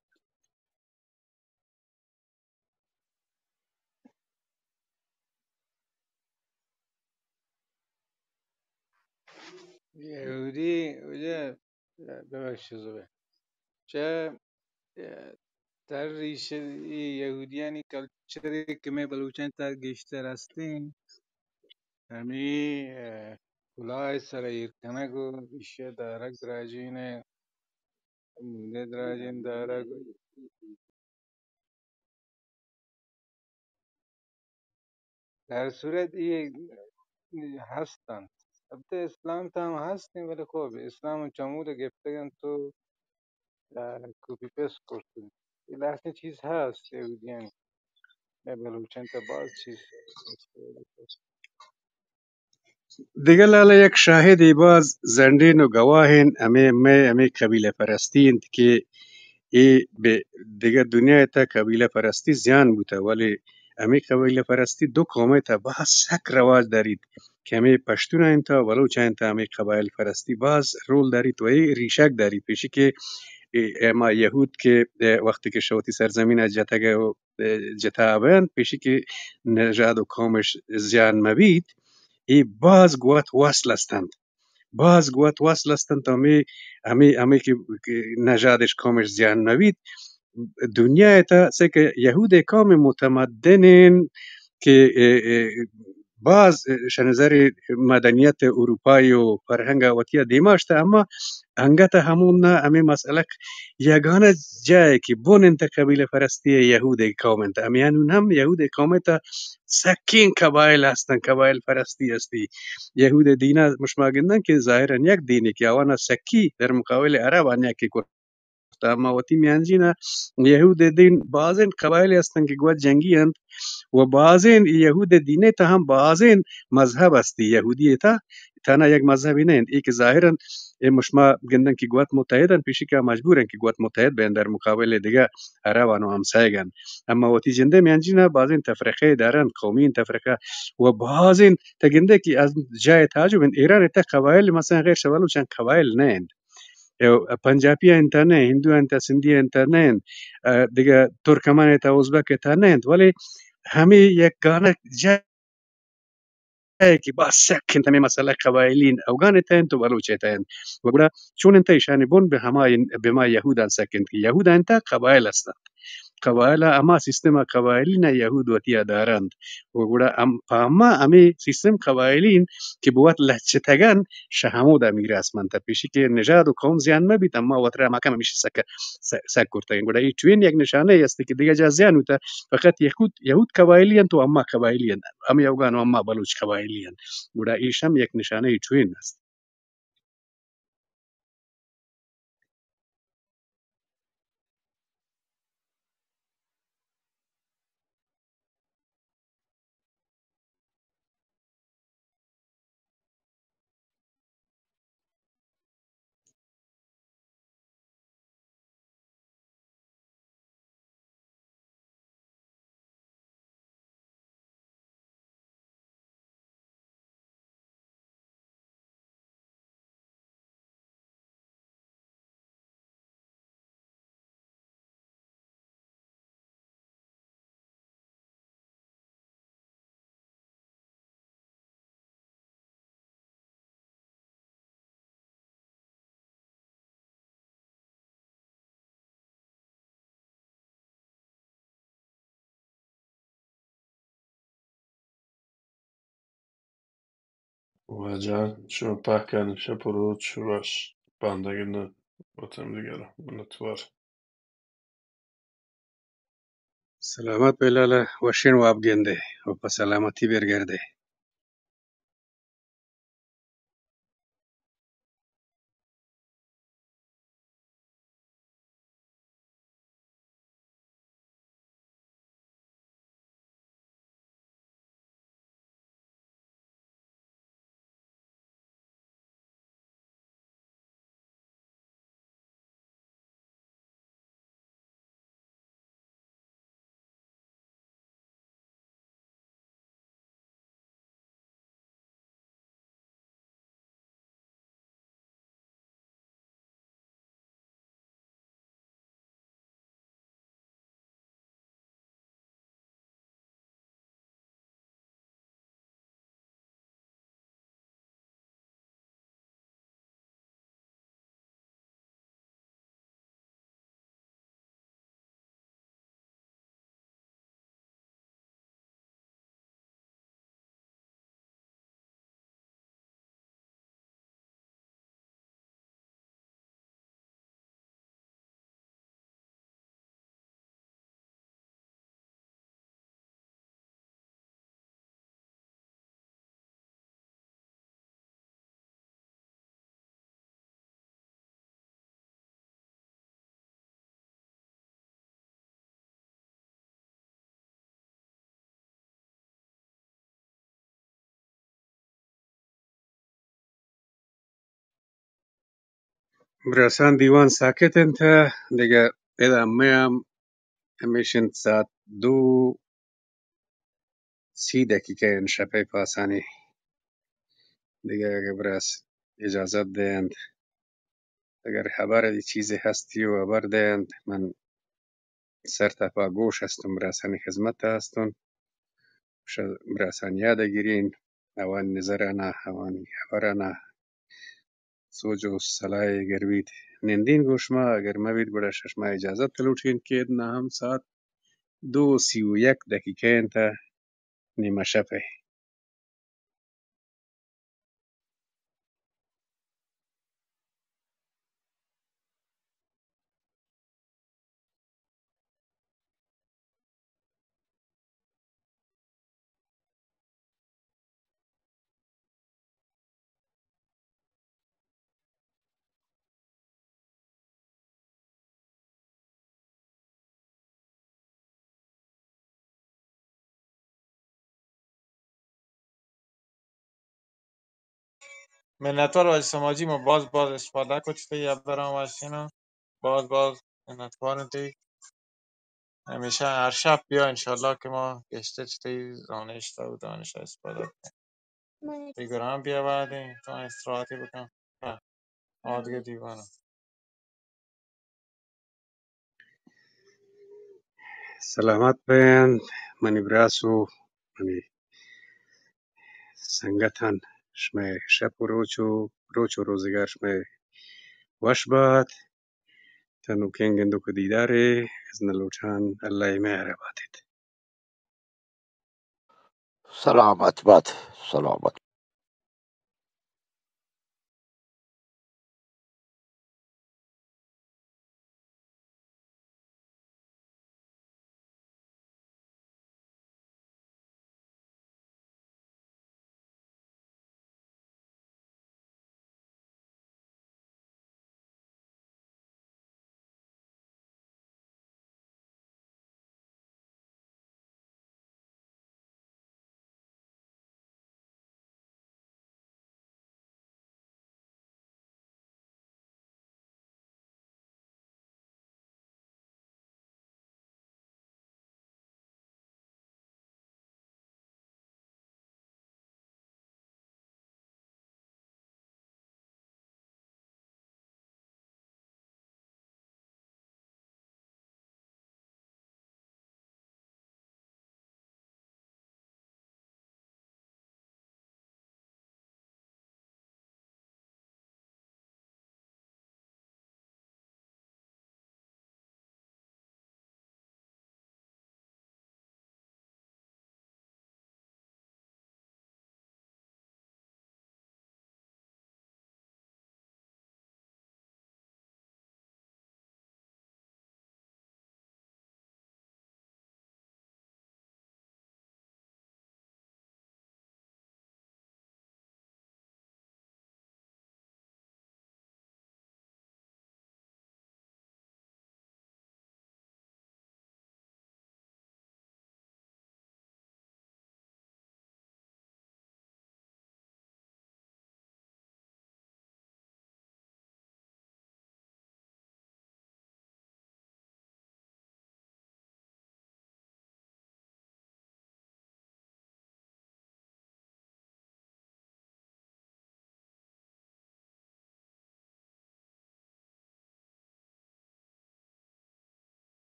یہودی، واجہ، ببخش زبیر. چہ، ءَ، تر ریشہ ای یہودیانی کلچر کہ مئے بلوچانی تہا گیشتر ہستیں، ہمے، ءَ، کلاہ ءِ سرا ایر کنگ و ایشی ءَ دارگ دراجیں، مودے دراجیں دارگ. در صورت اے ہست انت. البتہ اسلام تہا ہم ہست انت، بلے خب اسلام چمود گپتگ انت و، ءَ، کپی پیسٹ کرتگ انت. اے لہتیں چیز ہست یہودیانی. مئے بلوچانی تہا باز چیز ہست. دگہ لالا یک شاہدے باز زنڈیں و گواہین ہمے مئے ہمے قبیلہ پرستی انت کہ اے بہ دگہ دنیا ءِ تہا قبیلہ پرستی زیان بوتہ، ولی ہمے قبیلہ پرستی دو قوم ءِ تہا باز سک رواج داریت کہ ہمے پشتون ءِ تہا، بلوچ ءِ تہا ہمے قبائل پرستی باز رول داریت و اے ریشگ داریت، پیشی کہ اے، اے ما یہود کہ، اے، وقتی کہ شہ وتی سرزمین ءَ جتگ ءُ جتا بنت، پیشی کہ نژاد و قومش زیان مبیت، اے باز گوات وصل ہستنت. باز گوات وصل ہستنت، ہمے، ہمے، ہمے کہ، کہ نژادش قومش زیان مبیت، دنیا ءِ تہ چہ کہ یہود ءِ قوم متمدن انت کہ، اے، اے، باز شہ نظر مدنیت اروپائی و فرہنگ ءَ وتی ءَ دیما شتہ، اما انگت ءَ ہمون نہ، ہمے مسئلہ یگانہ جاہے کہ بن انت قبیلہ پرستی ءِ یہود ءِ قوم انت۔ ہمے انون ہم یہود ءِ قوم ءِ تہ سکیں قبائل ہستن، قبائل پرستی ہستی۔ یہود ءِ دین ءَ مشما گندن کہ ظاہرا یک دینے کہ آوانا سکی در مقابل عرب آنیا کہ کرتا، اما وتی میانجین ءَ یہود ءِ دین بازیں قبائل ہستن کہ گوات جنگی انت و بازیں یہود ءِ دین ءِ تہ ہم بازیں مذہب ہستی۔ یہودی ءِ تہ تہنا یک مذہبے نہ انت، اے کہ ظاہرا اے مشما گندن کہ گوات متحد انت، پیشی کہ آ مجبور انت کہ گوات متحد بین در مقابل دگہ عربان و ہمسایگان۔ اما وتی جندے میانجین ءَ بازیں تفرقے دارنت، قومی تفرقہ و بازیں، تہ گندے کہ از جاہ تعجب انت، ایران ءِ تہ قبائل مثلا غیر شہ بلوچان قبائل نہ انت۔ اے پنجابی انت نہ، ہندو انت، سندھی انت نہ انت، دگہ ترکمان ءِ تہ ازبک ءِ تہ نہ انت، ولی ہمے یک گانک جاہ ءَ کہ باز سک انت، ہمے مسئلہ قبائلی انت، اوگان ءِ تہ انت و بلوچ ءِ تہ انت۔ و گڑا چون انت ایشانی بن بہ ہما، بہ ما یہودان سک انت کہ یہودان تہ قبائل ہستنت۔ قبائل ءَ ہما سیستم ءَ قبائلی نہ یہود وتی ءَ دارنت۔ و گڑا ہم، پہ ہما ہمے سیستم قبائلی انت کہ بوت لچتگن شہ ہمودا میراث منتہ۔ پیشی کہ نژاد و قوم زیان مہ بیت، اما وترا ہما کم ہمیشی سک، س-، سک کرتگن۔ گڑا اے چوین یک نشانہ است کہ دگہ جاہ زیان ہوتہ، فقط یہود، یہود قبائلی انت و اما قبائلی انت، ہمے اوگان و اما بلوچ قبائلی انت۔ گڑا ایش ہم یک نشانہ چوین است۔ واجہ، شما پہکانی شپ و روچ وش، بندگی نہ وطن دیگر منتوار۔ سلامت بلال، وشین واب گندے و پہ سلامتی بیر گردے۔ براسان دیوان ساکت انت، دگہ ادا میام ہمیش انت، ساعت دو سی دقیقہ انت شپئے پاسانی۔ دگہ اگہ براس اجازت دئینت، اگر ہبر چیزے ہستی و ہبر دئینت، من سرتاپا گوش ہستم، براسانی خذمت ہستم۔ شہ براسان یاد گرین، آوانی نظرانا، آوانی ہبرانا۔ سوج و سلاہ گر بیت۔ نندین گوں شما اگر مہ بیت، گڑا شہ شما اجازت لوٹین کہ ادنا ہم ساعت دو سی و یک دقیقہ انت، نیمہ شپ ء۔ منتوار واجہ سماجی، ما باز باز استفادہ کت تئی ہبراں واسطے نا، باز باز منتوار تئی۔ ہمیشہ ہر شپ بیا، انشاءاللہ کہ ما گیشتر چہ تئی زانشت و دانش استفادہ کنیں۔ تئی گران بیا وہدیں تو استراحتی بکن۔ ہاں، آدگہ دیوان۔ سلامت بین منی براس و منی سنگتان، شمئے شپ و روچ و، روچ و روزگار شمئے وش بات۔ تا نوکیں گندوک و دیدارے از نلوٹان، اللہ ء مہر ء باتیت۔ سلامت بات، سلامت۔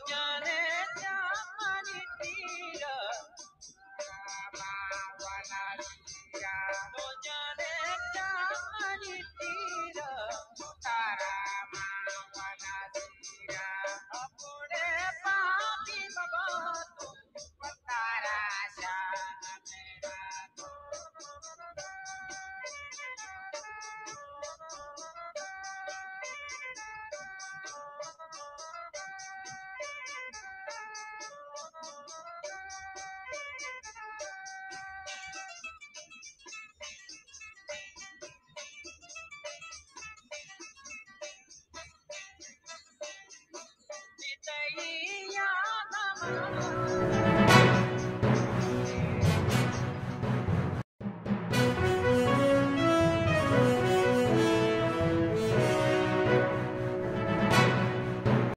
جانے جا منی تیرا، تو جانے جا منی تیرا، اپنے پاپی بابا تو، تارا شاہ میرا تو۔